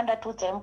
Ndatiudzai.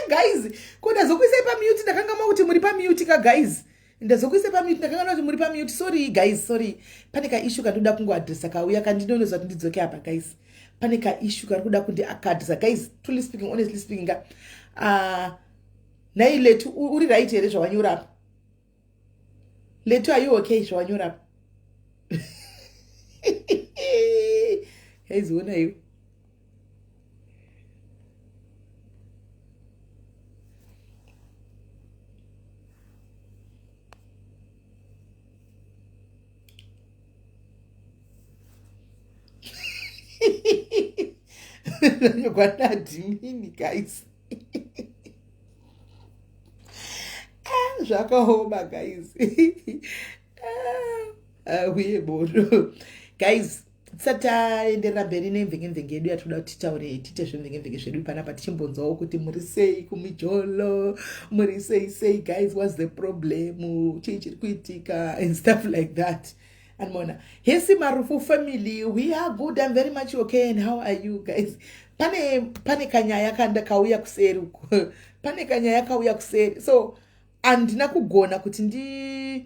Guys, ko ndazokuisai pamute, ndakangamwa kuti muri pamute ka. Guys, ndazokuisai pamute, ndakangamwa kuti muri pamute. Sorry guys, sorry. Pane kaissue kandoda kungoaddressa kauya kandinonoza kuti ndidzoke apa. Guys, pane kaissue kari kuda kundiaddressa. Guys, truly speaking, honestly speaking ka, nhai Letu, uri right here zvawanyora apa? Letu, are you okay zvawanyora apa? Guys, ona iwe. Kwanadhimini guys. Ah, zvakaoma guys. Ah, uye bodo guys, tisati taenderera mberi nemvengemvenge yedu yatinoda kuti titaure, tiite zvemvengemvenge zvedu panapa, tichimbonzwawo kuti muri sei kumijolo, muri sei sei guys, what's the problem, chii chiri kuitika and stuff like that. Andimona hesi Marufu family, we are good, I'm very much okay, and how are you guys? Pane kanyaya kanda kauya kuseri uko, pane kanyaya kauya kuseri, so handina kugona kuti ndi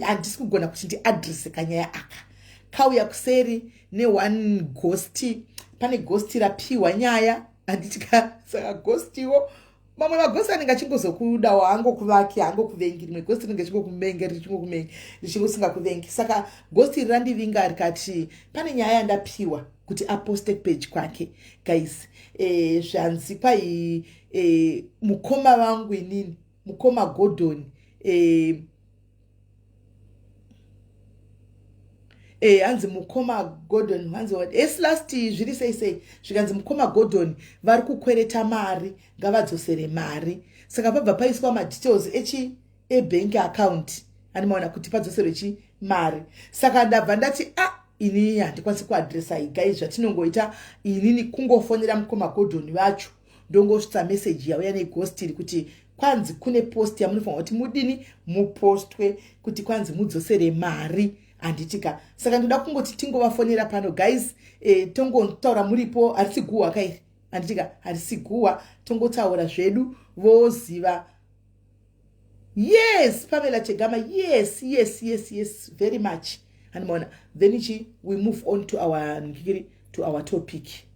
handisi kugona kuti ndiaddresse kanyaya aka kauya kuseri neone ghost. Pane ghost rapiwa nyaya, handitika? Saka ghostiwo, mamwe maghost anenge achingozokudawo, haangokuvaki, haangokuvengi. Rimwe ghost rinenge richingokumenge, richingokumenge, richingosingakuvengi. Saka ghost iri randivinga rikati pane nyaya yandapiwa kuti aposte page kwake. Guys, zvanzi kwai mukoma vangu inini, mukoma Gordon, hanzi mukoma Gordon, hanzi es last zviri sei sei, zvikanzi mukoma Gordon vari kukwereta mari, ngavadzosere mari. Saka pabva paiswa madetails echi ebank account, animaona, kuti padzoserwe chi mari. Saka ndabva ndati a ah, inini handikwanisi kuaddressa iyi guys. Zvatinongoita inini kungofonera mukoma Gordon vacho, ndongosvitsa meseji yauya neghost iri kuti kwanzi kune post yamunofanira kuti mudini, mupostwe, kuti kwanzi mudzosere mari, handitika? Saka ndoda kungoti tingovafonera pano guys, tongotaura muripo. Harisi guhwa kairi, handitika? Harisi guhwa, tongotaura zvedu voziva. Yes, Pamela Chegama, yes, very much. Handimaona, then ichi we move on to our ngiri to our topic.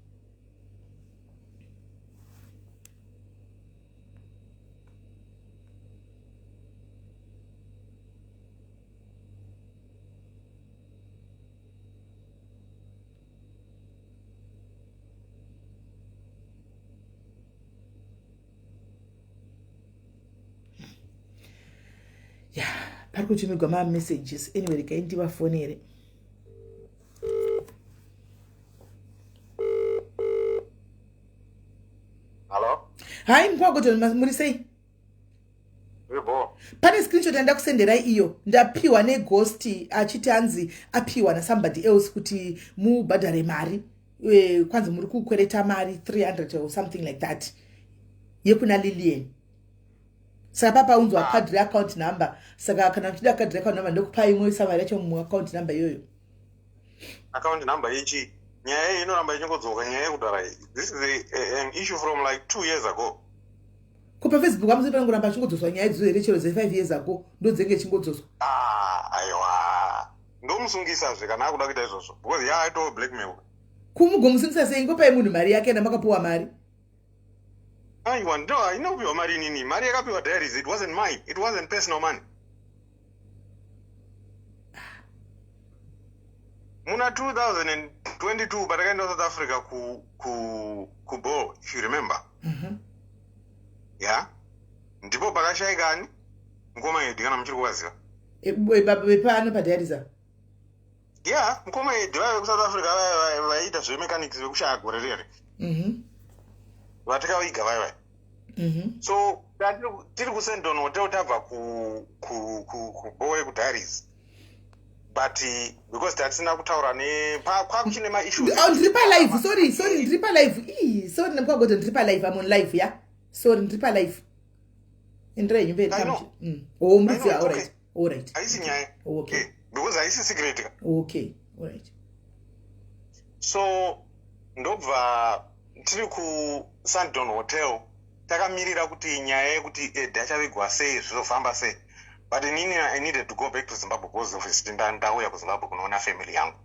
Ya, pari kutumigwa mamessages. Anyway, regai ndivafonere. Hello? Hai, mukwagoto, muri sei? Pane screenshot yandakusenderai iyo ndapiwa neghost, achiti hanzi apiwa nasomebody else kuti mubhadhare mari. Kwanzi muri kukwereta mari 300 or something like that yekuna Lilian. Saka papaunzwa card reaccount number. Saka kana muchida card reaccount number, ndokupai moisa mari yacho muaccount number iyoyo. Account number yechi? Nyaya iyi inoramba ichingodzoka, nyaya yekudhara iyi. This is an issue from like 2 years ago. Ko paFacebook amuzi panongoramba achingodzoswa nyaya idzo here? Chero dze5 years ago ndodzenge ichingodzoswa. Ah, aiwa, ndomusungisazve kana akuda kuita izvozvo, because yaaito blackmail. Kumugomusungisa sei? Ngopai munhu mari yake namakapiwa mari. Aiwa, ndo haina kupiwa mari inini. Mari yakapiwa Diaries. It wasn't mine, it wasn't personal money. Muna 2022 patakaenda South Africa ku if you remember, ya, ndipo pakashayikani mukoma Edi, kana muchiri kuvaziva. Vepano paDiaries? Ya, mukoma Edi vaive kuSouth Africa, vaiita zvemechanics, vekushaya gore rere, vatikaviga vai vai. So tiri kuSandton Hotel, tabva kuboe kuDiaries, but because tatisina kutaura kwakuchine maissues. Oh, ndiri palive. Sorry, sorry, ndiri palive. Ii, sorry, nemukwagoto, ndiri palive. I'm on live. Ya, sorry, ndiri palive. Enderai henyu mberi. I know. Oh, muridzi. I know, it's alright, alright. Haisi nyaya. Okay. Because haisi secret ka. Okay, alright. So ndobva tiri kuSandton Hotel, takamirira kuti nyaya yekuti Ed achavigwa sei, zvizofamba sei. But inini I needed to go back to Zimbabwe because obviously ndauya kuZimbabwe kunoona family yangu.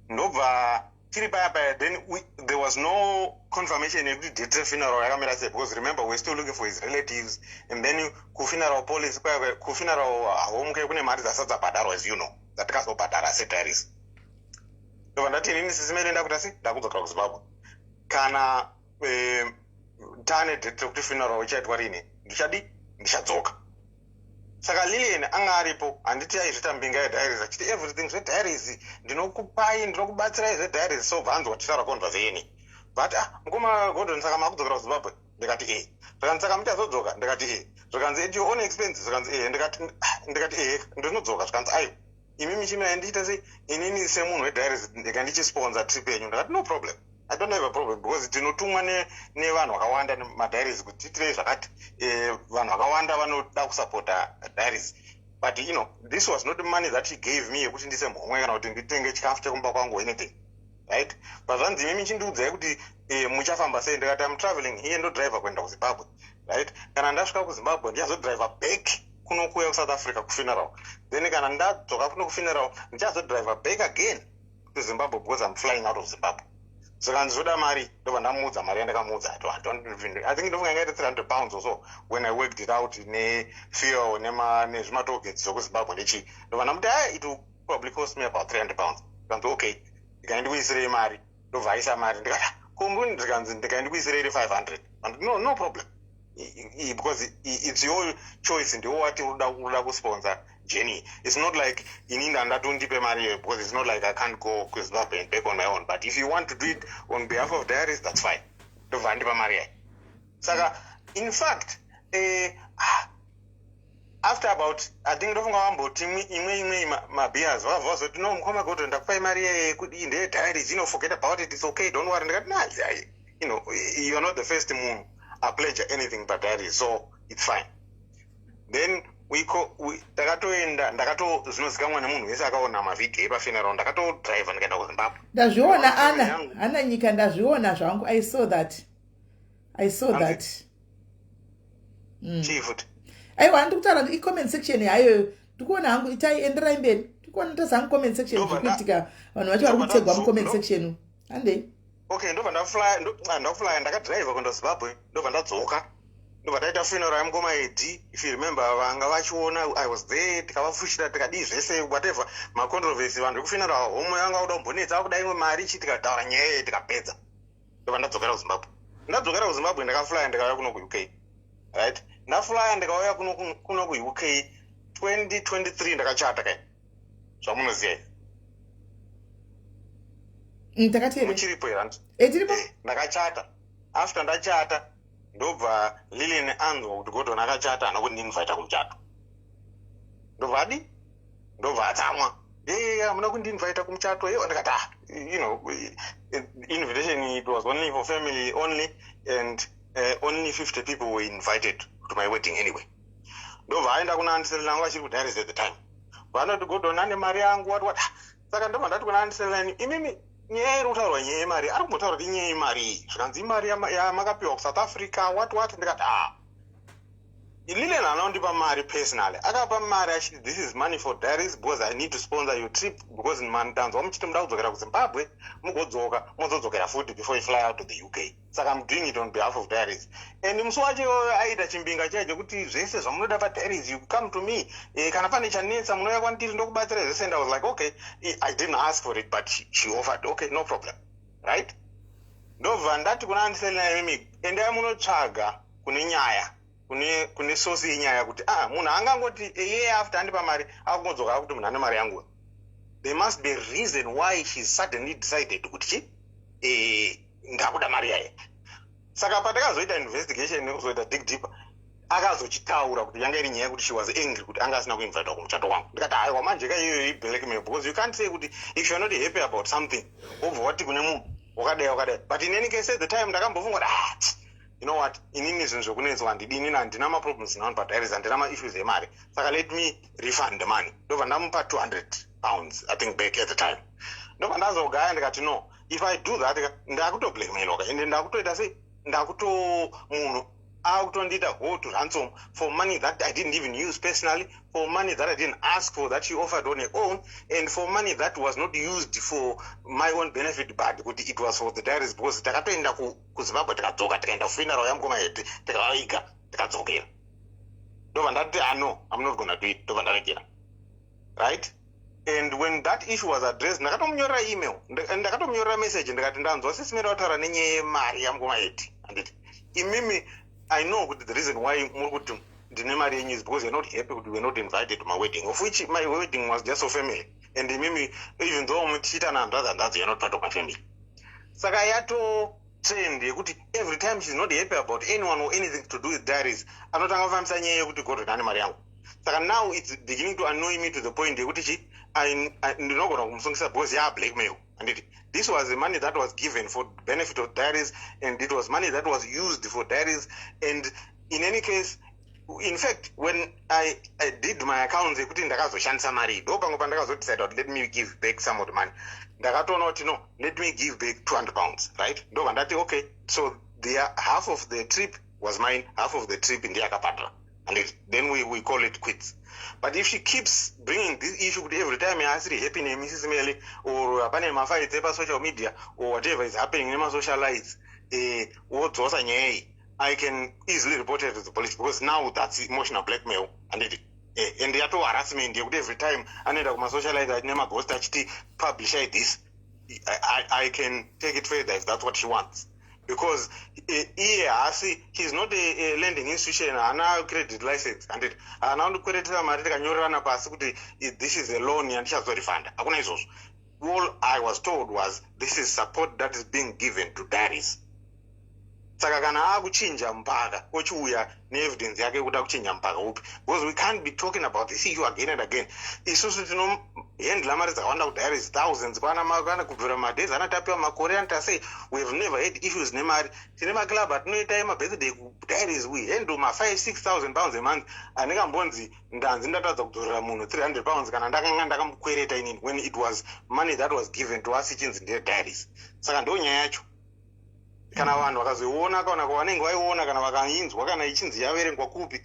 Ndobva tiri paya paya, then there was no confirmation yekuti date refuneral yakamira sei, because remember, we're still looking for his relatives. And then kufuneral policy kwaya, kufuneral home ke, kune mari dzasati dzabhadharwa, as you know, dzatikazobhadhara seDiaries. Ndobva ndati inini, "Sisi Mele, ndakuita sei, ndakudzokera kuZimbabwe. Kana taane date rekuti funeral ichaitwa rini, ndichadi ndichadzoka." Saka Lilian anga aripo, handiti? Aizvita mbinga yeDiaries, achiti everything zveDiaries ndinokupai, ndinokubatsirai zveDiaries. So bvanzwa tichitaura conversation, but, "Ah, mukoma Gordon, saka makudzokera kuZimbabwe?" Ndikati, "E." Zvikanzi, "Saka muchazodzoka?" Ndikati, "E." Zvikanzi, "At your own expense?" Zvikanzi, "E." Ndikati, "Ah," ndikati, "E, ndinodzoka." Zvikanzi, "Aiwa, imi michimira ndichiita sei, inini semunhu weDiaries ndika ndichisponsor trip yenyu." Ndakati, "No problem, I don't have a problem," because tinotumwa nevanhu vakawanda madiaries kuti tiitirei zvakati. Vanhu vakawanda vanoda kusapota Diaries, but this was not money that he gave me yekuti ndise mhomwe kana kuti nditenge chikafu chekumba kwangu or anything, right? But zvanzi, "Imi michindiudzai kuti muchafamba sei." Ndikati, "Am traveling here, ndodriver kuenda kuZimbabwe, right? Kana ndasvika kuZimbabwe, ndichazodriver back kuno kuuya kuSouth Africa kufuneral. Then kana ndadzoka kuno kufuneral, ndichazodriver back again to Zimbabwe because I'm flying out of Zimbabwe." Zvikanzi, "Zvoda mari." Ndobva ndamuudza mari yandakamuudza. I don't even, I think ndofunga yangaita £300 or so when I worked it out, nefuel nezvimatollgates zvekuZimbabwe nechii. Ndobva ndamuti, "Ai, it will probably cost me about £300." Zvikanzi, "Okay, ndikaindikuisirei mari." Ndobva aisa mari. Ndikati, "Kumbuni?" Zvikanzi, "Ndikaindikuisirei iri 500." And no, no problem, because it's your choice, ndiwo wati unoda kusponsor journey. It's not like inini ndandati undipe mari iyoyo, because it's not like I can't go kuZimbabwe and back on my own. But if you want to do it on behalf of Diaries, that's fine. Ndobva andipa mari yayo. Saka in fact, after about, I think ndofunga vamboti imwe mabeers, vakabva vazoti, "No, mukoma Gordon, ndakupai mari yekuti ndeyediaries, forget about it, it's okay, don't worry." Ndikati, "Na, you are not the first munhu apledge anything but diaries, so it's fine." Then takatoenda, ndakato zvinozikanwa nemunhu wese akaona mavhidhiyo epafuneral, ndakatodriver ndikaenda kuZimbabwe. Ndazviona, ana ana nyika, ndazviona zvangu. I saw that, I saw that. Chii futi? Aiwa, ndiri kutaura icomment section hayo, ndikuona hangu. Itai, enderai mberi, ndikuona. Ndikuona tazangu comment section, zviri kuitika, vanhu vacho vari kutegwa mucomment section. Handei. Okay, ndobva ndaflya, ndakadhiraivha kuenda Zimbabwe, ndobva ndadzoka, ndobva taita funeral yamukoma Edi. If you remember, vanga vachiona, I was there, tikavafushira, tikadii zvese, whatever macontroversy. Vanhu vekufuneral home vanga kuda kumbonetsa, vakuda imwe mari chi, tikataura nyaya iyi, tikapedza, ndobva ndadzokera kuZimbabwe. Ndadzokera kuZimbabwe, ndakaflya, ndikauya kuno kuUK, right? Ndaflya, ndikauya kuno kuUK 2023, ndakachata kai, zvamunoziva izvi. Takateerera. Muchiripo here? Anti? E, tiripo. Ndakachata. After ndachata, ndobva Lilian anzwa kuti Gordon akachata, haana kundiinvita kumuchato. Ndobva adi, ndobva atsamwa, "Ee, hamuna kundiinvita kumuchato." Ye, ndikati, "Ah, invitation, it was only for family only and only 50 people were invited to my wedding anyway." Ndobva aenda kuna Auntie Selina, vanga vachiri kuDiaries at the time. Vanoti, "Gordon ane mari yangu," what what. Saka ndobva ndati kuna Auntie Selina, "Imimi, nyaya iri kutaurwa nyaya yemari, ari kumbotaura kuti inyaya yemari iyi." Zvikanzi, "Imari yamakapiwa kuSouth Africa," what what. Ndikati, "Ah, Lilian haana kundipa mari personally. Akapa mari achiti, 'This is money for Diaries because I need to sponsor your trip, because ndanzwa muchiti muda kudzokera kuZimbabwe, mugodzoka, mozodzokera futi before you fly out to the UK. Saka I'm doing it on behalf of Diaries.' And musi wacho iwoyo aita chimbinga chaicho chekuti, 'Zvese zvamunoda paDiaries, you come to me. Kana pane chanetsa, munouya kwandiri, ndokubatsira zvese.' And I was like, 'Okay.' I didn't ask for it, but she offered. Okay, no problem, right? Ndobva ndati kuna Auntie Selina, 'Imimi, endai munotsvaga kune nyaya, kune source yenyaya, kuti ah, munhu angangoti iye after andipa mari, akungodzoka akuti munhu ane mari yangu. There must be a reason why she suddenly decided kuti chi ndakuda mari yaye.' Saka patakazoita investigation nekuzoita dig deeper, akazochitaura kuti yanga iri nyaya yekuti she was angry kuti anga asina kuinvitwa kumuchato wangu. Ndikati, 'Aiwa, manje ka, iyoyo iblackmail, because you can't say kuti if you are not happy about something, wobva wati kune munhu wakadai wakadai.' But in any case, at the time ndakambofunga kuti, ah, you know what, inini zvinhu zvekunetswa handidi. Inini handina maproblems navanhu paDiaries, handina maissues emari, saka let me refund the money." Ndobva ndamupa £200, I think, back at the time. Ndobva ndazogaya, ndikati, "No, if I do that, ndakutoblackmailwa, ende ndakutoita sei, ndakuto munhu akutondiita hold to ransom for money that I didn't even use personally, for money that I didn't ask for, that she offered on her own, and for money that was not used for my own benefit, but kuti it was for the Diaries, because takatoenda kuZimbabwe, tikadzoka, tikaenda kufuneral yamukoma Edi, tikavaiga, tikadzokera." Ndobva ndati, "Ah, no, I'm not gonna do it." Ndobva ndaregera, right? And when that issue was addressed, ndakatomunyorera email, ndakatomunyorera message, ndikati, "Ndanzwa Sis Melly vataura nenyaya yemari yamukoma Edi. Handiti imimi, I know kuti the reason why muri kuti ndine mari yenyu is because you're not happy kuti we're not invited to my wedding, of which my wedding was just for family. And imimi, even though muchiita nahanzvadzi, hanzvadzi, you're not part of my family." Saka yato trend yekuti every time she's not happy about anyone or anything to do with Diaries, anotanga kufambisa nyaya yekuti Gordon ane mari yangu. Saka now it's beginning to annoy me to the point yekuti chi ndinogona kumusungisa, because yaa blackmail, handiti? This was the money that was given for benefit of Diaries, and it was money that was used for Diaries. And in any case, in fact, when I did my accounts ekuti ndakazoshandisa mari iyi, ndo pamwe pandakazodecide kuti let me give back some of the money. Ndakatoona kuti, no, let me give back £200, right? Ndobva ndati, okay, so the half of the trip was mine, half of the trip ndiyakabhadhara, and then we call it quits. But if she keeps bringing this issue kuti every time yaasiri happy neMrs Melly or pane mafights epasocial media or whatever is happening nemasocialites, wodzosa nyaya iyi, I can easily report it to the police, because now that's emotional blackmail, anditi? And yato harassment yekuti every time anoenda kumasocialite nemaghost achiti, "Publishai this." I can take it further if that's what she wants, because iye haasi, he's not a lending institution, haana credit license, handiti? Haana kundikweretera mari tikanyorerana pasi kuti this is a loan yandichazorifanda. Hakuna izvozvo. All I was told was this is support that is being given to Diaries. Saka kana akuchinja mupaka, ochiuya neevidence yake yekuda kuchinja mupaka upi, because we can't be talking about this issue again and again. Isusu tinohandla mari dzakawanda kuDiaries, thousands, kwana kubvira madays anatapiwa makore anoita sei. We have never had issues nemari. Tine maclub atinoita emabirthday kuDiaries, we handle ma5 £6,000 a month. Handingambonzi ndanzi ndatadza kudzorera munhu £300 kana ndakanga ndakamukwereta inini, when it was money that was given to us ichinzi ndeDiaries. Saka ndo nyaya yacho. Kana vanhu vakazoiona, kana kwavanenge vaiona, kana vakainzwa, kana ichinzi yaverengwa kupi,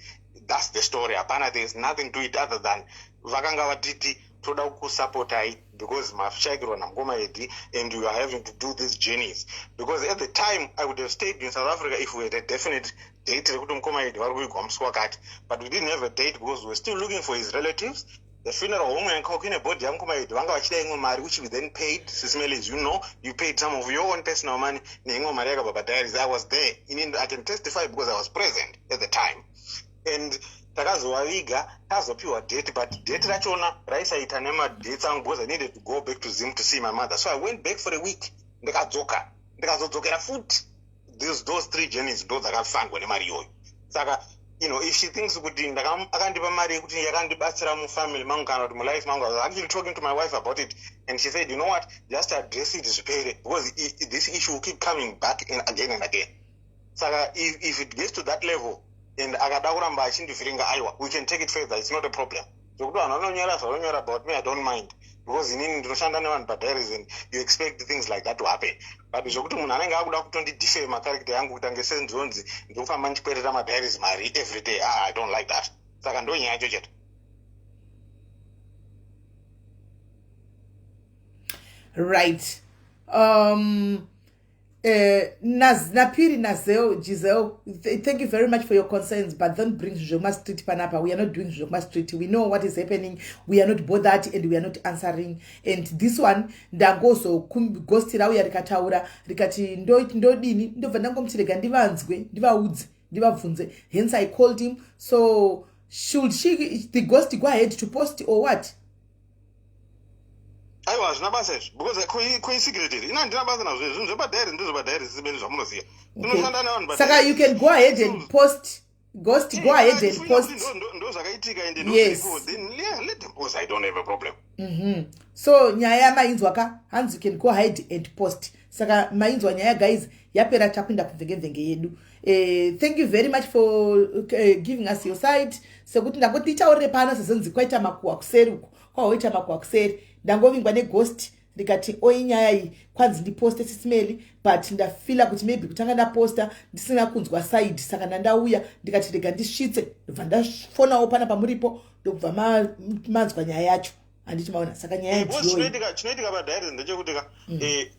that's the story. Hapana, there is nothing to it other than vakanga vatiti Toda kukusapotai because mashaikirwa namukoma Edi and you are having to do these journeys, because at the time I would have stayed in South Africa if we had a definite date rekuti mukoma Edi vari kuigwa musi wakati, but we didn't have a date because we were still looking for his relatives. The funeral home yanga kuine body yamukoma Edi vanga vachida imwe mari, which we then paid. Sis Melly, you paid some of your own personal money neimwe mari yakabva padiaries. I was there in, I can testify because I was present at the time. And takazovaviga tazopiwa date, but date rachona raisaita nemadates angu because I needed to go back to Zim to see my mother. So I went back for a week, ndikadzoka, ndikazodzokera futi. Those three journeys ndo dzakafandwa nemari iyoyo. Saka if she thinks kuti akandipa mari yekuti yakandibatsira mufamily mangu kana kuti mulife mangu, I was actually talking to my wife about it and she said, "You know what, just address it, zvipere, because this issue will keep coming back and again and again." Saka if it gets to that level and akada kuramba achindivhiringa, aiwa, we can take it further. It's not a problem zvekuti vanhu vanonyora zvanonyora about me. I don't mind because inini ndinoshanda nevanhu padiaries and you expect things like that to happen. But zvokuti munhu anenge akuda kutondidefame character yangu kuti ange senzonzi ndikufamba ndichikwereta madiaries mari every day, ah, I don't like that. Saka ndo nyaya yacho chete. Right. Napiri Nazel Giselle, thank you very much for your concerns, but don't bring Zhoma Street panapa. We are not doing Zhoma Street. We know what is happening. We are not bothered and we are not answering. And this one, ndangozo ghost rauya rikataura rikati ndodini, ndobva ndangomuti rega ndivanzwe, ndivaudze, ndivabvunze. Hence I called him. So should she, the ghost, go ahead to post or what? Aiwa, hazvina basa izvi because kuisecret iri ina handina basa nazvo. Zvinhu zvepadiary ndezvepadiary sibeni zvamunoziva, tinoshanda nevanhu. Saka you can go ahead and post, ghost, go ahead and post. Ndo zvakaitika ende then yeah, let them post. I don't have a problem. So nyaya yamainzwa ka, hanzi you can go ahead and post. Saka mainzwa nyaya, guys, yapera. Takuenda kumvengevhenge yedu. Thank you very much for giving us your side. Sekuti ndangoti nditaurire pano sezonzi kwaita makuhwa kuseri uko, kwahoita makuhwa kuseri. Ndangovingwa neghost ndikati oi, nyaya iyi kwanzi ndiposte, Sis Melly, but ndafila kuti maybe kutanga ndaposta ndisina kunzwa side. Saka ndandauya ndikati rega ndisvitse, ndobva ndafonawo pana pamuripo, ndokubva manzwa nyaya yacho, handiti maona? Saka nyaya ndiyoyi. Chinoitika padiaries ndechekuti ka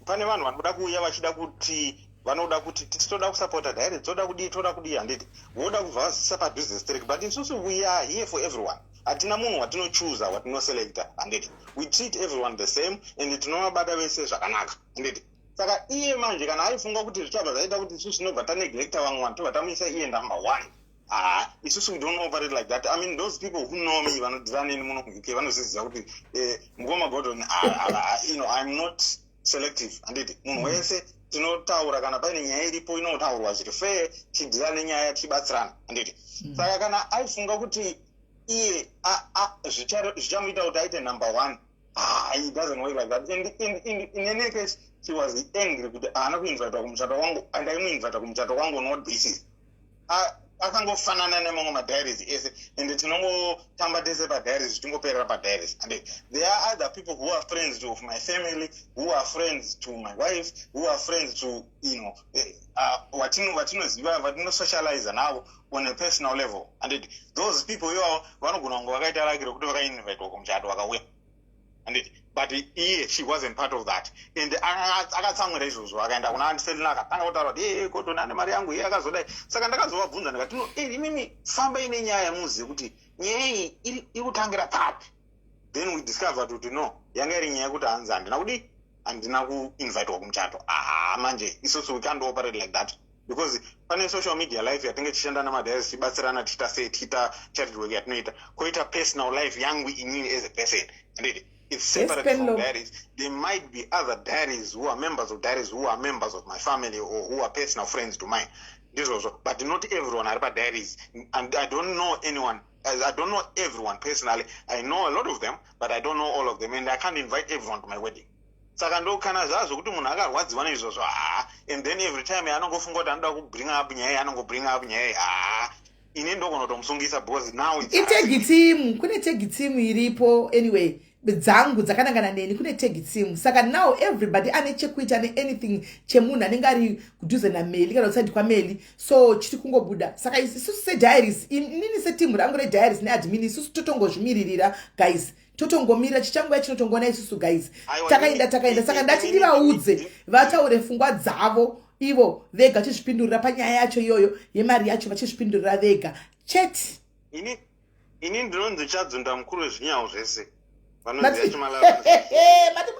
pane vanhu vanoda kuuya vachida kuti vanoda kuti titoda kusapota diaries, toda kudii, toda kudii, handiti? Voda kubva vazisa padhuze straight, but isusu we are here for everyone. Hatina munhu watinochuza, watinoselecta, handiti? We treat everyone the same and tinovabata vese zvakanaka, handiti? Saka iye manje kana aifunga kuti zvichabva zvaita kuti isusu tinobva taneglecta vamwe vanhu, tobva tamuisa iye number one, ha, isusu we don't operate like that. I mean, those people who know me, vanoziva neni muno muUK, vanoziziva kuti mukoma Gordon, I'm not selective, handiti? Munhu wese tinotaura. Kana paine nyaya iripo, inotaurwa zviri fair, tideala nenyaya, tichibatsirana, handiti? Saka kana aifunga kuti iye zvichamuita kuti aite number one, ah, it doesn't work like that. And in any case, she was angry kuti haana kuinvita kumuchato wangu. Andaimuinvita kumuchato wangu on what basis? Akangofanana nemamwe madiaries ese and tinongotamba tese padiaries, zvitingoperera padiaries. And there are other people who are friends of my family, who are friends to my wife, who are friends to vatinoziva, vatinosocialize navo on a personal level. And those people ivavo vanogona kunge vakaita lucky rekuti vakainvitwa kumuchato, vakauya, anditi? But iye, she wasn't part of that and akatsamwira izvozvo. Akaenda kuna Auntie Selina, akatanga kutaura kuti ee, Gordon ane mari yangu, iye akazodai. Saka ndakazovabvunza ndikati, "No, imimi fambai nenyaya, muzive kuti nyaya iyi iri kutangira papi." Then we discovered kuti no, yanga iri nyaya yekuti hanzi handina kudi, handina kuinvitwa kumuchato. Aha, manje isusu we can't operate like that because pane social media life yatinge tichishanda namadiaries, tichibatsirana, tichiita sei, tichiita charity work yatinoita, koita personal life yangu inini as a person, anditi? It's separate from Penlope. diaries. There might be other diaries who are members of diaries who are members of my family or who are personal friends to mine, ndizvozvo, but not everyone ari padiaries. And I don't know anyone, as I don't know everyone personally. I know a lot of them, but I don't know all of them, and I can't invite everyone to my wedding. Saka ndo kana zvazvo kuti munhu akarwadziwa neizvozvo, haa, and then every time yaanongofunga kuti anoda kubring up nyaya, anongobring up nyaya, haa, ini ndogona kutomusungisa because now it's Itag team, kune tag team iripo. Anyway, dzangu dzakanangana neni, kune tag team. Saka now everybody ane chekuita neanything chemunhu anenge ari kudhuze naMeli kana kuside kwaMeli, so chiri kungobuda. Saka isusu sediaries, inini setimu rangu rediaries neadmin, isusu totongozvimiririra, guys. Totongomira, chichanguva chinotongoona isusu, guys. Takaenda, takaenda. Saka ndati ndivaudze vataure pfungwa dzavo ivo vega, vachizvipindurira panyaya yacho iyoyo yemari yacho, vachizvipindurira vega chete. Ini ndinonzi Chadzunda, mukuru wezvinyawo zvese. Mati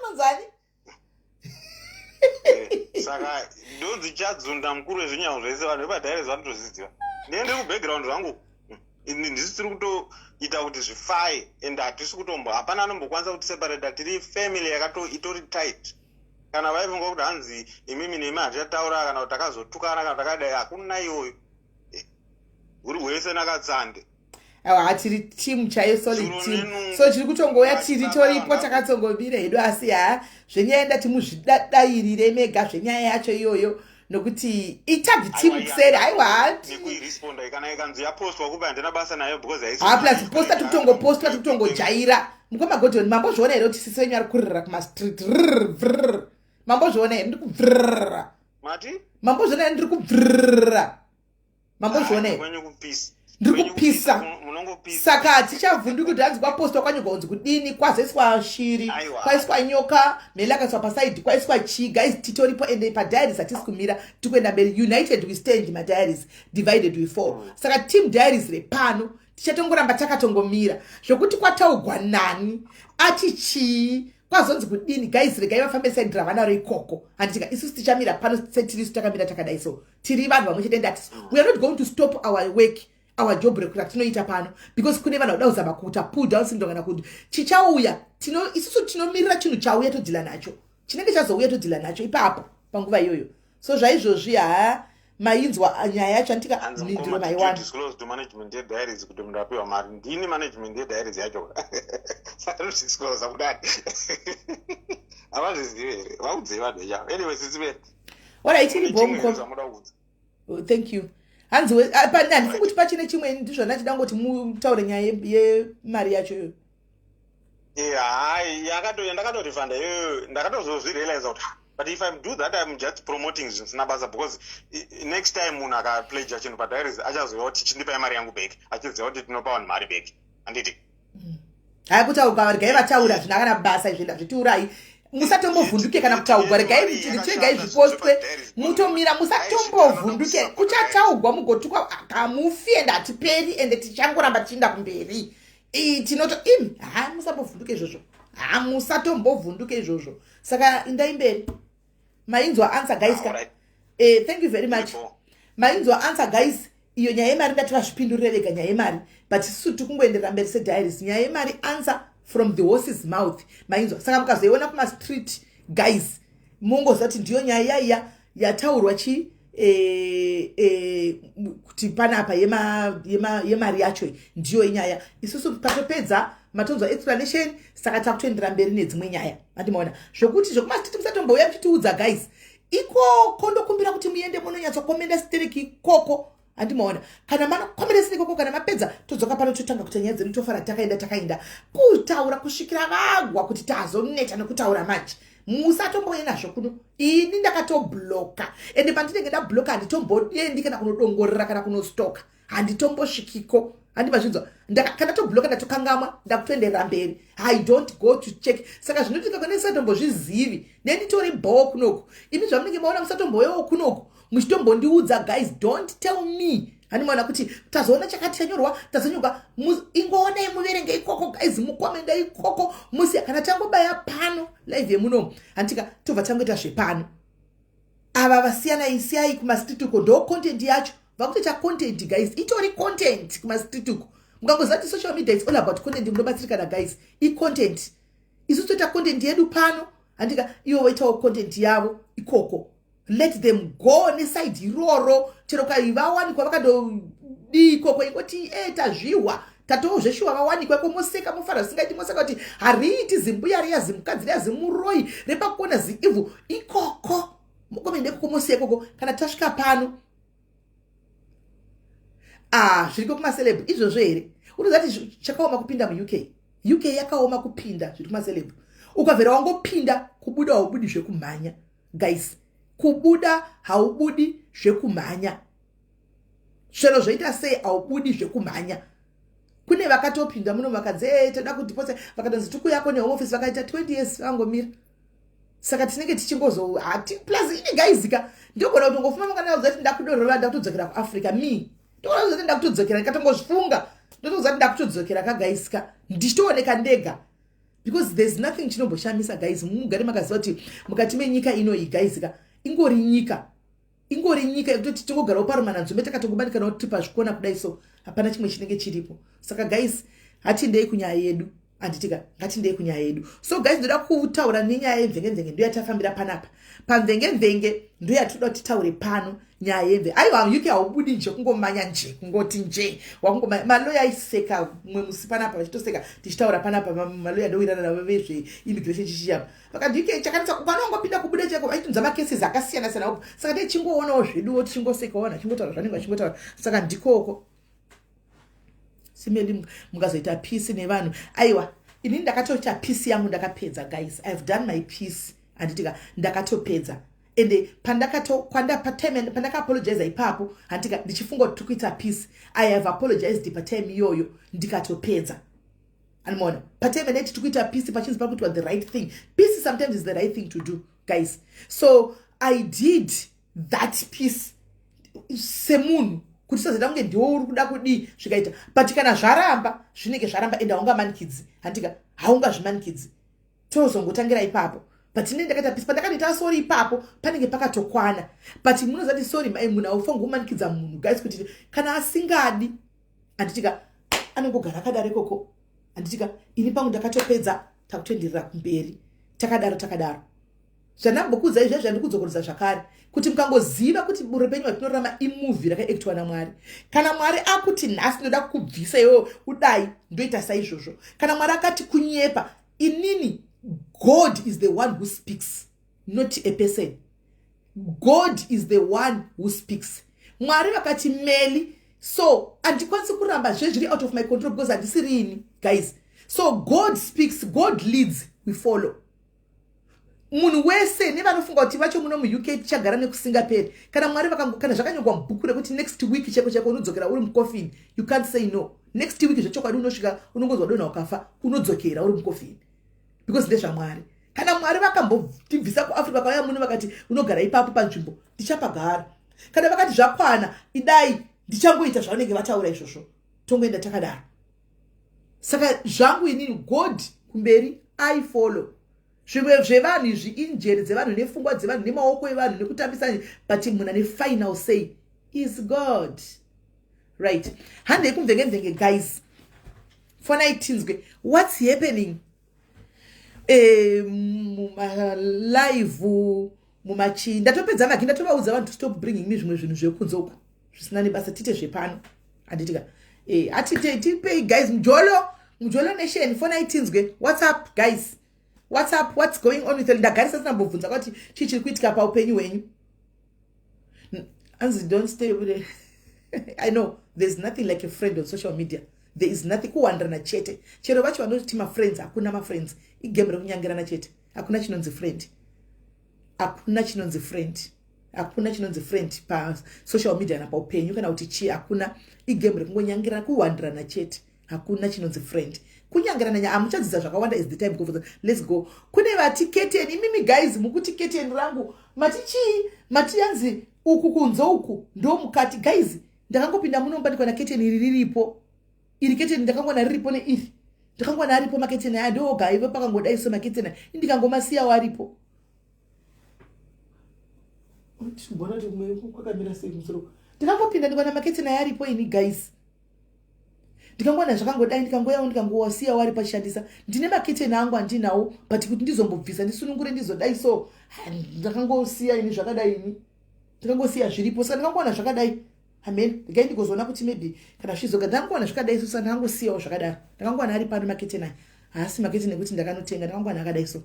munonzani? Saka ndonzi Chadzunda, mukuru wezvinyawo zvese. Vanhu vepaDiaries vanotozviziva. Ndee ndiri kubackground zvangu. Ndisi tiri kutoita kuti zvifaye and hatisi kutombo, hapana anombokwanisa kutiseparata. Tiri family yakato itori tight. Kana vaifunga kuti hanzi imimi nemi hatichataura, kana kuti takazotukana, kana takadai, hakuna iyoyo. Huri hwese nakatsande. Aiwa, hatiri team chaiyo, solid team. So chiri kutongouya, tiri toripo, takatsongomira hedu. Asi ha, zvenyaya ndati muzvidadairire mega zvenyaya yacho iyoyo, nokuti itag team kuseri. Aiwa. Nekuiresponda kana ikanzi yapostwa kupa, handina basa nayo because Ha, plus posta, tikutongopostwa, tikutongojaira. Mukoma Godon, mambozviona here kuti sisi venyu ari kuririra kumastreet? Rrr. Mambozviona here ndiri kubvrra? Mati? Mambozviona here ndiri kubvrra? Mambozviona here? Kwenyu kupisa. Ndiri kupisa. Munongopisa. Saka hatichavhunduki kuti hanzi kwapostwa, kwanyogwa kunzi kudini, kwazoiswa shiri, kwaiswa nyoka, mhele akaiswa paside, kwaiswa chii. Guys, titoripo, ende paDiaries hatisi kumira, tikuenda mberi. United we stand, maDiaries; divided we fall. Saka team Diaries repano tichatongoramba takatongomira. Zvokuti kwataugwa nani, ati chii, kwazonzi kudini, guys, regai vafambe side ravanaro ikoko, handitika? Isusu tichamira pano setirisu takamira takadai. So tiri vanhu vamwe chete. Ndati we are not going to stop our work, our job ratinoita pano, because kune vanhu vada kuzama kuita pull down syndrome kana kuti chichauya. Isusu tinomirira chinhu chauya, todeala nacho. Chinenge chazouya, todeala nacho ipapo panguva iyoyo. So zvaizvozvi, haa, mainzwa nyaya yacho, anditika? Mhinduro maiwana. Disclose to management yeDiaries kuti munhu apiwa mari. Ndini management yeDiaries yacho, saka disclose kudani? Havazvizivi here? Vaudzei vanhu vechavo. Anyway, sisive. Alright, iri bomko. Zvamuda kuudza. Oh, thank you. Hanzi handifungi kuti pachine chimwe. Ndizvona, chida ngoti mutaure nyaya yemari yacho iyoyo. Hai, yandakatorefunda iyoyo, ndakatozozvirealiza kuti, but if I do that, I'm just promoting zvisina basa, because next time munhu akapledga chinhu paDiaries achaziva kuti chindipai mari yangu back, achiziva kuti tinopa vanhu mari back, handiti? Hai, kutaurwa, regai vataura zvina kana basa izvi. Ndazvitiurai, musatombovhunduke kana kutaugwa. Regai, regai zvipostwe, mutomira, musatombovhunduke. Kuchataugwa, mugotukwa, kamufi, ende hatiperi, ende tichangoramba tichienda kumberi. Tinoto imi, ha, musambovhunduke izvozvo. Ha, musatombovhunduke izvozvo. Saka indai mberi. Mainzwa answer, guys ka? Thank you very much. Mainzwa answer, guys. Iyo nyaya yemari ndati vazvipindurire vega nyaya yemari, but isusu tiri kungoenderera mberi seDiaries. Nyaya yemari, answer from the horse's mouth, mainzwa. Saka mukazoiona kumastreet, guys, mungoziva kuti ndiyo nyaya yaiya yataurwa chi kuti panapa yemari yacho ndiyo inyaya. Isusu patopedza, matonzwa explanation, saka takutoendera mberi nedzimwe nyaya, andimaona? Zvokuti zvokumastreet musatombouya muchitiudza, guys. Ikoko ndokumbira kuti muende munonyatsokomenda stereki ikoko, handimaona? Kana manokomenda stereki ikoko, kana mapedza, todzoka pano, totanga kuita nyaya dzedu, tofara. Takaenda, takaenda kutaura kusvikira vagwa kuti tazoneta nekutaura. Manje musatombouya nazvo kuno. Ini ndakatobloka, ende pandinenge ndabloka handitomboendi kana kunodongorera kana kunostoka, handitombosvikiko, handimazvinzwa? Kana tobloka, ndatokangamwa, ndakutoenderera mberi. I don't go to check. Saka zvinoitika kune satombozvizivi, nenditori bhoo kunoku. Imi zvamunenge maona, musatombouyawo kunoku muchitombondiudza. Guys, don't tell me, handimaona, kuti tazoona chakati chanyorwa, tazonyorwa. Ingoonai, muverenge ikoko, guys, mukomenda ikoko. Musi kana tangobaya pano live yemunomu, handika, tobva tangoita zvepano. Ava vasiyana, siyai kumastreet uko, ndo content yacho vakutoita content, guys. Itori content kumastreet uko. Mukangoziva kuti social media is all about content, munobatsirikana, guys. Icontent. Isu toita content yedu pano, handika? Ivo voitawo content yavo ikoko. Let them go neside iroro. Chero kaivawanikwa vakandodii ikoko, ingoti tazvihwa, tatozveshuwa, vawanikwa iko, moseka, mofara zvisingaiti, moseka kuti hariiti zimbuya riya, zimukadzi riya, zimuroi repakona, ziivhu ikoko. Mukomende ikoko, mosiya ikoko. Kana tasvika pano, ah, zviriko kumaceleb izvozvo here? Unoziva kuti chakaoma kupinda muUK? UK yakaoma kupinda. Zviri kumaceleb, ukabvera wangopinda, kubuda haubudi zvekumhanya, guys. Kubuda haubudi zvekumhanya. Chero zvoita sei, haubudi zvekumhanya. Kune vakatopinda muno vakanzi, "E, toda kudipota," vakatonzi tikuyako neHome Office, vakaita 20 years vangomira. Saka tinenge tichingozo hati. Plus ini, guys ka, ndogona kutongofuma mangana kuti ndakudorora, ndakutodzokera kuAfrica. Me ndogona kuzoti ndakutodzokera, ndikatongozvifunga, ndotoziva kuti ndakutodzokera ka, guys ka, ndichitooneka ndega, because there's nothing chinomboshamisa. Guys, mugare makaziva kuti mukati menyika inoyi, guys ka, ingori nyika, ingori nyika yekutoti tingogarawo parumananzombe, takatongobanikanawo tiri pazvikona kudai. So hapana chimwe chinenge chiripo. Saka guys, hatindei kunyaya yedu, handitika? Ngatindei kunyaya yedu. So guys, ndoda kutaura nenyaya yemvengenzvenge. Ndo yatafambira panapa pamvengenzvenge, ndo yatoda kuti titaure pano, nyaya yemve. Aiwa, UK haubudi nje kungomanya nje, kungoti nje wakungomanya. Maloya aiseka mumwe musi panapa, vachitoseka tichitaura panapa. Maloya ndowirana navo vezveimmigration chichiyapa, vakati UK chakanetsa, ukanongopinda kubuda chako vaitunza macases akasiyana siyana. Saka tichingoonawo zveduwo, tichingosekawo, vanhu vachingotaura zvanenge vachingotaura. Saka ndikoko simeli mungazoita peace nevanhu. Aiwa, inini ndakatoita peace yangu, ndakapedza. Guys, I have done my peace, handitika? Ndakatopedza. Ende pandakaapologiza ipapo, handitika, ndichifunga kuti tiri kuita peace, I have apologized patime iyoyo, ndikatopedza. Animona patime ndaiti tiri kuita peace, pachinzi pari kuitwa the right thing. Peace sometimes is the right thing to do, guys. So I did that peace semunhu kuti sazoita kunge ndiwo uri kuda kudii, zvikaita. But kana zvaramba, zvinenge zvaramba, ende haungamanikidzi, handika? Haungazvimanikidzi, tozongotangira ipapo. But inee ndakaita peace. Pandakatoita sorry ipapo, panenge pakatokwana. But munoziva kuti sorry mai, munhu haufangi kumanikidza munhu, guys, kuti kana asingadi, handitika, anongogara akadaro ikoko, handitika? Ini pangu ndakatopedza, takutoenderera kumberi takadaro, takadaro. Zvandambokuudzai zviya, zvandikudzokorodza zvakare, kuti mukangoziva kuti upenyu hwatinorarama imovie rakaactwa naMwari. Kana Mwari akuti nhasi ndoda kukubvisa iwewe udai, ndoita saizvozvo. Kana Mwari akati kunyepa, inini, God is the one who speaks, not a person. God is the one who speaks. Mwari vakati meli, so handikwanisi kuramba zvezviri out of my control, because handisirini, guys. So God speaks, God leads, we follow. Munhu wese nevanofunga kuti vacho muno muUK tichagara nekusingaperi, kana Mwari, kana zvakanyorwa mubhuku rekuti next week cheko cheko unodzokera uri mucoffin, you can't say no. Next week zvechokwadi unosvika, unongonzwa donha, ukafa, unodzokera uri mucoffin, because ndezvaMwari. Kana Mwari vakambotibvisa kuAfrica, vakauya muno vakati unogara ipapo panzvimbo, ndichapagara. Kana vakati zvakwana, idai, ndichangoita zvavanenge vataura izvozvo, tongoenda takadaro. Saka zvangu inini, God kumberi, I follow. Zvimwe zvevanhu izvi injeri dzevanhu nepfungwa dzevanhu nemaoko evanhu nekutambisa, but munhu ane final say is God, right? Handei kumvenge-mvenge, guys. Fonai tinzwe what's happening mumalive, mumachii. Ndatopedza magi, ndatovaudza vanhu to stop bringing me zvimwe zvinhu zvekunze uku zvisina nebasa. Tiite zvepano, handitika? Atite tipei, guys. Mjolo, Mjolo Nation, fonai tinzwe what's up, guys. What's up? What's going on with? Ndagarisa sinambobvunza kwati chii chiri kuitika paupenyu hwenyu. Anzi don't stay with. I know there's nothing like a friend on social media. There is nothing, kuwandirana chete. Chero vacho vanoti mafriends, hakuna mafriends, igame rekunyangirana chete. Hakuna chinonzi friend, hakuna chinonzi friend, hakuna chinonzi friend pasocial media napaupenyu kana kuti chii, hakuna. Igame rekungonyangirana, kuwandirana chete. Hakuna chinonzi friend, kunyangirana nya. Hamuchadzidza zvakawanda is the time go. Let's go. Kune vati curtain, imimi guys, mukuti curtain rangu mati chii? Mati yanzi uku kunze, uku ndo mukati. Guys, ndakangopinda munomba ndikaona curtain iri riripo. Iri curtain ndakangona riripo, neiri ndakangona aripo. Macurtain aya ndoga aive pakangodai. So macurtain aya indikangomasiyawo aripo. Timbona kuti kumwe kwakamira sei kumusoro. Ndikangopinda ndikaona macurtain aya aripo ini, guys. Ndikangoona zvakangodai, ndikangoyawo, ndikangowasiyawo ari pachishandisa. Ndine macurtain angu andinawo, but kuti ndizombobvisa, ndisunungure, ndizodai, so ndakangosiya ini zvakadai. Ini ndikangosiya zviripo. Saka ndikangoona zvakadai, amen. Regai ndigozoona kuti maybe kana zvichizoga. Ndakangoona zvakadai so, saka ndakangosiyawo zvakadaro. Ndakangowana ari pano macurtain aya, haasi macurtain ekuti ndakanotenga, ndakangowana akadai. So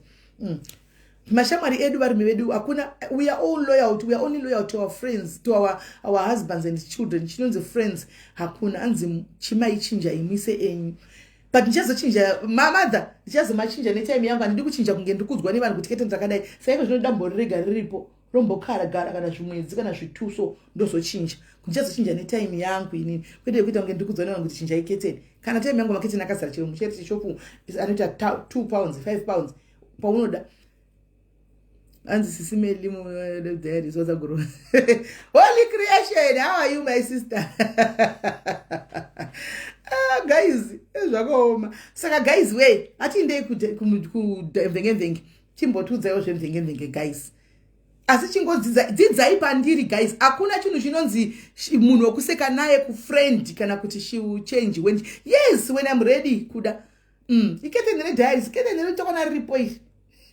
mashamwari edu, varume vedu, hakuna. We are all loyal, we are only loyal to our friends, to our husbands and children. Chinonzi friends hakuna. Anzi chimaichinja imise enyu, but ndichazochinja mamadha, ndichazomachinja netime yangu. Handidi kuchinja kunge ndikudzwa nevanhu kuti curtain rakadai. Saiko zvino damborega riripo. Rombokara gara kana zvimwedzi kana zvituso, ndozochinja. Ndichazochinja netime yangu inini, kwete kuita kunge ndikudzona kuti chinjai keteni. Kana time yangu, maketeni akazara chero mucharity shop anoita £2, £5 paunoda. Hanzi Sisi Melly diaries, what's up? Holy Creation, how are you, my sister? Ah, guys, zvakaoma. Saka guys, we atiindei kumvenge-mvenge. Chimbotiudzaiwo zvemvenge-mvenge, guys. Asi chingodzidza, dzidzai pandiri, guys. Hakuna chinhu chinonzi munhu wekuseka naye kufriend kana kuti she will change when, yes, when I'm ready kuda. Iketeni rediaries, keteni retokona riripo iri,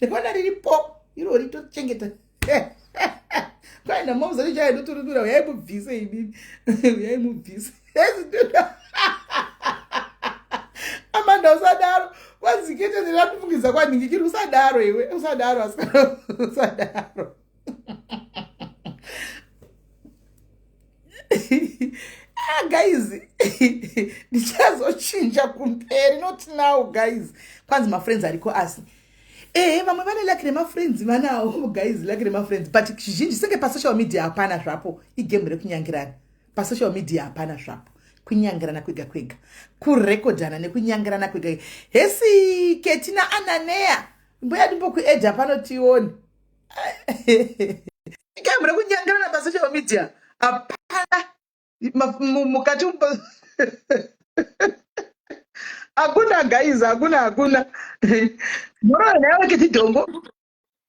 rikona riripo irori, tochengeta. Kwaenda momuzoti chaidoturukira, uyai mubvise inini, uyai mubvise. Amanda, usadaro. Kwanzi keteni ratofungidza kwanhingikiri. Usadaro iwe, usadaro asikana, usadaro. Ah, guys, ndichazochinja kumberi, not now, guys. Kwanzi mafriends ariko, asi ehe, vamwe vane luck remafriends, vanawo, guys, luck remafriends. But zvizhinji senge pasocial media hapana zvapo igame rekunyangirana. Pasocial media hapana zvapo, kunyangirana kwega kwega, kurekodhana nekunyangirana kwega. Hesi Ketina Ananea, mbuya ndimbokuedha pano tione. Igame rekunyangirana pasocial media hapana. Mukati hakuna, guys, hakuna, hakuna. Murove naye Keti Dhongo.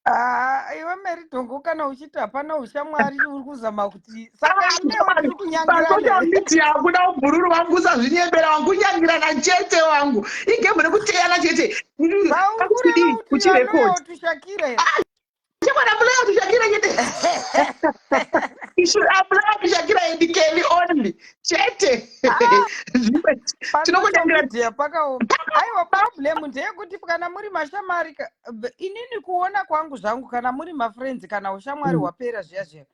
Ah, iwe Mary Dhongo, kana uchiti hapana ushamwari, uri kuzama kuti saka inewo tiri kunyangirana. Pasocial media hakuna ubhururu wangu, usazvinyembera wangu, kunyangirana chete wangu, igame rekuteyana chete. Sauri kureva kuti Uchirekodi. tushakire? Chekwana apply to Shakira chete. You should apply to Shakira and Kelly only. Chete. Zvimwe tinokunyangira. Media pakaoma. Aiwa, problem ndeyekuti kana muri mashamwari inini kuona kwangu zvangu, kana muri mafriends, kana ushamwari hwapera zviya zviya,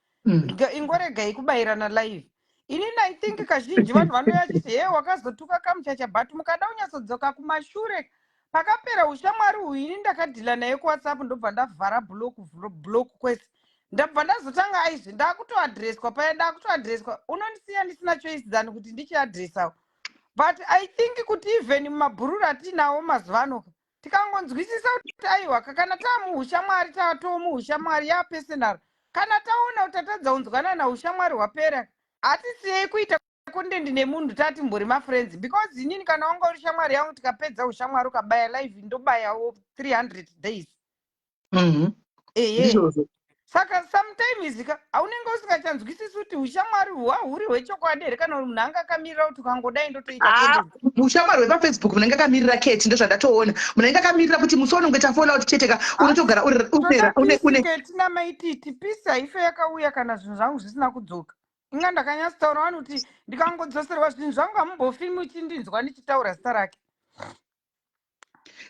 ingoregai kubayirana live. Inini I think kazhinji vanhu vanouya chiti, "He, wakazotuka kamuchacha," but mukada kunyatsodzoka kumashure pakapera ushamwari uhu, ini ndakadhila naye kuWhatsApp, ndobva ndavhara block, block kwese, ndabva ndazotanga aizvi ndakutoadhireswa paya, ndakutoadhireswa, unondisiya ndisina choice than kuti ndichiadhiresawo. But I think kuti even mumabhururu atinawo mazuva ano, tikangonzwisisa kuti aiwa, kana taamuushamwari, taatomuushamwari yapersonal, kana taona kuti tatadza kunzwanana, ushamwari hwapera, hatisiyei kuita content nemunhu tatimbori mafriends. Because inini kana wanga uri shamwari yangu, tikapedza ushamwari, ukabaya live, ndobayawo 300 days. Ehe. Ndizvozvo. Saka sometimes ka haunenge usingachanzwisisi kuti ushamwari hwahuri hwechokwadi here, kana kuti munhu anga akamirira kuti ukangodai ndotoita Ah, content. Ushamwari hwepaFacebook munenge akamirira Keti, ndozvandatoona. Munenge akamirira kuti musi waunonge tafola kuti chete ka, unotogara uri Toda une une une peace namaititi. Peace haife yakauya kana zvinhu zvangu zvisina kudzoka. Inga ndakanyatsotaura wani kuti ndikangodzoserwa zvinhu zvangu, hamumbofi muchindinzwa ndichitaura zita rake.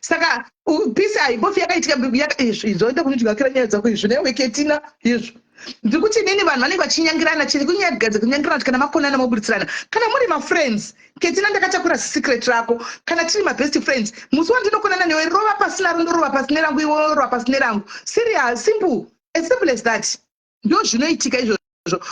Saka peace haimbofi yakaitika. Izvi izvo kunodyakira nyaya dzako izvo newe Ketina izvo. Ndiri kuti inini vanhu vanenge vachinyangirana chiri kunyagadza kunyangirana kuti kana makonana moburitsirana. Kana muri mafriends, Ketina, ndakatakura secret rako. Kana tiri mabest friends, musi wandinokonana newe, rova pasi naro, ndorova pasi nerangu, iwe worova pasi nerangu. Serious, simple, as simple as that. Ndo zvinoitika izvozvo,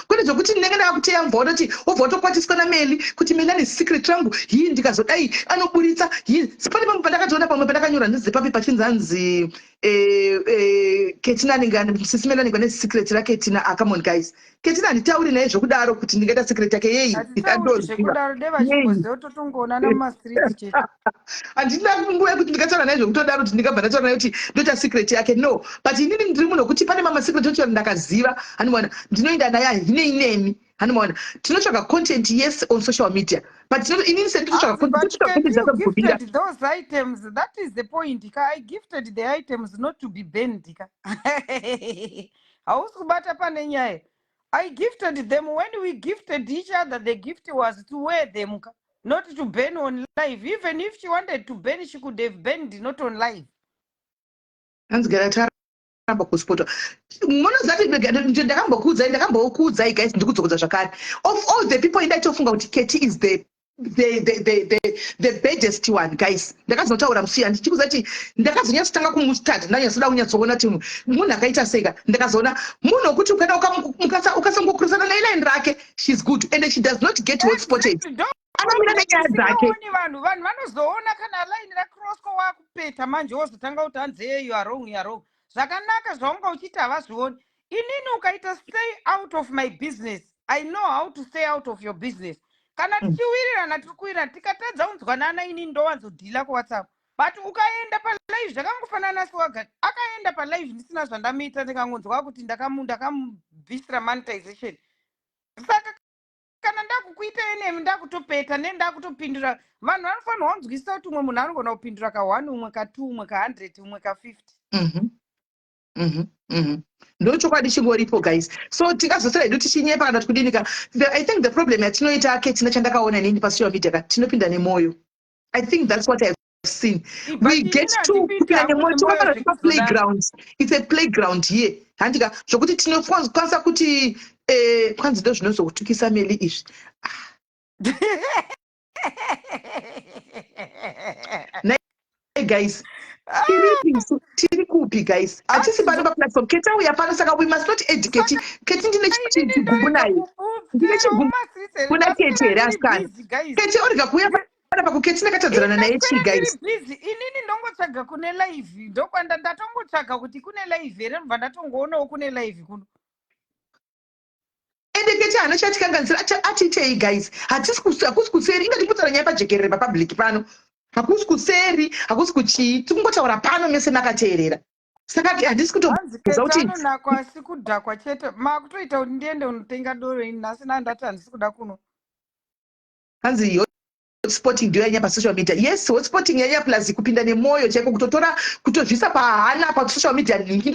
kwete zvokuti ndinenge ndakakuteya mubva watoti wobva watokwatiswa naMeli kuti Meli ane secret rangu, hii, ndikazodai anoburitsa hii. Pane pamwe pandakatoona, pamwe pandakanyora ndidze papi pachinzi hanzi Ketina anenge Sisi Meli anenge ane secret raKetina. Ah, come on, guys, Ketina handitauri naye zvokudaro kuti ndingaita secret yake yei. Hatitauri Andoziva zvekudaro, de vachimboziva totongoonana mumastreets chete. Handina nguva yekuti ndingataura naye zvekutodaro kuti ndingabva ndataura naye kuti ndoita secret yake, no. But inini ndiri munhu wekuti pane mamwe secret otaura ndakaziva, handimaona ndinoenda naye, hahinei nemi, handimaona tinotsvaga content, yes, on social media, but inini sendinotsvaga Hanzi, content, but totsvaga can content you dzakagumira. gifted those items? That is the point ka. I gifted the items not to be burned ka. Hausi kubata pane nyaya. I gifted them. When we gifted each other, the gift was to wear them ka, not to burn on live. Even if she wanted to burn, she could have burned not on live. Hanzi gara taramba kusipotwa. Munoziva kuti ndakambokuudzai, ndakambokuudzai, guys, ndikudzokudza zvakare, of all the people indaitofunga kuti Keti is the the baddest one, guys. Ndakazotaura musiya ndichikuza kuti ndakazonyatsotanga kumustart, ndanyatsoda kunyatsoona kuti munhu akaita seka. Ndakazoona munhu wekuti ukada ukasangokurusana neline rake, she's good and she does not get hotspotted. Anomira nenyaya dzake. Vanhu vanozoona kana line racrosswa, wakupeta manje, wozotanga kuti hanzi, "Hey, you are wrong, you are wrong." Zvakanaka zvaunga uchiiti havazvioni. Inini ukaita stay out of my business, I know how to stay out of your business. Kana tichiwirirana, tiri kuwirirana. Tikatadza kunzwanana, inini ndowanzodhila kuWhatsApp, but ukaenda palive, zvakangofanana siwaga akaenda palive ndisina zvandamuita, ndikangonzwa kuti ndakamubvisira monetization. Saka kana ndakukuita enemi, ndakutopeta nendakutopindura. Vanhu vanofanirwa kunzwisisa kuti umwe munhu anogona kupindura ka1, umwe ka2, umwe ka100, umwe ka50. Ndo chokwadi chingoripo, guys. So tingazosera hedu tichinyepa kana kuti kudinika. I think the problem yatinoita, Ketina, chandakaona inini pasocial media ka, tinopinda nemwoyo. I think that's what I've seen. We get to kupinda nemwoyo, tokafana pa playground. It's a playground here, handika? Zvokuti tinokwanisa kuti kwanzi ndo zvinozokutukisa meli izvi. Hey guys, tiripi? Tiri kupi, guys? Hatisi pano paplatform. Keti auya pano, saka we must not educate Keti. Ndine chigumbu naye, ndine chigumbu naKeti here, asikana? Keti orega kuuya panapa. KuKeti ndakatadzirana naye chii, guys? Busy. Inini ndongotsvaga kune live, ndokwanda ndatongotsvaga kuti kune live here, ndobva ndatongoonawo kune live kuno. Ende Keti haana chatikanganisira. Atiitei, guys? Hatisi, hakusi kuseri. Inga tikutaura nyaya pajekerere papublic pano. Hakusi kuseri, hakusi kuchii, tikungotaura pano mese makateerera. Saka handisi Hanzi kutobuza kuti Ketanonakwa, asi kudhakwa chete. Makutoita kuti ndiende unotenga doro ini nhasi. Nandati handisi kuda kuno. Hanzi hotspotting ndiyo yanyanya pasocial media. Yes, hotspotting yanyanya, plus kupinda nemwoyo chaiko, kutotora kutozvisa pahana pasocial media. Nhingi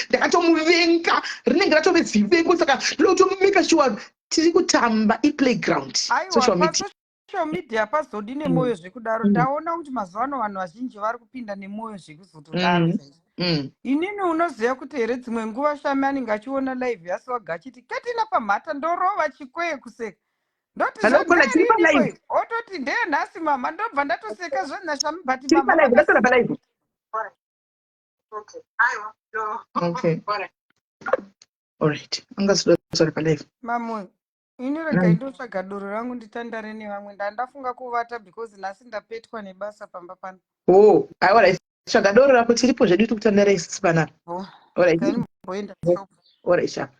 ndakatomuvenga, rinenge ratove zivengo, saka ndoda kutomumeka sure. Tiri kutamba, iplayground. Aiwa. Social media. Pasocial media pazodi nemwoyo zvekudaro. Ndaona kuti mazuva ano vanhu vazhinji vari kupinda nemwoyo zvekuzotodaro chaizvo. Inini unoziva kuti here, dzimwe nguva Shami anenge achiona live yaSwaga achiti, "Ketina pamhata," ndorova chikwee kuseka, ndoti, Hello, Kola, tiri palive. "Zvandarini?" Ototi, "Ndeyenhasi mama." Ndobva ndatoseka zvanashami, but Tiri mama palive, ndataura palive. Okay. Aiwa. No. Okay. Alright. Alright, angasida kutaura palive. Mamwe ini regai ndotsvaga doro rangu nditandare nevamwe. Ndandafunga kuvata because nhasi ndapetwa nebasa pamba pano. Oh, alright, tsvaga doro rako, tiripo zvedu, tiri kutandara isusu panapa. Oh, Alright. Kaimboenda. Alright, sharp.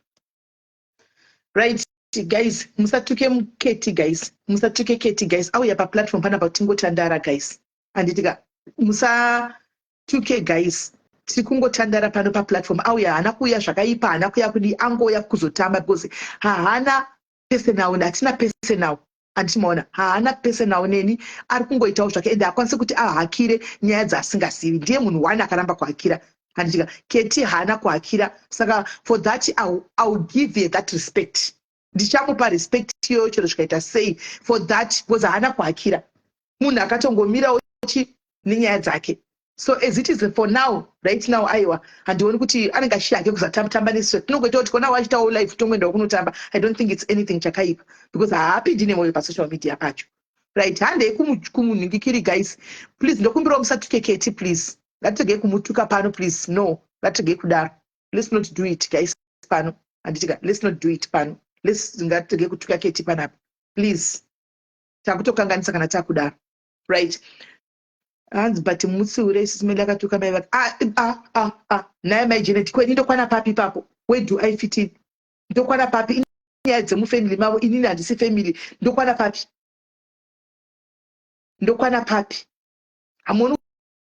Right, guys, musatuke muketi, guys. Musatuke Keti, guys. Auya paplatform panapa tingotandara, guys. Handiti ka? Musatuke, guys. Tiri kungotandara pano paplatform. Auya, haana kuuya zvakaipa, haana kuuya kudi, angouya kuzotamba because haana personal, hatina personal. Handiti maona? Haana personal neni, ari kungoitawo zvake, ende haakwanisi kuti ahakire nyaya dzaasingazivi. Ndiye munhu one akaramba kuhakira, handitika? Keti haana kuhakira, saka for that I'll give her that respect. Ndichamupa respect iyoyo chero zvikaita sei, for that, because haana kuhakira. Munhu akatongomirawo chi nenyaya dzake. So as it is for now, right now, aiwa, handioni kuti anenge achiya hake kuzatamba nesu. Tinongoita kuti kona wachitawo live, tongoendawo kunotamba. I don't think it's anything chakaipa because haapindi nemwoyo pasocial media pacho. Right, handei kumunhingikiri, guys. Please, ndokumbirawo musatuke Keti, please. Ngatiregei kumutuka pano, please. No, ngatiregei kudaro. Let's not do it, guys, pano, handitika? Let's not do it pano. Let's, ngatiregei kutuka Keti panapa, please. Takutokanganisa kana takudaro. Right, hanzi, "But mutsiure isusu." Meli akatuka mai vake. Ah, ah, ah, ah. Naye mai Janet, kweni ndokwana papi ipapo? Where do I fit in? Ndokwana papi? Inyaya dzemufamily mavo, inini handisi family. Ndokwana papi? Ndokwana papi? Hamuoni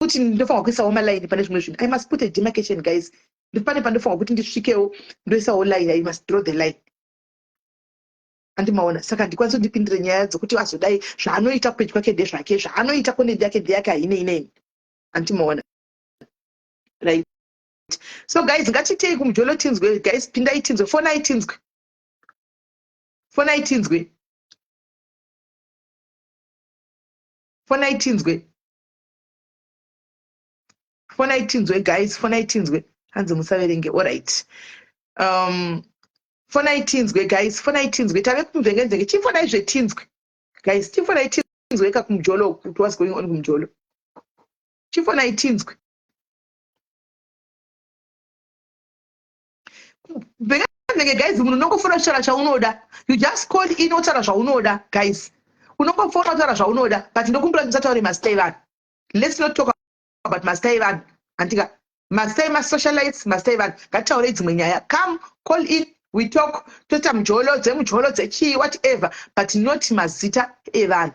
kuti ndofanirwa kuisawo malaini pane zvimwe zvinhu? I must put a demarcation, guys. Pane pandofanirwa kuti ndisvikewo, ndoisawo line. I must draw the line, andimaona? Saka handikwanisi kundipindire nyaya dzokuti azodai. Zvaanoita kupedyo kwake ndezvake, zvaanoita content yake ndeyake, hainei neni, andimaona? Right, so guys, ngatitei kumujolo tinzwe. Guys, pindai tinzwe, fonai tinzwe, fonai tinzwe, fonai tinzwe, fonai tinzwe, guys, fonai tinzwe. Hanzi musaverenge. Alright, fonai tinzwe, guys, fonai tinzwe. Tave kumvengenzenge, chifonai zvetinzwe. Guys, chifonai tinzwe ka kumujolo kuti what's going on kumujolo. Chifonai tinzwe. Bhekandenge guys, munhu unongofona kutaura chaunoda. You just call in wotaura zvaunoda, guys. Unongofona kutaura zvaunoda, but ndokumbira kuti musataure mazita evanhu. Let's not talk about mazita evanhu. Handika mazita emasocialites, mazita evanhu. Ngatitaurei dzimwe nyaya. Come, call in, we talk, toita mujolo, dzemujolo, dzechii, whatever, but not mazita evanhu.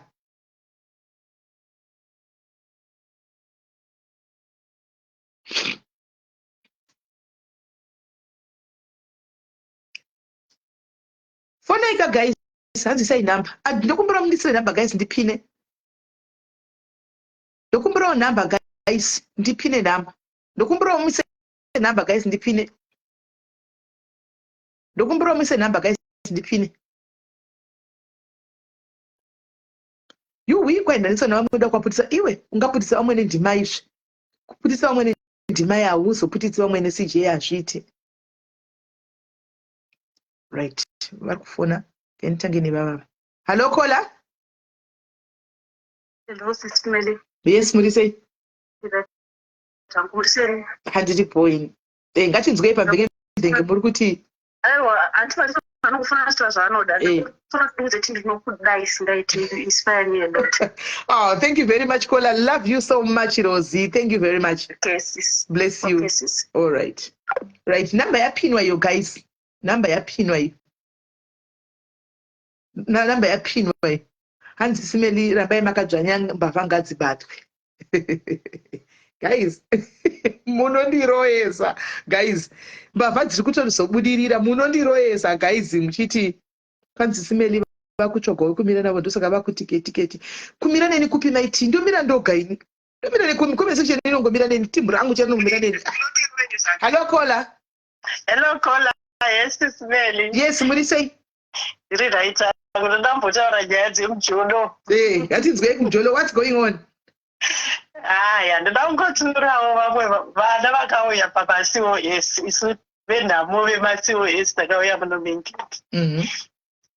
Fonaika guys, hanzi isai number. Ndokumbira mundisire number guys, ndipine. Ndokumbirawo number guys, ndipine number. Ndokumbirawo muise number guys, ndipine. Ndokumbirawo muise number guys, ndipine. Yuhwi, kwaendaniswa navamwe uda kuwaputisa iwe, ungaputisa vamwe nendima izvi. Kuputisa vamwe nendima hauzoputitsi vamwe neCJ, hazviiti. Right, vari kufona. Nditange nevavava. Hello caller. Hello, Sis Melly. Yes, muri sei? Tangu muri sei? Handiri boy. Eh, ngatinzwei pamvenge mvenge muri kuti. Aiwa, hanti vari vanongofana kutaura zvaanoda. Ndinofana kuudza kuti ndinokudai singaiti, you inspire me a lot. Oh, thank you very much, caller. Love you so much, Rosie. Thank you very much. Okay, sis. Bless you. Okay, sis. All right. Right, number yapinwa iyo guys. Number yapinwa iyo. Number yapinwa iyo. Hanzi simeli rambai makadzvanya, mbavha ngadzibatwe. Guys, munondiroyesa guys. Mbavha dziri kutozobudirira, munondiroyesa guys muchiti kwanzi simeli vakutsvagwa wekumira navo, ndosaka vakuti keti kumira neni kupi maiti? Ndomira ndoga ini, ndomira nekumi comment section inongomira neni, timu rangu charinongomira neni. Hello caller. Hello caller. Yes, Sis Melly. Yes, muri sei? Ndiri right. Ndambotaura nyaya dzemujolo. Eh, ngatinzwei kumujolo, what's going on? Aya, ndoda kungotsiurawo vamwe vana vakauya pamaCOS. Isu venhamo vemaCOS takauya muno muEngland.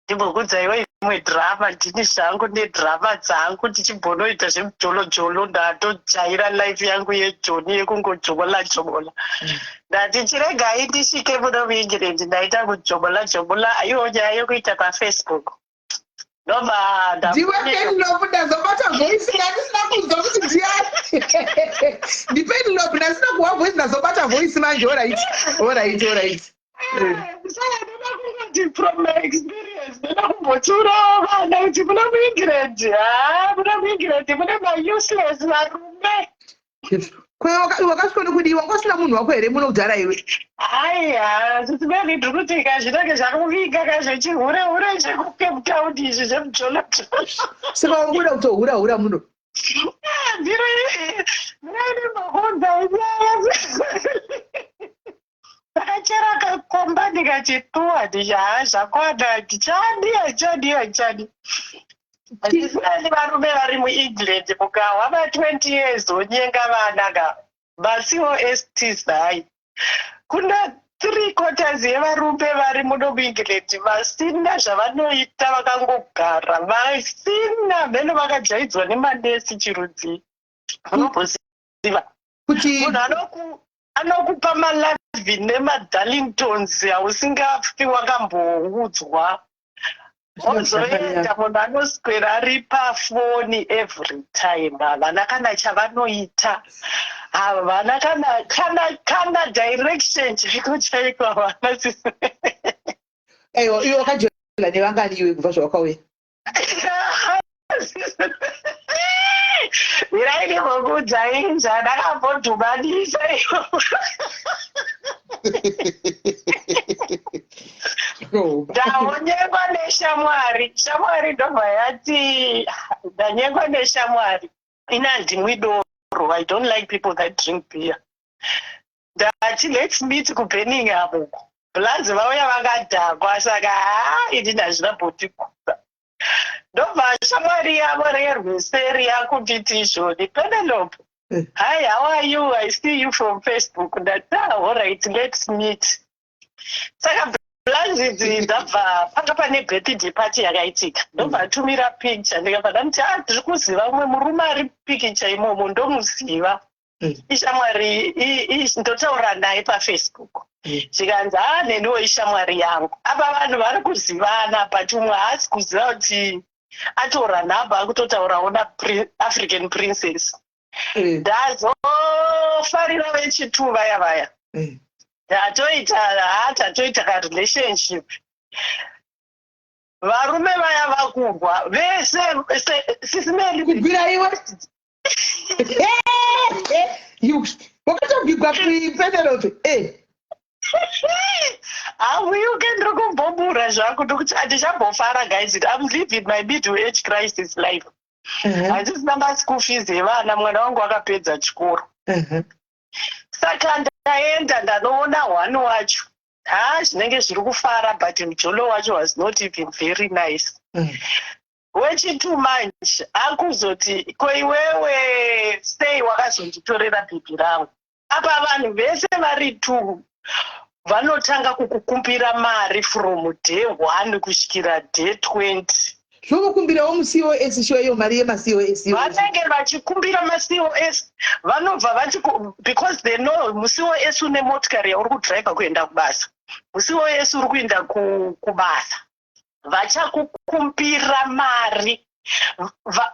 Ndimbokudzaiwo imwe drama. Ndini zvangu nedrama dzangu ndichimbonoita zvemujolojolo. Ndatojaira life yangu yejoni yekungojobola jobola. Ndati chiregai ndisvike muno muEngland, ndaita kujobola jobola iwo nyaya yekuita paFacebook, ndobva Ndiwe Penelope? Ndazobata voice ndandisina kunzwa kuti ndiani. NdiPenelope, ndasina kuwa voice, ndazobata voice manje. Alright. Saka ndoda kungoti from my experience, ndoda kumbotsiurawo vana kuti muna muEngland, ha, muna muEngland mune mauseless varume. Wakasvika nekudiwa, wanga usina munhu wako here muno kudhara iwe? Aiya, sisimeni, ndiri kuti kazvinenge zvakuvinga kazvechihure hure chekuCape Town izvi zvemujolojolo. Saka wanguda kutohura hura muno? Ndiri ndiraine nyaya ndakachera kakomba ndikachituwa, ndichi haa, zvakwana, handichadi, handichadi, handichadi. Handisani varume vari muEngland, mukahwa ma20 years wonyenga vana ka maCOSTs. Hai, kuna three quarters yevarume vari muno muEngland vasina zvavanoita, vakangogara vasina mheno, vakajaidzwa nemanesi chirudzi, unomboziva kuti munhu anokupa malavi nemadarlingtons hausingafi wakamboudzwa. Wozoenda munhu anoswera ari pafoni every time, havana kana chavanoita, havana kana direction chaiko chaiko havana. Aiwa, iwe wakajola nevangani iwe kubva zvawakauya? Mirai ndimbokuudzai zvandakambodhumanisa. Ndanyengwa neshamwari, shamwari ndobva yati ndanyengwa neshamwari. Ini handimwi doro, I don't like people that drink beer. Ndati let's meet kuBirmingham uko. Blanzi vauya vakadhakwa, saka haa, ini ndazvina bhotikuza. Ndobva shamwari yavo rerweseri yakunditi izvoni, "Penelope, hi, how are you? I see you from Facebook." Ndati, "Ah, alright, let's meet." Saka blanzi Idzi ndabva panga pane birthday party yakaitika, ndobva atumira picture. Ndikabva ndamuti, "A, ndiri kuziva umwe murume ari pikicha imomo, ndomuziva." Ishamwari, ndotaura naye paFacebook. Zvikanzi, "Ha, neniwo ishamwari yangu." Apa vanhu vari kuzivana, but umwe haasi kuziva kuti atora nhamba, akutotaurawo naAfrican Princess. Ndazofarira vechitu vaya vaya. Tatoita, ha, tatoita karelationship. Varume vaya vakurwa vese, Sis Melly. Kubvira iwe wakatobvigwa kuPenelope. Hauyuke, ndiri kumbobura zvangu, ndikuti handichambofara. Guys, I'm living my middle age crisis life. Handisina maschool fees evana, mwana wangu akapedza chikoro. Saka ndaenda ndanoona one wacho. Ha, zvinenge zviri kufara, but mujolo wacho was not even very nice. Wechitu manje akuzoti, "Ko iwewe sei wakazonditorera bhibhi rangu?" Apa vanhu vese vari two vanotanga kukukumbira mari from day one kusvikira day 20. Zvokukumbirawo muCOS shuwa, iyo mari yemaCOS? Vanenge vachikumbira maCOS. Vanobva vati, because they know muCOS une motikari yauri kudhiraivha kuenda kubasa, muCOS uri kuenda kubasa, vachakukumbira mari.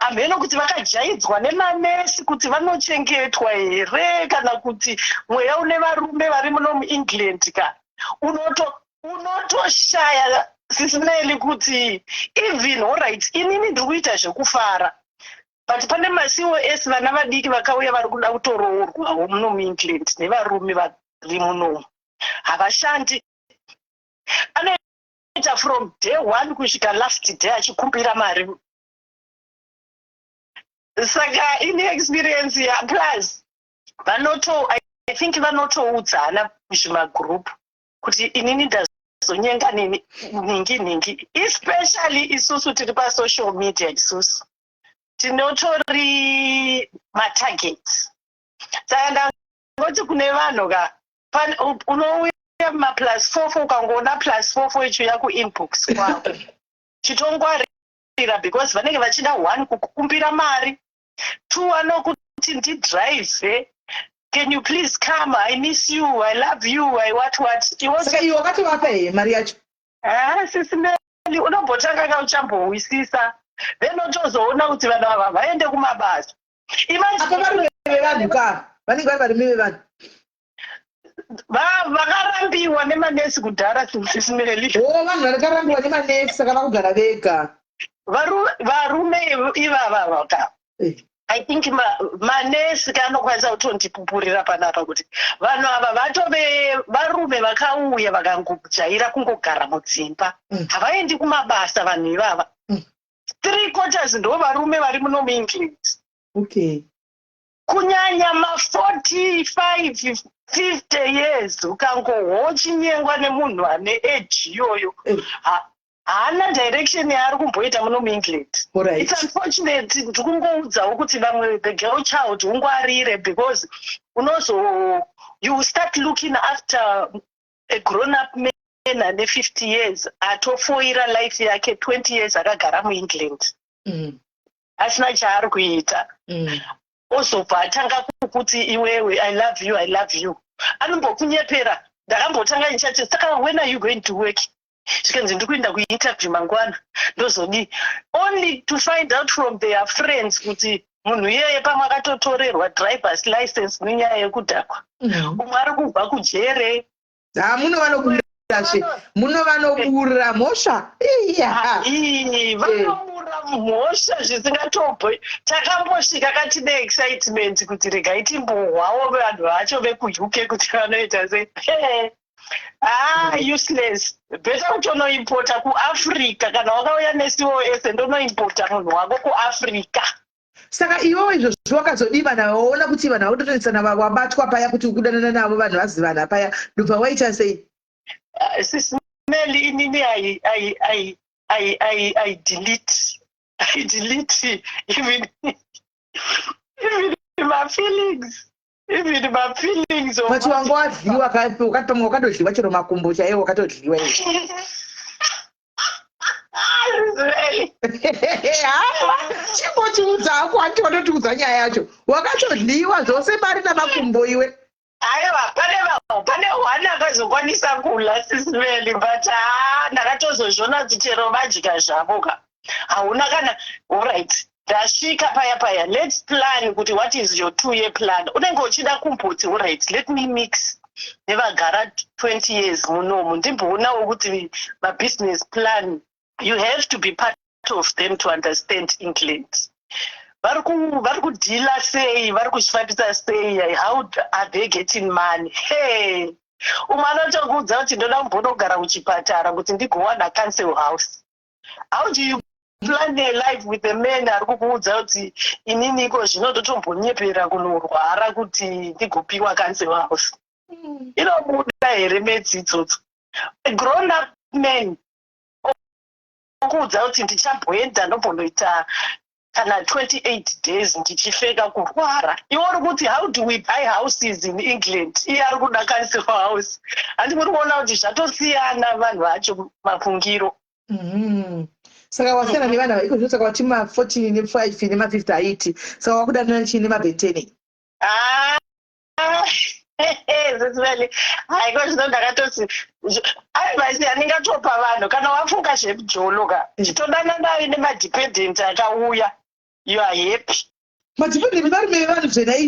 Hamheno kuti vakajaidzwa nemanesi kuti vanochengetwa here, kana kuti mweya une varume vari muno muEngland ka. Unotoshaya, Sis Melly, kuti even, alright, inini ndiri kuita zvekufara, but pane maCOS, vana vadiki vakauya vari kuda kutoroorwawo muno muEngland nevarume vari munomu havashandi. Anoita from day one kusvika last day achikumbira mari. Saka ine experience ya plus vanoto, I think vanotoudzana muzvimagroup kuti inini ndazonyenga nhingi nhingi. Especially isusu tiri pasocial media, isusu tinotori matargets. Saka ndangoti kune vanhu ka, unouya ma+44, ukangoona +44 ichiuya kuinbox kwako, chitongwarira, because vanenge vachida one, kukukumbira mari, two, vanokuti, "Ndidrive, can you please come? I miss you, I love you, I what what." Saka iwe wakatovapa here mari yacho? Ha, Sis Melly, unombotanga ka uchambowisisa, then otozoona kuti vanhu ava vaende kumabasa. Apa varume vevanhu ka, vanenge vari varume vevanhu. Vakarambiwa nemanesi kudhara, Sis Melly. O, vanhu vakarambiwa nemanesi, saka vakugara vega. Varume ivava vaka I think manesi kanokwanisa kutondipupurira panapa kuti vanhu ava vatove varume vakauya vakangojaira kungogara mudzimba. Havaendi kumabasa vanhu ivava. Three quarters ndo varume vari muno muEngland. Kunyanya ma45, 50 years, ukangohochinyengwa nemunhu ane age iyoyo, haana direction yaari kumboita muno muEngland. It's unfortunate. Ndikungoudzawo kuti vamwe, the girl child, ungwarire, because unozo you start looking after a grown up man ane 50 years, atofoira life yake 20 years akagara muEngland asina chaari kuita. Ozobva atanga kukuti, "Iwewe, I love you, I love you." Anombokunyepera. Ndakambotanga ndichati, "Saka when are you going to work?" Zvikanzi, "Ndiri kuenda kuinterview mangwana, ndozodii?" Only to find out from their friends kuti munhu iyeye pamwe akatotorerwa drivers license nenyaya yekudhakwa. Umwe ari kubva kujere. Ha, muno vanoburasve, muno vanobura mhosva iya. Ii, vanobura mhosva zvisingatoboi. Takambosvika katine excitement kuti regai timbohwawo vanhu vacho vekuUK kuti vanoita sei. Ah, useless. Better kutonoimpota kuAfrica. Kana wakauya neCOS, ndonoimpota munhu wako kuAfrica. Saka iwewe izvozvo wakazodiva navo, waona kuti vanhu vakutotonesana, wabatwa paya kuti ukudanana navo, vanhu vazivana paya, ndobva waita sei? Sis Melly, inini I delete even my feelings, even my feelings of But wanga wadliwa, wakati pamwe wakatodliwa chero makumbo chaiwo wakatodliwa iwe. Haiwa, chimbochiudza hako, hanti watotiudza nyaya yacho. Wakatodliwa zvose, mari namakumbo, iwe. Aiwa, pane one akazokwanisa kula, Sis Melly, but haa, ndakatozozviona kuti chero vadya zvavo ka, hauna kana. Alright, ndasvika paya paya, let's plan kuti what is your 2-year plan. Unenge uchida kumboti, alright, let me mix nevagara 20 years munomu, ndimboonawo kuti mabusiness plan. You have to be part of them to understand England. Vari kudeala sei, vari kuzvifambisa sei, how are they getting money? Hey, umwe anotokuudza kuti ndoda kumbonogara kuchipatara kuti ndigowana council house. How do you plan a life with a man ari kukuudza kuti inini iko zvino ndotombonyepera kunorwara kuti ndigopiwa council house? Inobuda here metsi idzodzo? A grown up man okuudza kuti ndichamboenda ndombonoita kana 28 days ndichifeka kurwara. Iwe uri kuti, how do we buy houses in England? Iye ari kuda council house. Handi muri kuona kuti zvatosiyana vanhu vacho mafungiro? Saka wasiyana nevanhu iko zvino. Saka wati ma14 ne5 nema50 haiti. Saka wakudanana chii nemabhenteni? Ah, Sis Melly, haiko zvino ndakatoti advice yandingatopa vanhu, kana wafunga zvemujolo ka, chitodana nayo nemadependent akauya, you are happy. Madependent varume vevanhu zvenai.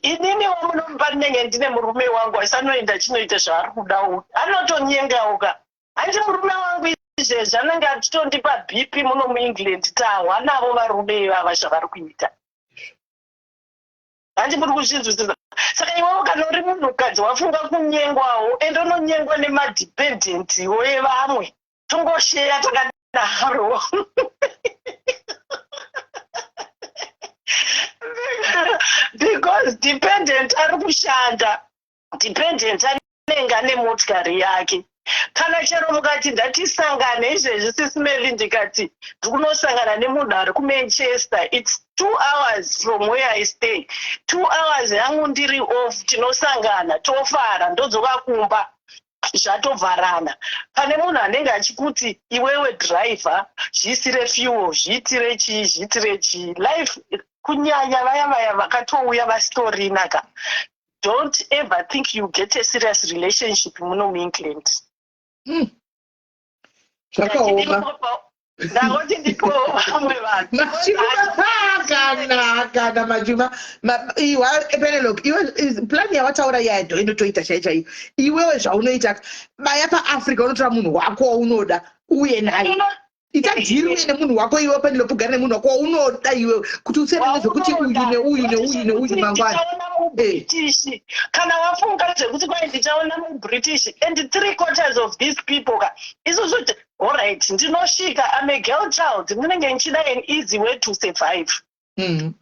Inini wamunomupa, ndinenge ndine murume wangu asanoenda chinoita zvaari kuda, anotonyengawo ka. Hanti murume wangu izvezvi anenge achitondipa BP muno muEngland. Tahwa navo varume ivava zvavari kuita, handi muri kuzvinzwisisa? Saka iwewo kana uri munhukadzi wafunga kunyengwawo, ende unonyengwa nemadependentiwo evamwe, tongosheya takadaro, because dependent ari kushanda, dependent anenge ane motikari yake. Kana chero mukati ndatisangane izvezvi, Sis Melly, ndikati ndikunosangana nemunhu ari kuManchester, it's 2 hours from where I stay. 2 hours yangu ndiri off, tinosangana, tofara, ndodzoka kumba, zvatovharana. Pane munhu anenge achikuti, iwewe driver, zviisire fuel, zviitire chii, zviitire chii. Life, kunyanya vaya vaya vakatouya vasitorina ka, don't ever think you get a serious relationship muno muEngland. Zvakaoma. Ndangoti ndipowo vamwe vanhu. Machuma, kana machuma iwa Penelope, iwe plan yawataura yayo inotoita chai chaiyo. Iwewe zvaunoita, baya paAfrica, unotora munhu wako waunoda uye naye, ita deal uye nemunhu wako. Iwe Penelope, ugare nemunhu wako waunoda iwewe, kuti usiyane nezvekuti uyu neuyu neuyu neuyu mangwana. Ndichaona muBritish. Kana wafunga zvekuti kwai ndichaona muBritish, and three quarters of these people ka, isusu, alright, ndinosvika, am a girl child, ndinenge ndichida an easy way to survive.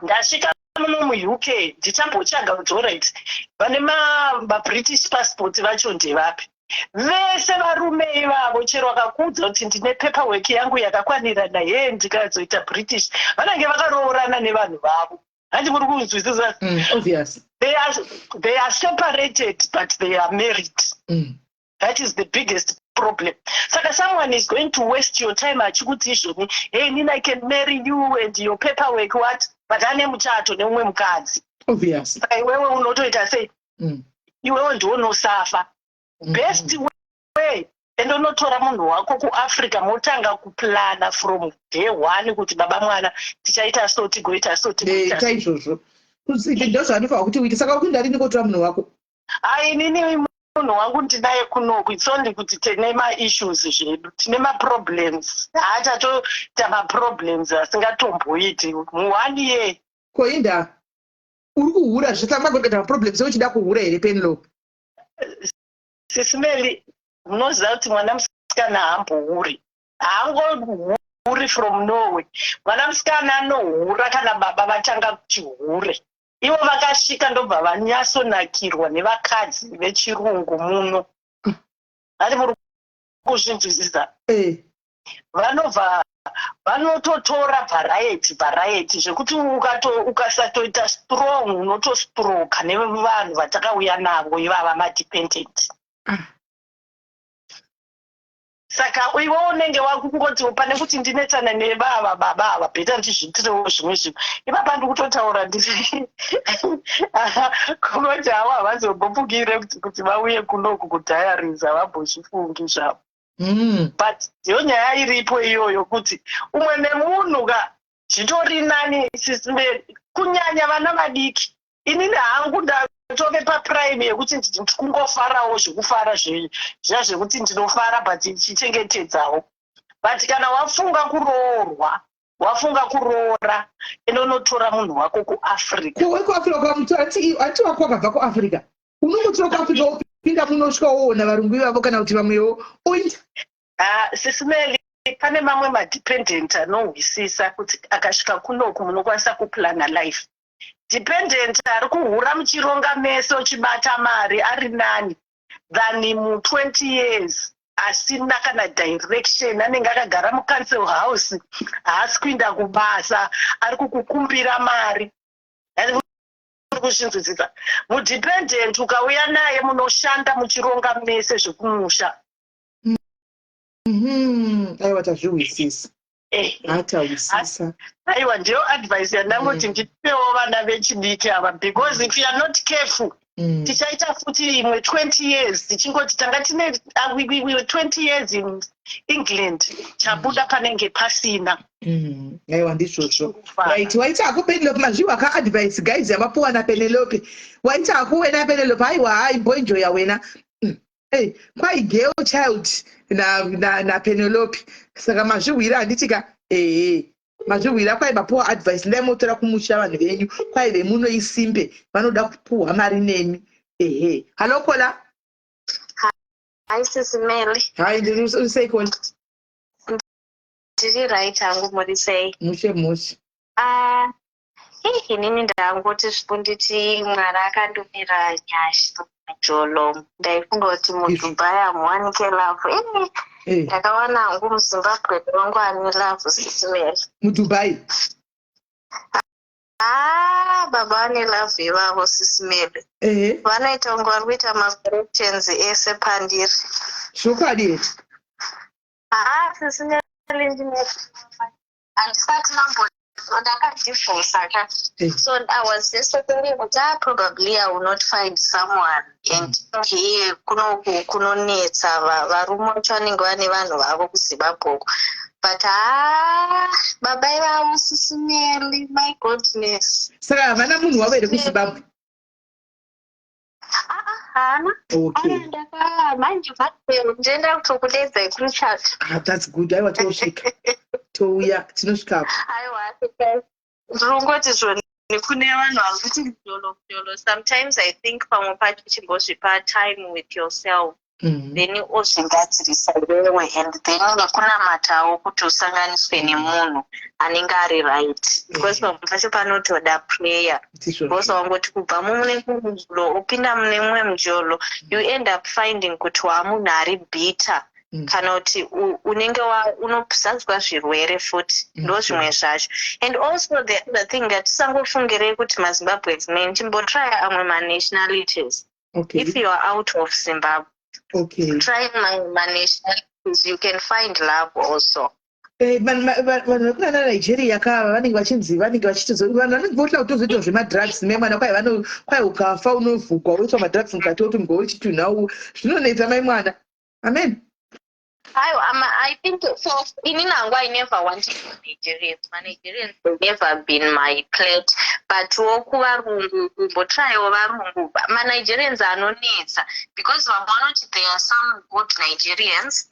Ndasvika muno muUK, ndichambotsvaga kuti alright, vane maBritish passport vacho ndevapi. Vese varume ivavo, chero vakakuudza kuti ndine paperwork yangu yakakwanirana, he, ndikazoita British, vanenge vakaroorana nevanhu vavo. Handi muri kunzwisisa? Obvious. They are separated, but they are married. That is the biggest problem. Saka someone is going to waste your time achikuti izvoni, hey, nini I can marry you and your paperwork, what, but ane muchato neumwe mukadzi. Saka iwewe unotoita sei? Iwewe ndiwo unosafa. Best way, ende unotora munhu wako kuAfrica, motanga kuplana from day one kuti baba mwana tichaita so, tigoita so, tigoita so. Chaizvozvo ndozvaanofanira kuti uite. Saka ukuenda rini kotora munhu wako? Ai, inini munhu wangu ndinaye kunoku. It's only kuti tine maissues zvedu, tine maproblems. Haachatoita maproblems asingatomboiti muone year. Koinda uri kuhura zvisanga maproblems euchida kuhura here, Penelope? Sis Melly, munoziva kuti mwana musikana haambohuri, haangohuri from nowhere. Mwana musikana anohura kana baba vatanga chihure. Ivo vakasvika, ndobva vanyatsonakirwa nevakadzi vechirungu muno. Hati muri kuzvinzwisisa? Eh. Vanobva vanototora variety variety, zvekuti ukasatoita strong unotostroka nevanhu vatakauya navo ivava madependent. Saka iwe unenge wakungoti pane kuti ndinetsana nevava baba ava, better ndizviitirewo zvimwe zvinhu. Ipapa ndikutotaura ndiri kungoti havo havazombofungire kuti vauye kunoku kudiaries, havambozvifungi zvavo. But ndiyo nyaya iripo iyoyo, kuti umwe nemunhu ka zvitori nani, kunyanya vana vadiki. Inini hangu ndatove paprime yekuti kungofarawo zvekufara zviya zvekuti ndinofara, but ndichichengetedzawo. But kana wafunga kuroorwa, wafunga kuroora, inonotora munhu wako kuAfrica. KuwekuAfrica, anti wako wakabva kuAfrica, unongotora kuAfrica, wopinda munosvika, woona varungu ivavo kana kuti vamwewo, oita. Sis Melly, pane mamwe madependent anohwisisa kuti akasvika kunoku munokwanisa kuplana life. Dependent ari kuhura muchironga mese, uchibata mari, ari nani than mu20 years asina kana direction. Anenge akagara mucouncil house, haasi kuinda kubasa, ari kukukumbira mari. Uri kuzvinzwisisa? Mudependent ukauya naye, munoshanda muchironga mese zvekumusha. Aiwa, tazvihwisisa, atahwisisa. Aiwa, ndiyo advice yandangoti ndipewo vana vechidiki ava, because if you are not careful, tichaita futi imwe 20 years tichingoti tanga tine 20 years in England, chabuda panenge pasina. Aiwa, ndizvozvo. Right, waita hako, Penelope. Mazviwa kaadvice, guys, yamapuwa naPenelope. Waita hako wena, Penelope. Aiwa, haimboenjoya wena. Hey, kwai girl child naPenelope na, na Saka mazvihwira, handiti ka? Ehe, mazvihwira. Kwai mapuwa advice, ndai motora kumusha vanhu venyu. Kwai vemuno isimbe, vanoda kupuhwa mari nemi. Ehe, hallo caller. Hi, Sis Melly. Hai, ndiri sei, caller? Ndiri right hangu, muri sei? Mushe mushe. Ah, inini ndangoti zvipunditi Mwari akandumira nyasha mujolo. Ndaifunga kuti muDubai hamuwanike love. Ndakawana hangu muZimbabwe wangu ane love, Sis Melly. MuDubai? Ah, baba vane love ivavo, Sis Melly. Vanoita kunge vari kuita macorrections ese pandiri. Zvokwadi here? Ah, Sis Melly, ndine handisati mambo ndakadivhosa ka. So I was just thinking kuti, ah, probably I will not find someone, and here kunoku kunonetsa, varume vacho vanenge vane vanhu vavo kuZimbabwe uko. But ha, baba ivavo, Sis Melly, my goodness. Saka havana munhu wavo here kuZimbabwe? Ah, ah, haana. Ndaka manje ndenda kutokudedzai kuchat. Ah, that's good. Aiwa, tosvika, touya, tinosvikapo. Aiwa, ndinongoti zvoni kune vanhu vari kuti mjolo mjolo, sometimes I think pamwe pacho chimbozvipa time with yourself, then ozvigadzirisa iwewe, and then nekunamatawo kuti usanganiswe nemunhu anenge ari right, because pamwe pacho panotoda prayer, because wangoti kubva mune mumwe mujolo upinda mune mumwe mujolo, you end up finding kuti waamunhu ari bitter, kana kuti unenge unozadzwa zvirwere futi. Ndo zvimwe zvacho. And also the other thing, ngatisangofungirei kuti maZimbabweans men. Chimbotrya amwe manationalities. If you are out of Zimbabwe, try manationalities, you can find love also. Vanhu vekunana Nigeria kava vanenge vachinzi vanenge vachitozo vanhu vanenge votoda kutozoitawo zvemadrugs mai mwana. Kwai vano kwai ukafa unovhugwa, woitwa madrugs mukati, wotumigwa wechitunha. Zvinonetsa, mai mwana, amen. I think so. Inini hangu, I never wanted Nigerians. Nigerians have never been my plate. But wo kuvarungu, kumbotraiwo varungu. MaNigerians anonetsa because vamwe vanoti there are some good Nigerians,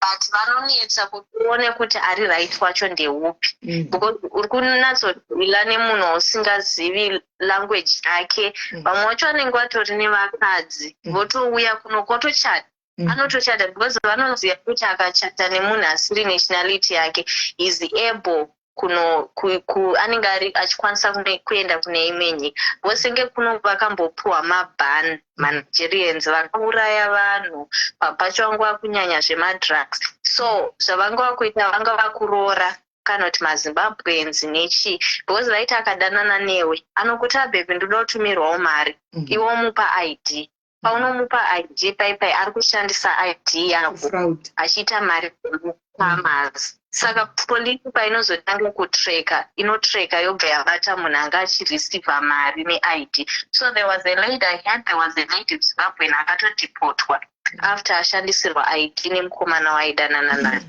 but vanonetsa kuti uone kuti ari right wacho ndeupi, because uri kunatsodhila nemunhu wausingazivi language yake. Vamwe vacho vanenge vatori nevakadzi, votouya kuno kotochata. Anotochata because vanoziva kuti akachata nemunhu asiri nationality yake is able kuno anenge ari achikwanisa kuenda kune imwe nyika. Vosenge kuno vakambopuhwa maban maNigerians vakauraya vanhu papacho, vanga vakunyanya zvemadrugs, so zvavanga vakuita, vanga vakuroora kana kuti maZimbabweans nechii, because vaiti akadanana newe anokuti, "Ababy, ndoda kutumirwawo mari." Iwe womupa ID. Paunomupa ID paipai, ari kushandisa ID yako Fraud. Achiita mari dzemufarmers. Saka polisi painozotanga kutracka, inotracka yobva yabata munhu anga achireceiva mari neID. So there was a lady I had, there was a lady Zimbabwean akatodeportwa after ashandisirwa ID nemukomana waidanana naye.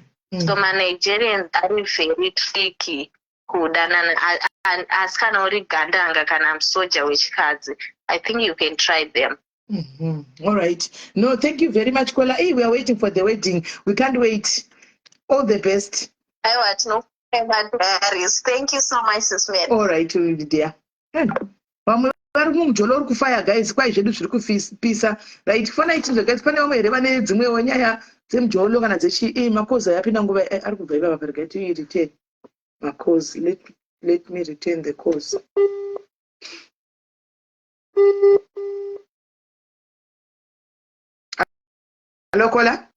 So maNigerians ari very tricky kudanana, asi kana uri gandanga kana musoja wechikadzi, I think you can try them. All right. No, thank you very much, Kola. Hey, we are waiting for the wedding. We can't wait. All the best. Aiwa, tinofema diaries. Thank you so much, Sis Melly. All right, dear. Vamwe vari mumujolo uri kufaya, guys. Kwai zvedu zviri kupisa. Right, fonai chinzwa, guys. Pane vamwe here vane dzimwewo nyaya dzemujolo kana dzechi macalls ayapinda nguva ari kubva ipapa? Regai tireturn macalls. Let me return the calls. Hello, caller.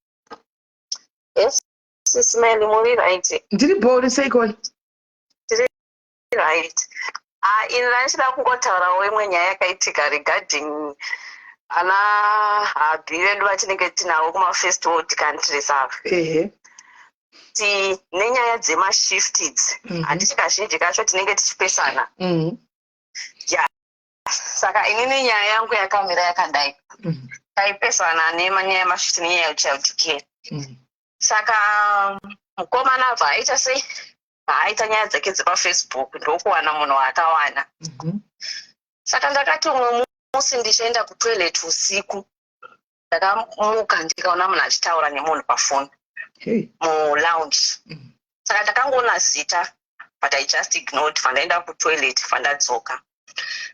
Yes, Sis Melly, muri right? Ndiri bho, uri sei, caller? Right. Ah, ini ndachida kungotaurawo imwe nyaya yakaitika regarding ana hubby vedu vatinenge tinavo kumafirst world countries ava. Ti nenyaya dzemashift idzi, handiti kazhinji kacho tinenge tichipesana? Saka inini nyaya yangu yakamira yakadai. Taipesana nenyaya yemashift nenyaya yechild care. Saka mukomana abva aita sei, aita nyaya dzake dzepafacebook, ndokuwana munhu waakawana. Saka ndakati umwe musi ndichienda kutoilet usiku, ndakamuka ndikaona munhu achitaura nemunhu pafoni mulounge. Saka ndakangoona zita, but I just ignored. Fandaenda kutoilet, fandadzoka,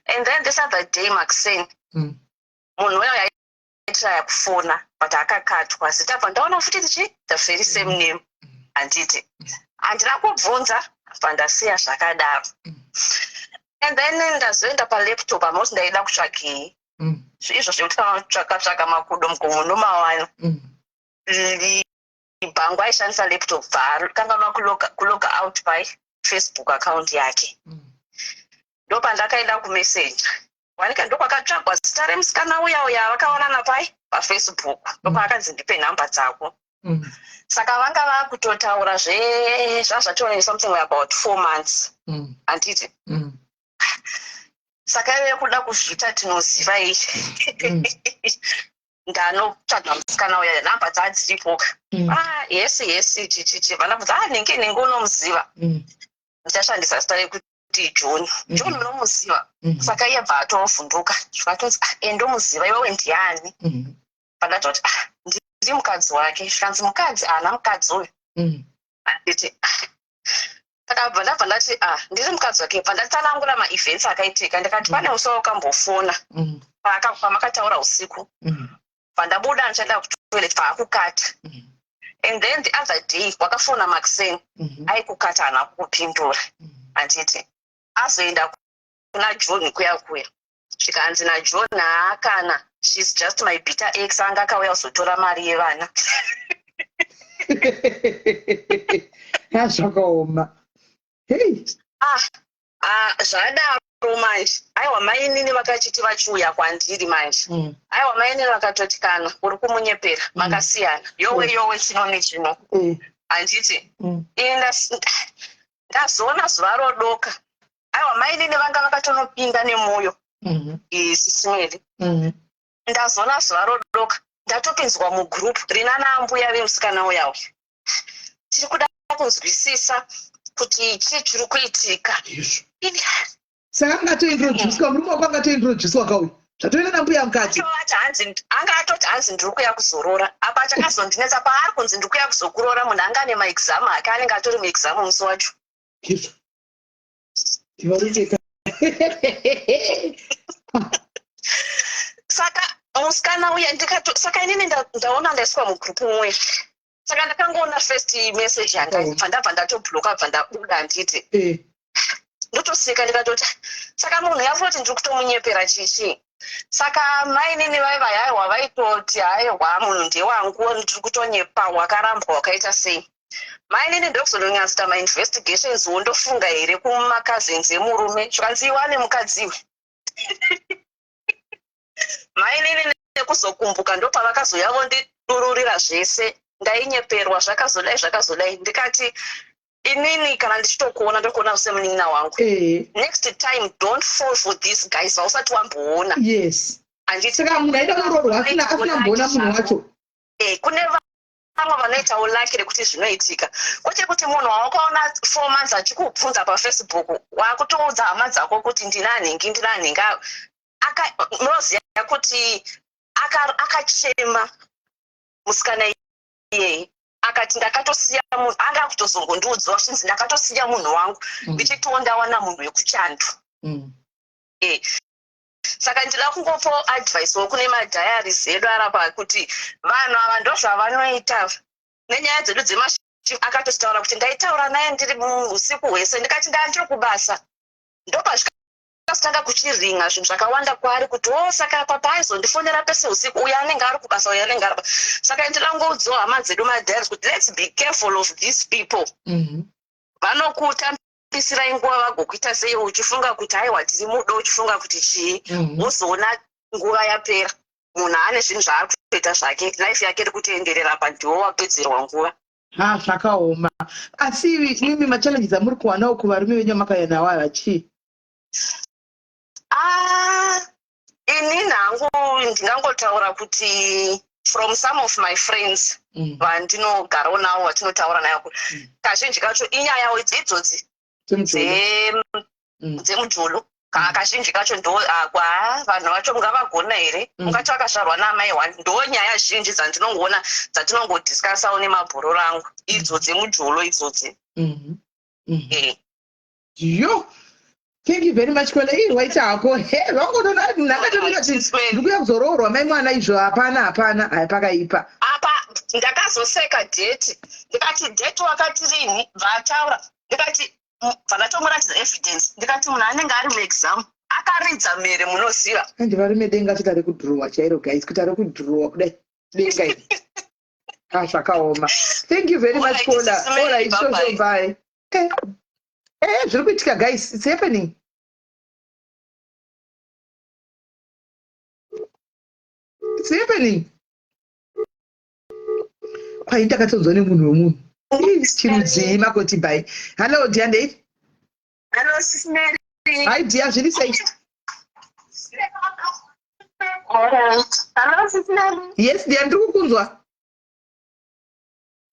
and then this other day maxen, munhu uyo aitraya kufona but akakatwa. Zita bva ndaona futi tichi the very same name. Handiti handina kubvunza, bva ndasiya zvakadaro. And then ndazoenda palaptop, amoti ndaida kutsvagei, izvo zvekuti kana tsvaka tsvaka makudo mugomo unomawana. Bhangu aishandisa laptop, bva kanganwa kuloga out by Facebook account yake. Ndopandakaenda kumessenger, wanika ndokwakatsvagwa zita remusikana uya uya vakaonana pai pafacebook. Ndopaakanzi, "Ndipe nhamba dzako." Saka vanga vakutotaura zvazvatone something like about 4 months, handiti? Saka ive kuda kuzviita tinoziva iyi. Ndanotsvaga musikana uya, nhamba dzadziripo. Ah, yes, chichichi vandabvunza, ah, nenge nenge unomuziva? Ndichashandisa zita rekuti John. John unomuziva? Saka iye bva atovhunduka, zvikatoti, "Ah, endomuziva, iwewe ndiani?" Pandatoti, "Ah, ndiri mukadzi wake." Zvikanzi, "Mukadzi haana mukadzi uyu." Handiti? Ah. Saka bva ndabva ndati, "Ah, ndiri mukadzi wake." Bva ndatsanangura maevents akaitika. Ndikati, "Pane musi wakambofona pamakataura usiku, bva ndabuda ndichaenda kutoilet, paakukata. And then the other day wakafona maxen, aikukata, haana kukupindura." Handiti azoenda kuna John kuya kuya, zvikanzi naJohn, "Haakana, she's just my bitter ex, anga akauya kuzotora mari yevana." Zvakaoma, hei. Ah, ah, zvadaro manje, aiwa, mainini vakachiti vachiuya kwandiri manje, aiwa, mainini vakatoti, "Kana uri kumunyepera, makasiyana, yowe yowe, chino nechino." Handiti? Ini ndazoona zuva rodoka, aiwa, mainini vanga vakatonopinda nemwoyo. Sis Melly, ndazoona zuva rodoka, ndatopinzwa mugroup rina naambuya vemusikana uya uya, "Tiri kuda kunzwisisa kuti chii chiri kuitika." Izvo. Saka angatointroducwa, murume wako angatointroducwa kauyu, zvatoenda nambuya mukati. Atoti hanzi, anga atoti hanzi, "Ndiri kuya kuzorora." Apa chakazondinetsa, paari kunzi, "Ndiri kuya kuzokurora," munhu anga ane maexam ake, anenge atori muexam musi wacho. Izvo, tivaruteka. Saka musikana uya ndikato, saka inini ndaona ndaiswa mugroup mumwe, saka ndakangoona first message yanga, bva ndabva ndatoblocka, bva ndabuda, handiti? Ndotoseka, ndikatoti, saka munhu yafoti ndiri kutomunyepera chichi. Saka mainini vaiva, haiwa, vaitoti, "Haiwa, munhu ndewangu, ndiri kutonyepa, wakarambwa, wakaita sei?" Mainini ndokuzondonyatsoita mainvestigations wo, ndofunga here, kumacousins emurume, zvikanzi, "Iwe ane mukadzi iwe." Mainini mekuzokumbuka ndopavakazouya vondidururira zvese, ndainyeperwa, zvakazodai, zvakazodai. Ndikati, inini kana ndichitokuona, ndokuona semunin'ina wangu. Next time don't fall for these guys vausati wamboona. Handiti? Saka munhu aida kuroorwa asina mboona munhu wacho. Kune vamwe vanoitawo lucky rekuti zvinoitika, kwete kuti munhu wawakaona 4 months achikubvunza paFacebook, wakutoudza hama dzako kuti ndina nhingi, ndina nhingi. Munoziva kuti akachema musikana iyeye, akati ndakatosiya munhu anga akutozongondiudzawo zvinzi ndakatosiya munhu wangu ndichitiwo ndawana munhu wekuchando. Saka ndida kungopawo advice wo kune madiaries edu arapa kuti vanhu ava ndozvavanoita nenyaya dzedu dzemashi. Akatotaura kuti ndaitaura naye ndiri usiku hwese. Ndikati ndandiri kubasa, ndopazvikatanga kuchiringa zvinhu zvakawanda kwaari kuti o saka apa paaizondifonera pese usiku, uyo anenge ari kubasa, uyo anenge ari. Saka ndida kungoudzawo hama dzedu madiaries kuti let's be careful of these people. Vanokutambisirai nguva, vagokuita sei, uchifunga kuti aiwa, tiri mudo, uchifunga kuti chii, wozoona nguva yapera, munhu ane zvinhu zvaari kutoita zvake, life yake iri kutoenderera, pa ndiwo wapedzerwa nguva. Ha, zvakaoma. Asi mimi machallenges amuri kuwanawo kuvarume venyu vamakauya nawo ava chii? Ah, inini hangu ndingangotaura kuti from some of my friends vandinogarawo navo, vatinotaura nayo, kazhinji kacho inyayawo idzodzi Dzemujolo. Dzemujolo. Kazhinji kacho ndo ah, kwa vanhu vacho mungavagona here? Ungati vakazvarwa naamai one. Ndo nyaya zhinji dzandinongoona dzatinongodiscussawo nemabhororo angu, idzo dzemujolo idzodzi. Yo, thank you very much, Kwele. Ii, waita hako. He, vangotoona ndakatomira kuti ndikuya kuzoroorwa mai mwana, izvo hapana, hapana. Hai, pakaipa. Apa ndakazoseka date, ndikati, "Date wakati rini?" Bvaataura, ndikati bva ndatomuratidza evidence, ndikati munhu anenge ari muexam akaridza mhere, munoziva. Andi varume, denga toita rekudhurowa chairo, guys, kuita rekudhurowa kudai denga iri. Ah, zvakaoma. Thank you very much, Alright, Kola. Sis Mary, Alright, so so bye-bye. bye. Zviri kuitika, guys, it's happening, it's happening. Kwai ndakatonzwa nemunhu wemunhu. Ih, chirudzii makoti. Bye. Hello, Diandei. Hello, Sis Mary. Hi dear, zviri sei? Alright. Hello, Sis Mary. Yes dear, ndiri kukunzwa.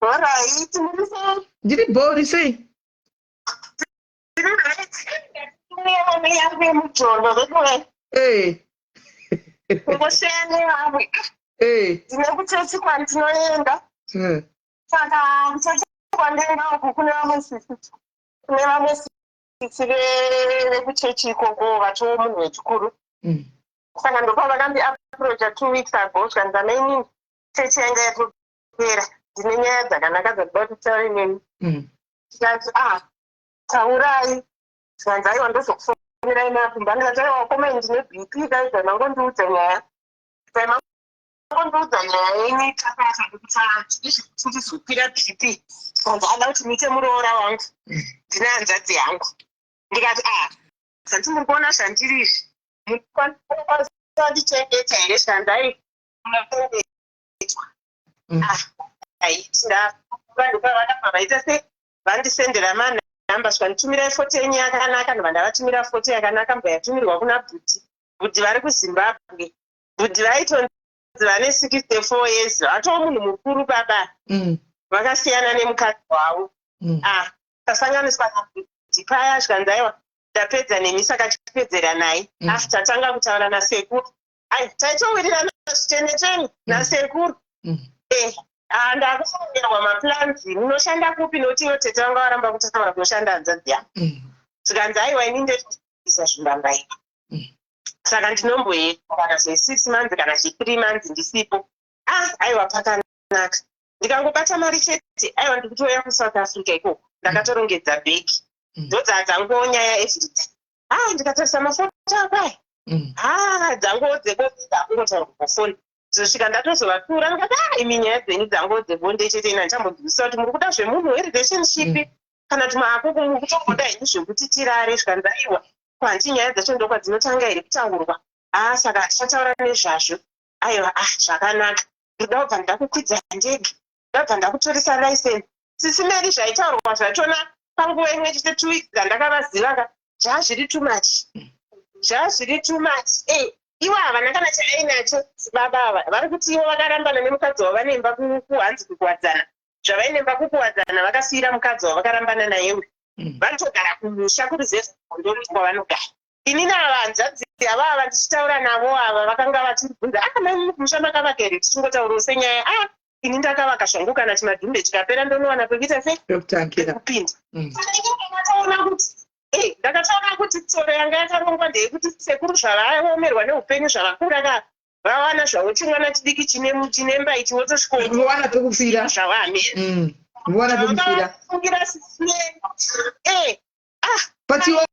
Alright. Muri sei? Ndiri bho, uri sei? Ndiri right. Ndine yangu yemujolo veduwe. Kungosiyana nevamwe. Ndine kuchechi kwandinoenda. Saka kuchechi kwandienda uku kune vamwe sisi. Kune vamwe sisi vekuchechi ikoko vatiwo munhu wechikuru. Saka ndopa vakandiapproacha 2 weeks ago, zvikanzi, "Amainini, chechi yanga yatopera, ndine nyaya dzakanaka dzandinoda kuti titaure nemi." Tikati, "Ah, taurai." Zvikanzi, "Aiwa, ndozokufonerai makumba." Ndikati, "Aiwa komai, ndine BP kaidza, mangondiudza nyaya, tai mangondiudza nyaya yenyu itakata kuti izvi ndizokwira BP." Zvikanzi, "Ada kuti muite muroora wangu, ndine hanzvadzi yangu." Ndikati, "Ah, zvanti muri kuona zvandiri izvi, munokwanisa kundichengeta here?" Zvikanzi, "Ai, munochengetwa." Ah, ai, vanhu vakabva vaita se vandisendera manhamba, zvikanditumirai foto yenyu yakanaka. Ndobva ndavatumira foto yakanaka, mbva yatumirwa kuna bhudhi. Bhudhi vari kuZimbabwe. Bhudhi vaitonzi vane 64 years, vatoo munhu mukuru baba. Vakasiyana nemukadzi wavo. Ah, tasanganiswa nabhudhi paya, zvikanzi, "Aiwa, ndapedza nemi, saka chipedzeranai." Ah, tatanga kutaura nasekuru. Ai, taitowirirana zvitenetene nasekuru. Ah, ndakufongerwa maplans, "Munoshanda kupi?" Nokuti ivo tete vanga varamba kutaura kunoshanda hanzvadzi yavo. Zvikanzi, "Aiwa, ini ndoisa zvimbambaira, saka ndinomboenda kana zve6 months kana zve3 months ndisipo." Ah, aiwa, pakanaka. Ndikangobata mari chete, aiwa, ndikutouya kuSouth Africa ikoko, ndakatorongedza bhegi. Ndodzaa dzanguwo nyaya everyday. Ah, ndikatarisa mafoto ako aya, ah, dzanguwo dzebonde, dzakungotaurwa pafoni. Zosvika ndatozovatura, ndikati, "Ah, imi, nyaya dzenyu dzanguwo dzebonde chete. Ina ndichambonzwisisa kuti muri kuda zvemunhu werelationship kana kuti maakoko muri kutomboda henyu zvekuti tirare." Zvikanzi, "Aiwa, kwanti nyaya dzacho ndokwadzinotanga here kutaurwa? Ah, saka hatichataura nezvazvo." Aiwa, ah, zvakanaka, ndoda kubva ndakukwidza ndege, ndabva ndakutoresa license. Sisi Mary, zvaitaurwa zvachona panguva imwe chete, 2 weeks dzandakavaziva ka, zvazviri too much, zvazviri too much. Ivo havana kana chaainacho. Baba ava vari kuti ivo vakarambana nemukadzi wavo, vanemba kuhanzi kukuwadzana, zvavainemba kukuwadzana, vakasiyira mukadzi wavo vakarambana nayewe. Vanotogara kumusha kuruzevha Gondori kwavanogara. Inini ava hanzvadzi ava ava ndichitaura navo ava, vakanga vachibvunza, "Ah, mai, kumusha makavaka here?" Tichingotaurawo senyaya, "Ah, ini ndakavaka zvangu, kana chimadhumbe chikapera ndonowana pekuita sei?" Pekutangira. Pekupinda. Ndakatoona kuti ndakatoona kuti tsoro yanga yakarongwa ndeyekuti sekuru zvavaomerwa neupenyu, zvavakura ka, vawana zvavo chimwana chidiki chine mba ichi, votosvika Vowana pekufira. zvavamira. Vowana pekufira. Fungira ah. But iwe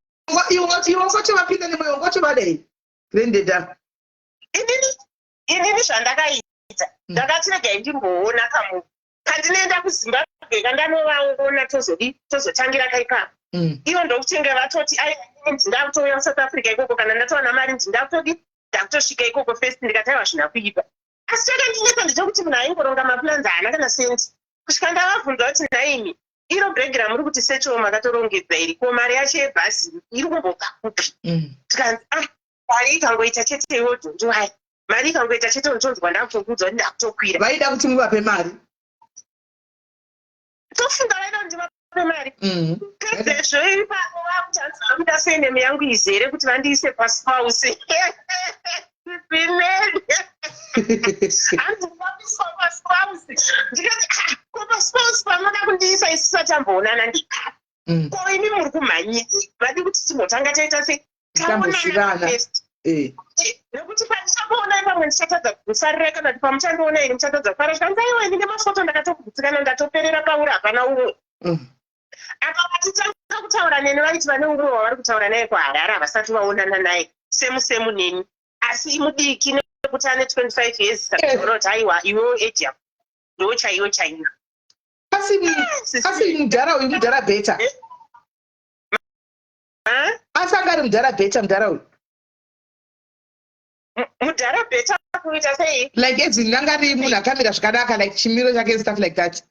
iwe ngochivapinda nemwoyo, ngochivadei grandad? Inini zvandakaita, ndakati regai ndimboona kamu pandinoenda kuZimbabwe, kandanovaona, tozodi tozotangira kaipapa. Ivo ndokutinge vatoti, "Ai, inini ndinda kutouya kuSouth Africa ikoko, kana ndatowana mari ndindakutodi ndakutosvika ikoko first." Ndikati, "Aiwa, zvina kuipa." Asi chakandinetsa ndechekuti munhu aingoronga maplans, haana kana sendi. Kusvika ndavabvunza kuti, "Nhaimi, iro bhegi ramuri kuti satchel makatorongedza iri, ko mari yacho yebhazi iri kumbobva kupi?" Tikanzi, "Ah, mari ikangoita chete iwo, don't worry, mari ikangoita chete unotonzwa ndakutokuudza kuti ndakutokwira." Vaida kuti muvape mari. Tofunga vaida kuti ndivape mari. Pedzezvo ipapo vakuti hanzi vakuda surname yangu izere kuti vandiise paspouse. Zvinene, hanzi ndabiswa paspouse. Ndikati, "Ah, ko paspouse pamunoda kundiisa isu satamboonana ndikapa? Ko imi muri kumhanyiri vadi kuti timbotanga taita sei, taonana Tambozivana. first?" Nekuti pandichakuonai pamwe ndichatadza kufarira, kana kuti pamuchandiona ini muchatadza kufarira. Zvikanzi, "Aiwa, ini nemafoto ndakatogutsikana, ndatoperera pauri, hapana umwe." Apa vachitanga kutaura neni vaiti vane umwe wavari kutaura naye kuHarare, havasati vaonana naye, semu semu neni, asi mudiki nekuti ane 25 years. Saka ndinoona kuti aiwa, iwewo age yako ndo chaiyo chaiyo. Asi mudhara uyu mudhara better. Asi anga ari mudhara better mudhara uyu. Mudhara better kuita sei? Like as in anga ari munhu akamira zvakanaka, like chimiro chake and stuff like that,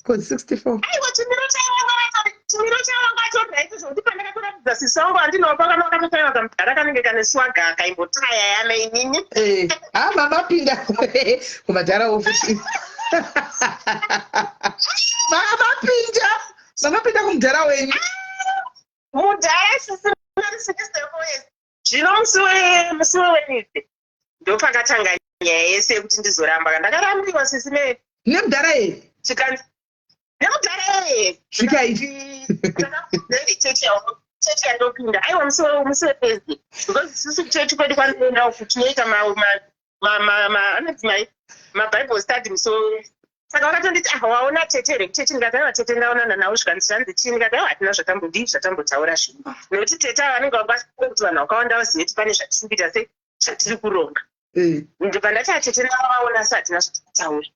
'cause 64. Aiwa, chimiro chaiwanga atori right, zvokuti pandakatoratidza sisi vangu andinopa kana vakatotaiwa kamudhara kanenge kane swagger kaimbotaya yana inini. Ha, mamapinda kumadhara ofuti, mamapinda kumudhara wenyu. Mudhara, sisi mari 64 years. Zvino musi weWednesday ndopakatanga nyaya yese yekuti ndizoramba. Ndakarambiwa, sisi Mary. Nemudhara ye? Chikanzi nemudhara ye. Svika ipi? Chechi yandopinda, aiwa, musi weThursday, because isusu kuchechi kwedu kwandinoenda uku tinoita anonzi mai maBible study musi. Saka vakatonditi, "Ah, waona tete here kuchechi?" Ndikati, "Aiwa tete, ndaonana navo." Zvikanzi, "Zvanzi chii?" Ndikati, "Aiwa, hatina zvatambodii, zvatambotaura zvinhu, nekuti tete ava vanenge vanga kuti vanhu vakawanda vazive kuti pane zvatiri kuita, sei, zvatiri kuronga." Ndobva ndati, "Atete, ndavaona, asi hatina zvatakataura."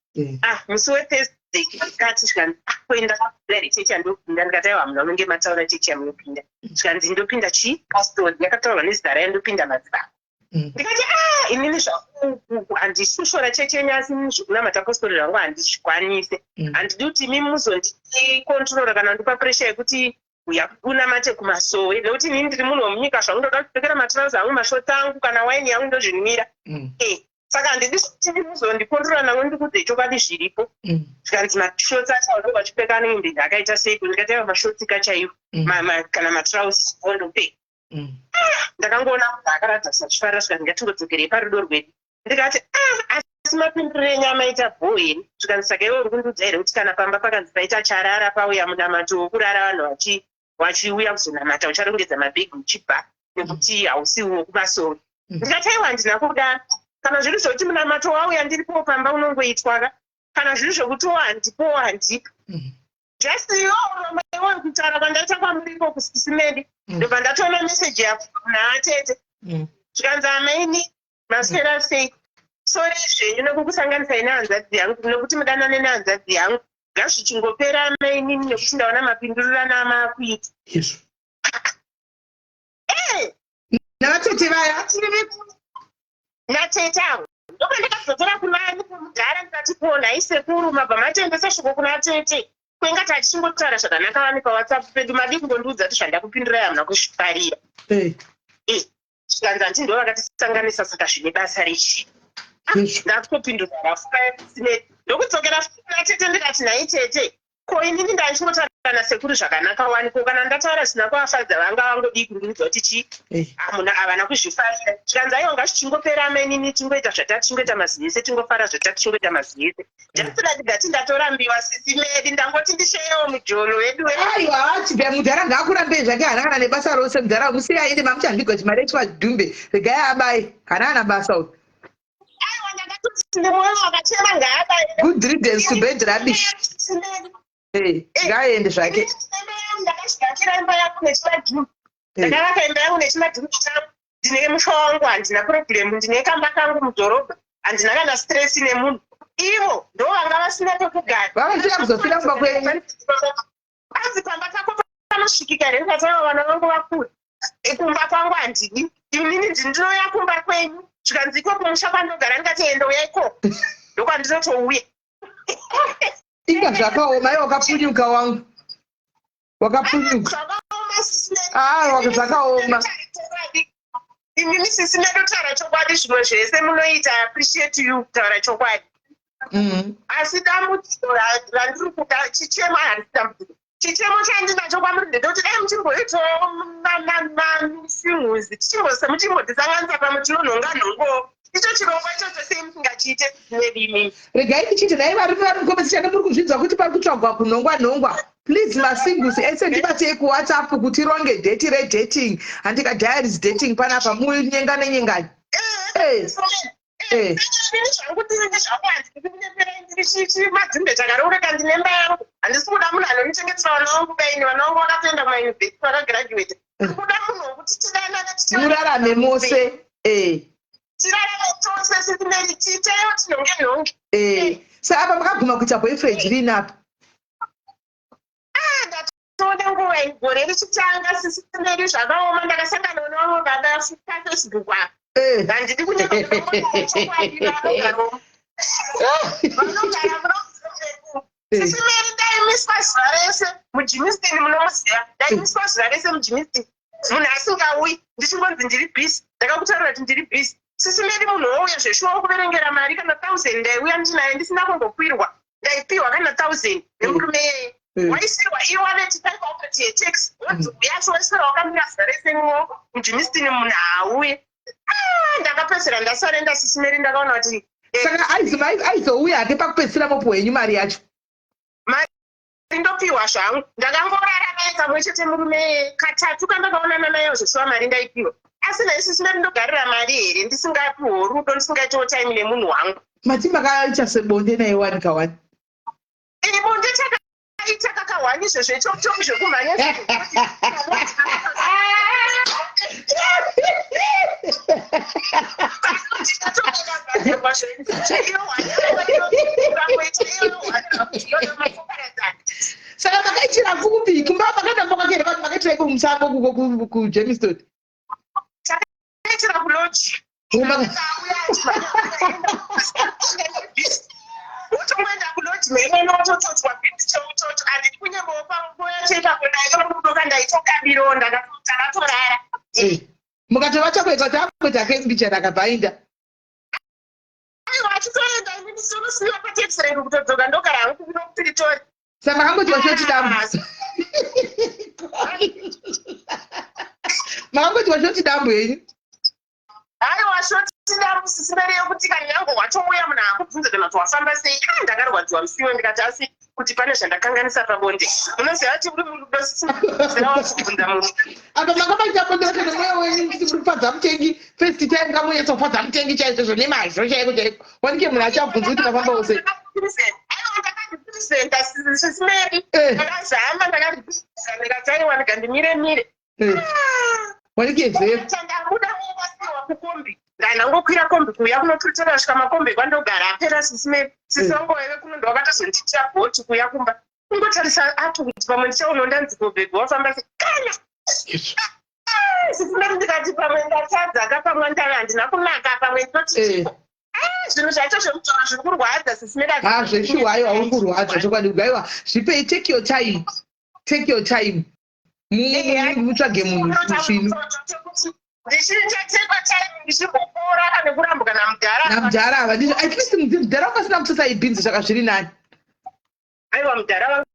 Ah, musi weThursday kati zvikanzi, "Ah, kuenda here chechi yandopinda?" Ndikati, "Aiwa, hamuna unenge mataura chechi yamunopinda." Zvikanzi, "Ndopinda chii? Pastori yakataurwa nezita rayo, ndopinda madzibaba." Ndikati, "A, inini zvangu handishushora chechi yenyu, asi inini zvekunamata postori zvangu handizvikwanise. Handidi kuti imi muzondikontrora kana kundipa pressure yekuti uya unamate kumasowe, nekuti inini ndiri munhu wemunyika zvangu, ndoda kupfekera matirauzi angu, mashoti angu, kana waini yangu ndozvinwira. Saka handidi kuti muzondikontrora nangu, ndikudze chokwadi zviripo." Zvikanzi, "Mashotsi acho aunenge vachipfeka anenge akaita seiko?" Ndikati, "Aiwa, mashotsi kachaiwo, kana matirauzi ondopfeka." Ndakangoona munhu akaratidza kusachifarira. Zvikanzi, "Ngatingodzokerei parudo rwedu." Ndikati, "Ah, asi mapinduriro enyu amaita bho here?" Zvikanzi, "Saka iwe uri kundiudza here kuti kana pamba pakanzi paita charara, pauya munamato wokurara, vanhu vachiuya kuzonamata, ucharongedza mabhegi uchibva nekuti hausiwo kumasoro?" Ndikati, "Aiwa, handina kudaro. Kana zviri zvokuti munamato wauya ndiripo pamba unongoitwa ka, kana zviri zvekutiwo handipowo, handipo." Just iwo iwo kutaura kwandaita kwamuriko kusisimedi, ndobva ndatoona meseji yako naatete. Zvikanzi, "Amaini, maswera sei? Sorry zvenyu nekukusanganisai nehanzvadzi yangu, nekuti mudanane nehanzvadzi yangu. Ngazvichingopera amainini, nekuti ndaona mapindurirano amakuita." Izvo navatete vaya. Natete avo. Ndopandakadzokera kuna mudhara ndikati, "Ko nhai sekuru, mabva matoendesa shoko kuna tete? Kwenga tachingotaura zvakanaka vani paWhatsApp pedu. Madii kungondiudza kuti zvandakupindurai hamuna kuzvifarira?" Zvikanzi, "Handi ndo vakatisanganisa, saka zvine basa rechi?" Ndakutopindura rafuka. Ndokudzokera futi kuna tete ndikati, "Nhai tete, ko inini ndachingotaura nasekuru zvakanaka wani. Ko kana ndataura zvisina kuvafadza, vanga vangodii kundiudza kuti chii? Hamuna, havana kuzvifarira." Zvikanzi, "Aiwa, ngazvichingopera amainini, tingoita zvatati tingoita mazuva ese, tingofara zvatati tingoita mazuva ese." Just like that ndatorambiwa, sisi Meri. Ndangoti ndisheyewo mujolo wedu. Aiwa, chibva mudhara ngaakurambei zvake, hana kana nebasa rose mudhara. Musiyai ine mamuchandigwa chimari yechivadhumbe, regai abaye, hana kana basa uyu. Aiwa, ndakatoti ndimwoyo wakachema, ngaabaye. Good riddance to bad rubbish. Ngaaende zvake. Ndakazvivakira imba yangu nechimadhumbe. Ndakavaka imba yangu nechimadhumbe changu. Ndine musha wangu, handina problem. Ndine kamba kangu mudhorobha, handina kana stress nemunhu. Ivo ndo vanga vasina pekugara. Vavachida kuzofira kumba kwenyu. Anzi, "Pamba pako panosvikika here?" Ndikati, "Aiwa, vana vangu vakura. Kumba kwangu handidi inini, ndinouya kumba kwenyu." Zvikanzi, "Iko kumusha kwandogara." Ndikati, "Ende uya ikoko, ndokwandinotouya." Inga zvakaoma. Iwe wakapunyuka wangu, wakapunyuka. Zvakaoma, sisi. Ah, zvakaoma. Inini, sisi, ndotaura chokwadi. Zvimwe zvese munoita, I appreciate you kutaura chokwadi. Asi dambudziko randiri kuda, chichemo, handisi dambudziko, chichemo chandinacho kwamuri ndechekuti dai muchimboitawo masingles, muchimbotisanganisa pamwe, tinonhonga nhongo. Icho chirongwa ichocho sei musingachiite nedini? Regai tichiite. Dai varume vari mucompetition, muri kuzvinzwa kuti pari kutsvagwa kunhongwa nhongwa. Please, masingles ese, ndibatei kuWhatsApp kuti ronge date redating. Handika Diaries Dating panapa, munyengane nyengane. Ini zvangu ndiri zvangu, handisi madzimbe takarooreka, ndine mba yangu. Handisi kuda munhu anondichengetera vana vangu. Kaini vana vangu vakatoenda kumayunivhesiti, vakagraduate. Kuda munhu wekuti tidanane. Murarame mose. Tirarame tose, sisimeri, tiiteyo tinhonge nhonge. Saka apa makaguma kuita boyfriend rini apa? Ndatoona nguva iyi gore richitanga, sisimeri. Zvakaoma. Ndakasangana nevamwe baba paFacebook apa. Handidi kunyechokwadi, vanogara sisimeri. Ndaimiswa zuva rese muGermiston, munomuziva. Ndaimiswa zuva rese muGermiston, munhu asingauyi, ndichingonzi ndiri busy. Ndakakutaurira kuti ndiri busy, sisimeri. Munhu wouya zveshuwa wokuverengera mari kana 1000. Ndaiuya ndinaye ndisina kumbokwirwa, ndaipiwa kana 1000 nemurume yeye. Waisirwa e-wallet, 500 yetaxi, wonzi uyacho. Waisira wakamira zuva rese muGermiston, munhu haauye. Ndakapedzisira ndasarenda, sisimeri. Ndakaona kuti Saka aizouya hake pakupedzisira mopo henyu mari yacho? Mari ndopiwa zvangu. Ndakangorara naye kamwe chete murume, katatu kandakaonana naye zveshuwa mari ndaipiwa. Asi nhai sisimeri, ndogarira mari here ndisingapiwo rudo, ndisingaitiwo time nemunhu wangu? Mati makaita sebonde naye wani kawani? Bonde takaita kakahwani, izvo zvechokuchoku zvekumhanya. Saka makaitira kupi? Kumba makaenda kwake here? Vanhu makaitira iko musango kuko kuGermiston? Takaitira kulodge. Wotongoenda kulodge meimene, wototodzwa bhiti cheuchocho. Handidi kunyembawo panguva yacho ipapo ndaidorudoka, ndaitokabirawo, takatorara. Mukatova chakuita takuita kembichana akabhainda. Aiwa, achitoenda, ini ndichonosiyiwa pataxi rank, kutodzoka ndogara hangu kuno kuPretoria. Saka makangoti washoti dambu, makangoti washoti dambu henyu? Aiwa, shoti dambu, sisimeri, yekuti kanyango watouya, munhu akubvunza kana kuti wafamba sei. A, ndakarwadziwa musiwo. Ndikati, asi kuti pane zvandakanganisa pabonde? Unoziva kuti uri murudo, sisira wakubvunza munhu. Apa makabaita bonde racho nemwoyo wenyu kuti muri kufadza mutengi. First time kamunyatsa kufadza mutengi chaizvozvo nemazvo chaiko chaiko, wanike munhu achabvunza kuti mafambawo sei. Aiwa, ndakaripresenta, sisimeri. Ndakazama, ndakaripresenta, ndikati aiwa, ndikandimire mire. Wanike zero. Chandabuda wasiwa kukombi, ndanangokwira kombi kuuya kunoPretoria, svika makombi kwandogara apera, sisimeri. Sisi vangu vaive kuno ndovakatozondiitira bhoti kuuya kumba, kungotarisa apo kuti pamwe ndichaona ndanzi, "Ko baby, wafamba sei?" Kana sisimeri, ndikati pamwe ndatadza ka, pamwe ndave handina kunaka, pamwe ndinoti chiko. Zvinhu zvacho zvemutauro zviri kurwadza, sisimira. Ha, zveshuwa, aiwa, uri kurwadza chokwadi. Aiwa, zvipei, take your time, take your time, mutsvage munhu musvinu. Ndichindateka time ndichimbopora nekurambwa namudhara. Namudhara ava ndizvo. At least mudhara wanga asina kutsotsa ibhinzi, zvaka zviri nani. Aiwa, mudhara vanga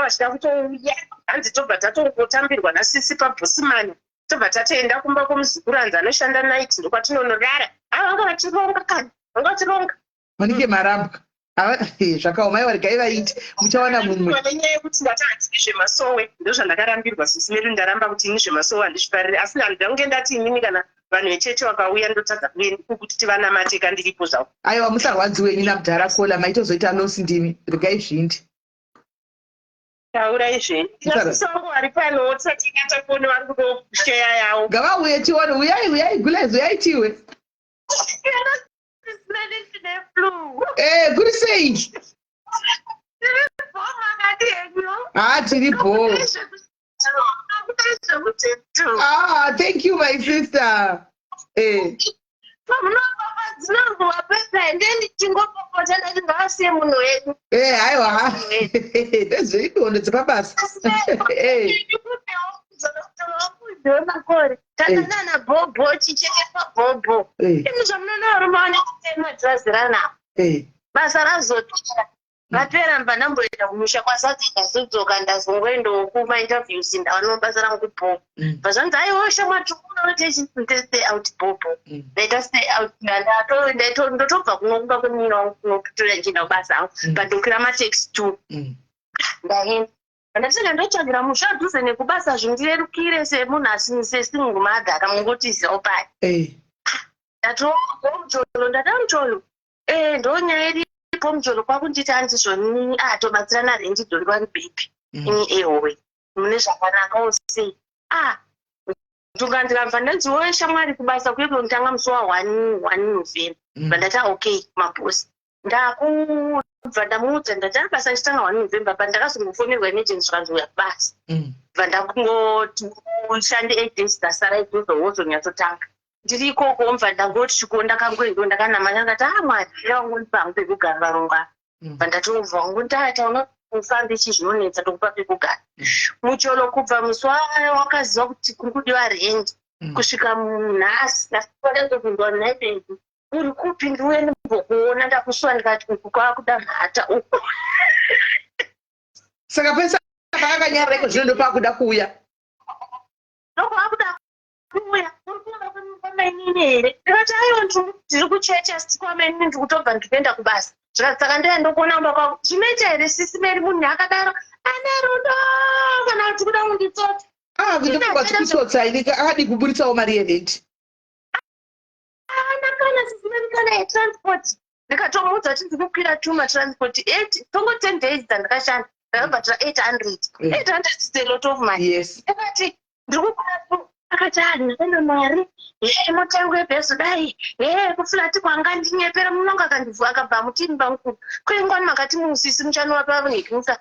vachida kutouya, hanzi tobva tatongotambirwa nasisi pabhusimani, tobva tatoenda kumba kwomuzukuru, hanzi anoshanda night, ndokwatinonorara. A, vanga vachironga kani, vanga vachironga. Manike marambwa. Zvakaoma. Aiwa, regai vaite, muchawana mumwe. Nenyaya yekuti ndati handidi zvemasowe, ndozvandakarambirwa, sisi medu. Ndaramba kuti ini zvemasowe handizvifariri, asi handida kunge ndati inini kana vanhu vechechi vakauya ndotadza kuti tivanamate kandiripo zvavo. Aiwa, musarwadziwe ini namudhara kola maitozoita loss ndimi. Regai zvindi. Taurai zvenyu. Nasisi vangu vari panowo, tisati tafoni, vari kudosheya yavo. Ngavauye tione. Uyai, uyai gules, uyai tiwe. Kuri sei? Ha, tiri bo. Ah, thank you, my sister. Pamunopapa pesa, endeni tingopopota, ndati ngavasiye munhu wedu. Aiwa, ndezveidondo dzepabasa. Makore takanana bhobho, chichekeswa bhobho. Imi zvamunoona varume vanenge madhirazi navo. Basa razopera, rapera, mba ndamboenda kumusha kwasadza, ndazodzoka, ndazongoendawo kumainterviews, ndawanawo basa rangu bhobho. Bva zvanzi, "Aiwa shamwari, tikuona stay out bhobho." Ndaita stay out, ndotobva kuno kumba kwemunyina wangu kunoPretoria, ndichienda kubasa hangu, pandokwira mataxi two. Ndaenda, ndati ndotsvagira musha dhuze nekubasa, zvindirerukire semunhu sesingle mother akamungotizirawo pai. Ndatogo mujolo, ndada mujolo, ndonyaya iripo. Mujolo kwakunditi handizvoni, tobatsirana rendi, don't worry baby. Ini ehowe mune zvakanakawo sei. Ndunga ndikabva ndanzi, "Wowe shamwari, kubasa kuye kunotanga musi wa1 1 November." Bva ndati, "Okay mabhosi." Ndakubva ndamuudza, ndati, "Basa ndichitanga 1 November." But ndakazongofonerwa emergency, zvikanzi uya kubasa. Bva ndakungoti ushande 8 days dzasara idzodzo, wozonyatsotanga. Ndiri ikoko, mubva ndangoti chiko, ndakangoendo ndakanamata, ndikati, "A Mwari, ndavangondipa hangu pekugara varungu." Bva ndatobva ngondata unofambe chi zvinonetsa, tokupa pekugara mucholo. Kubva musi wakaziva kuti kuri kudiwa rendi kusvika nhasi, ndazobvunzwa, "Naibebi, uri kupi? Ndiuye ndimbokuona, ndakusuwa." Ndikati, "Uku kwakuda mhata uku." Saka pese paakanyarara iko zvino ndopakuda kuuya. Ndokwakuda kuuya. "Uri kuuya kwamainini here?" Ndikati, "Aiwa, ndiri kuchechi, asi kwamainini ndiri kutobva, ndikuenda kubasa." Zvikati, "Saka ndoya ndokuona kumba kwako." Zvinoita here, sisi Meri, munhu akadaro ane rudo kana kuti kuda kunditsotsa? Ah, kuita kutsotsa ini, akadi kuburitsawo mari yerenti. Ana kana, sisi Meri, kana yetransport. Ndikatomuudza kuti ndiri kukwira tuma transport eight, tongo 10 days dzandakashanda ndakabhadhara 800. 800 is a lot of money. Ndakati ndiri kukwira tu, akati, "Ah, ndakana mari ye mota yangu yebhezo dai ye kuflat kwanga ndinyepera munonga." Akandibvu akabva mutini bamukuru kuengwani, makati musisi muchanova pavunhikimisa.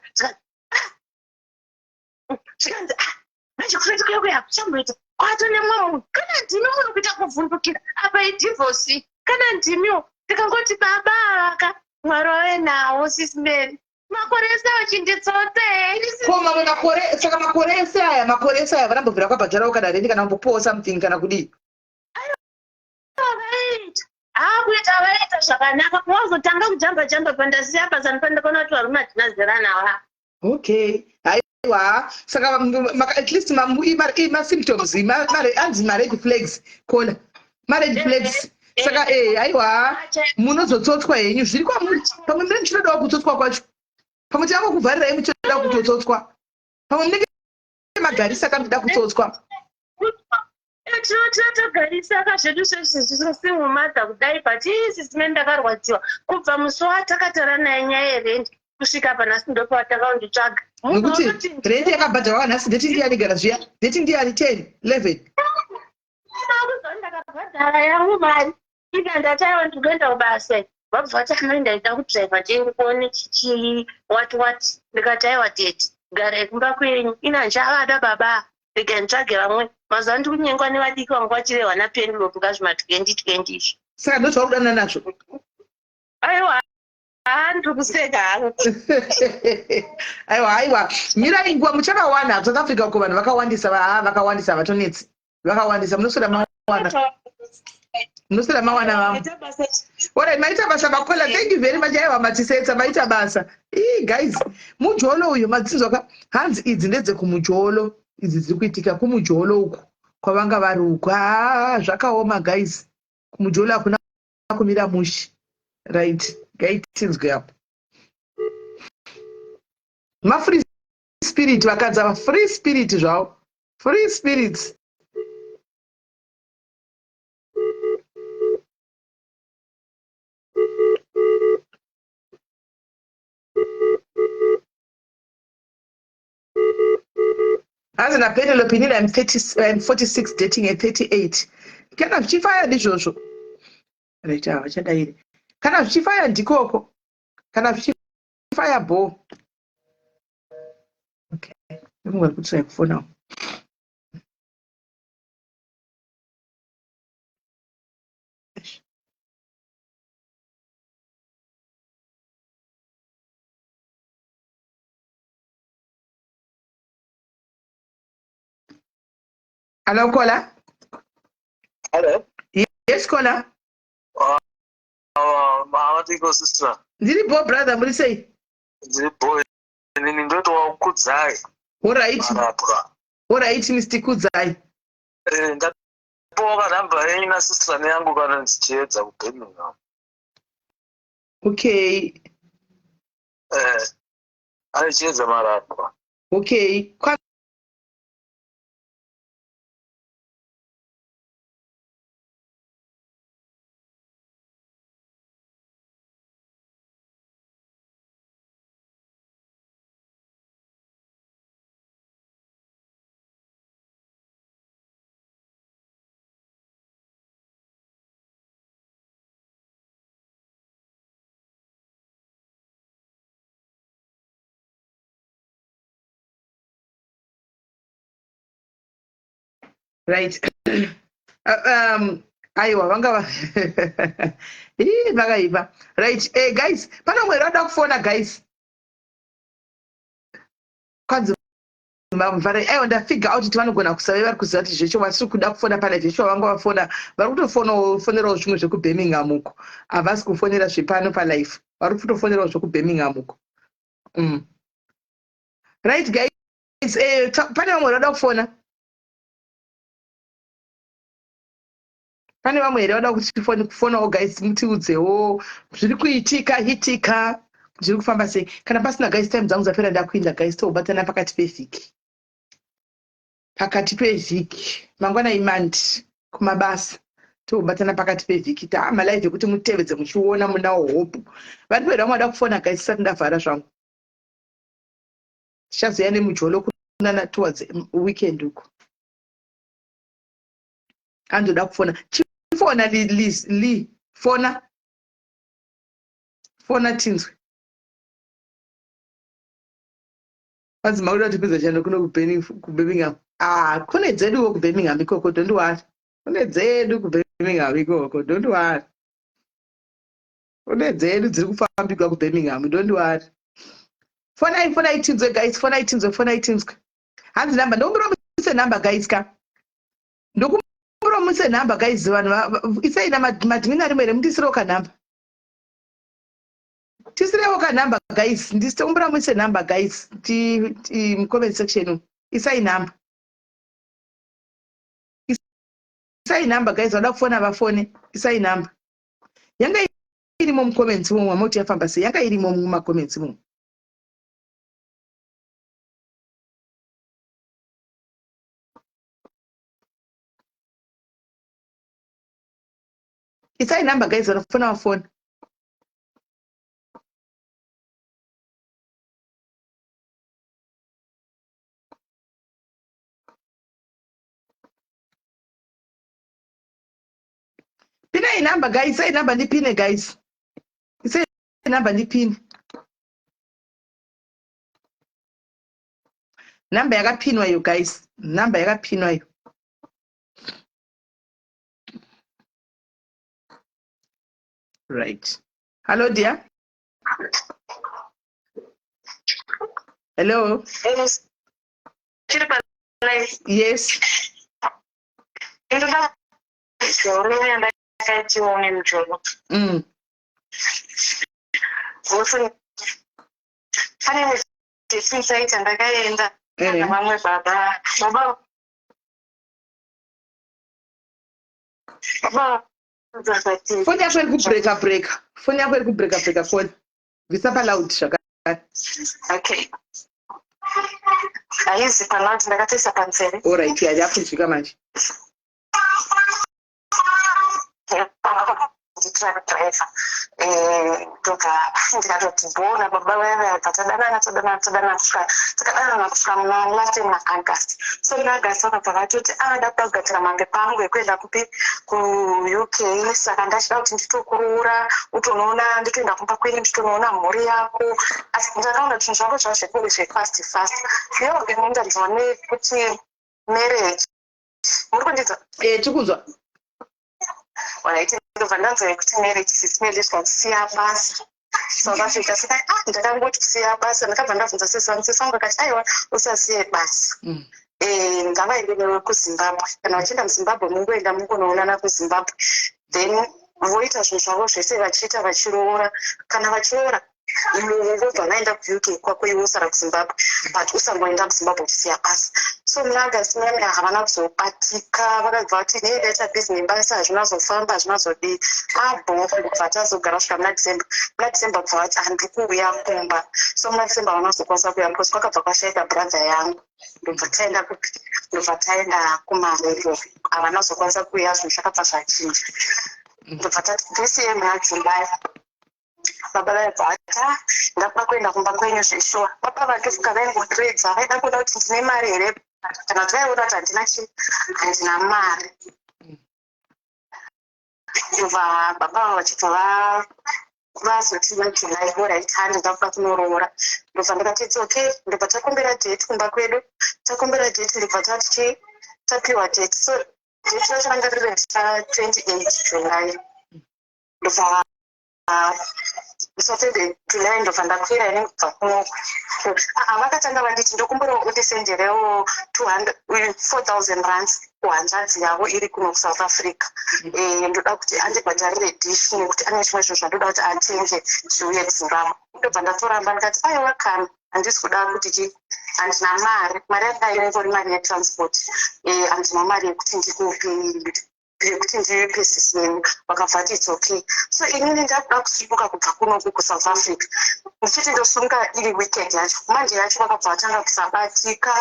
Zvikanzi, "Ah, manje kuflat kuya kuya kuchamboita kwato nemumwe munhu kana ndimi." Munhu kuita kuvhundukira apa idivorce kana ndimiwo. Ndikangoti, "Baba aka, Mwari wave nawo." Sisi Meri, makore ese achinditsotsa here? Ko mamwe makore, saka makore ese aya, makore ese aya vanambobvira kwabhadharawo kana rendi, kana kumbopuwawo something, kana kudii? Vaita hakuita, vaita zvakanaka, wazotanga kujamba jamba pandasiya basa, ndipandakaona kuti varume hatina zera nava. Okay, aiwa, saka at least masymptoms anzi mared flags, kona mared flags. Saka aiwa, munozotsotswa henyu, zviri kwamuri. Pamwe mune muchitodawo kutsotswa kwacho, pamwe tinangokuvharirai muchitoda kutotsotswa, pamwe munenge magarisa kamuchida kutsotswa. Tinotogarisa kazvedu sezvisingle mother kudai, but isi ndakarwadziwa kubva musi watakatara naye nyaya yerendi kusvika panhasi, ndopawatakaunditsvaga. Nokuti rendi yakabhadharwa nhasi, date ndiyani gara zviya, date ndiyani, 10 11. Ndakabhadhara yangu mari ika, ndati, "Aiwa, ndikuenda kubasa." Vabva vati, "Amai, ndaida kudhiraivha ndiende kuone chichi what what." Ndikati, "Aiwa tete, garai kumba kwenyu, ina ndichavada baba, rega nditsvage vamwe." Mazuva ndiri kunyengwa nevadiki vangu vachirehwa naPenelope kazvima 2020 izvi. Saka ndozvauri kudanana nazvo? Aiwa, handiri kuseka hangu. Aiwa, aiwa, mirai nguva muchavawana. South Africa uko vanhu vakawandisa, vakawandisa, vatonetsi vakawandisa. Munoswera mawana, munoswera mawana vamwe. Alright, maita basa, Makola, thank you very much. Aiwa, matisetsa, maita basa. Ii guys, mujolo uyu madzinzwa ka? Hanzi idzi ndedzekumujolo, idzi dziri kuitika kumujolo uku kwavanga vari uku. Haa, zvakaoma guys, kumujolo hakuna kumira mushi. Right, ngaitinzwe apo. Mafree spirit vakadzi ava, free spirit zvavo, free spirits. Hanzi naPenelope, inini I'm 30, I'm 46 dating a 38. Kana zvichifaya ndizvozvo. Right, havachadairi. Kana zvichifaya ndikoko, kana zvichifaya bo. Okay, ndimwe vari kutry kufonawo. Hello, caller. Hello. Yes, caller. Mavatiko, sister? Ndiri bo, brother, muri sei? Ndiri bo, inini ndotowa Kudzai. Alright. Marapwa. Alright, Mr. Kudzai. Eh, ndapiwa namba yenyu nasister yangu kana ndichiedza kuBirmingham. Okay. Eh, aichiedza Marapwa. Okay. Kwa Right. Aiwa, vanga ii vakaipa. Right, guys, pane umwe vada kufona guys. Kwanzi mavhara. Aiwa, ndafigure out kuti vanogona kusave vari kuziva kuti zvecho vasiri kuda kufona pana zvecho. Vanga vafona, vari kutofonerawo zvimwe zvekuBirmingham uko. Havasi kufonera zvepano palife, vari kutofonerawo zvekuBirmingham uko. Right guys, pane vamwe vada kufona? Pane vamwe here vada kuti kufonawo guys? Mutiudzewo zviri kuitika hitika, zviri kufamba sei. Kana pasina guys, time dzangu dzapera, ndakuinda guys. Tobatana pakati pevhiki, pakati pevhiki. Mangwana iMonday, kumabasa. Tobatana pakati pevhiki, taamalive ekuti mutevedze muchiona munawo. Hope varipo here vamwe vada kufona guys, tisati ndavhara zvangu? Tichazoya nemujolo kunana towards weekend uko. Andoda kufona, chifona li fona, fona tinzwe. Hanzi makuda kutipedza chando kuno kuBirmingham. Ah, kune dzeduwo kuBirmingham ikoko, don't worry. Kune dzedu kuBirmingham ikoko, don't worry. Kune dzedu dziri kufambigwa kuBirmingham, don't worry. Fonai, fonai tinzwe guys, fonai tinzwe, fonai tinzwe. Hanzi namba, ndokumbira muise namba guys ka, ndokumbira muise namba guys. Vanhu isai maadmin arimo here? Mundisirewo kanhamba, tisirewo kanhamba guys. Ndisitokumbira muise namba guys, mucomment section isai namba, isai namba guys. Vada kufona vafone, isai namba. Yanga irimo mucomments momo, amoti yafamba sei? Yanga irimo mumacomments momo. Isai namba guys, vanofona vafona. Pinai namba guys, isai namba ndipine guys, isai namba ndipine. Namba yakapinwa iyo guys, namba yakapinwa iyo. Right. Hello dear. Hello. Tiri pa live. Yes. Ndoda kuzoona yandakaitiwa nemujolo. Boso pane dating site yandakaenda navamwe baba. Baba baba vakati Foni yako iri kubreka breka. Foni yako iri kubreka breka foni. Bvisa paloud zvakare. Okay. Haizi paloud, ndakatoisa panzeve. Alright, yeah, yakunzwika manje. Nditruck driver, ndobva ndikatoti bhora baba vaya vaya, tadanana, tadanana, tadanana, kusvika takadanana kusvika muna last year muna August. So muna August vakabva vatoti avada kuda kugadzira mapepa angu ekuenda kupi, kuUK, saka ndachida kuti nditokuroora, utonoona, nditoenda kumba kwenyu, nditonoona mhuri yako. Asi ndakaona kuti zvinhu zvangu zvava zvekunge zvefast fast. Yo, ini ndanzwa nekuti marriage, muri kundinzwa? Eh, tikunzwa. Alright, ndobva ndanzwa yekuti marriage sisime kusiya basa South Africa. Saka ah, ndakangoti kusiya basa, ndakabva ndabvunza sisi vangu. Sisi vangu akati, "Aiwa, usasiye basa." Ngavaende newe kuZimbabwe. Kana vachienda muZimbabwe, mungoenda mungonoonana kuZimbabwe, then voita zvinhu zvavo zvese vachiita vachiroora. Kana vachiroora, vobva vaenda kuUK kwako, iwe usara kuZimbabwe, but usangoenda kuZimbabwe uchisiya basa. So muna August muyana havana kuzobatika, vakabva vati, "Nei, ndaita busy nebasa, hazvina zofamba, hazvina zodii." Abo kubva tazogara kusvika muna December. Muna December kubva vati, "Handiri kuuya kumba." So muna December havana kuzokwanisa kuuya because kwakabva kwashaika brother yangu. Ndobva taenda kupi? Ndobva taenda kuMarero. Havana kuzokwanisa kuuya, zvinhu zvakabva zvachinja. Ndobva tati this year muna July, baba vaibva vati, "Ah, ndakuda kuenda kumba kwenyu zveshuwa." Baba vandifuka vaingotiredza, vaida kuona kuti ndine mari here, kana kuti vaiona kuti handina chii, handina mari. Ndobva baba vava vachibva vazoti vaJuly, "Alright, handi ndakuda kunoroora." Ndobva ndakati, "It's okay." Ndobva takumbira date kumba kwedu. Takumbira date, ndobva tati chii, tapiwa date. So date racho ranga riri ra28 July. Ndobva so July ndobva ndakwira ini kubva kunoku. Vakatanga vanditi, "Ndokumbirawo undisenderewo 4000 rands kuhanzvadzi yavo iri kuno kuSouth Africa. Ndoda kuti andibhadharire dish nekuti ane zvimwe zvinhu zvandoda kuti atenge zviuye kuZimbabwe." Ndobva ndatoramba, ndikati, "Aiwa, kana handisi kuda kuti chi, handina mari. Mari yanga ingori mari yetransport. Handina mari yekuti ndikupi, yekuti ndipe sisi venyu." Vakabva vati, "It's okay." So inini ndakuda kusimuka kubva kunoku kuSouth Africa, ndichiti ndosimuka iri weekend yacho, manje yacho vakabva vatanga kusabatika,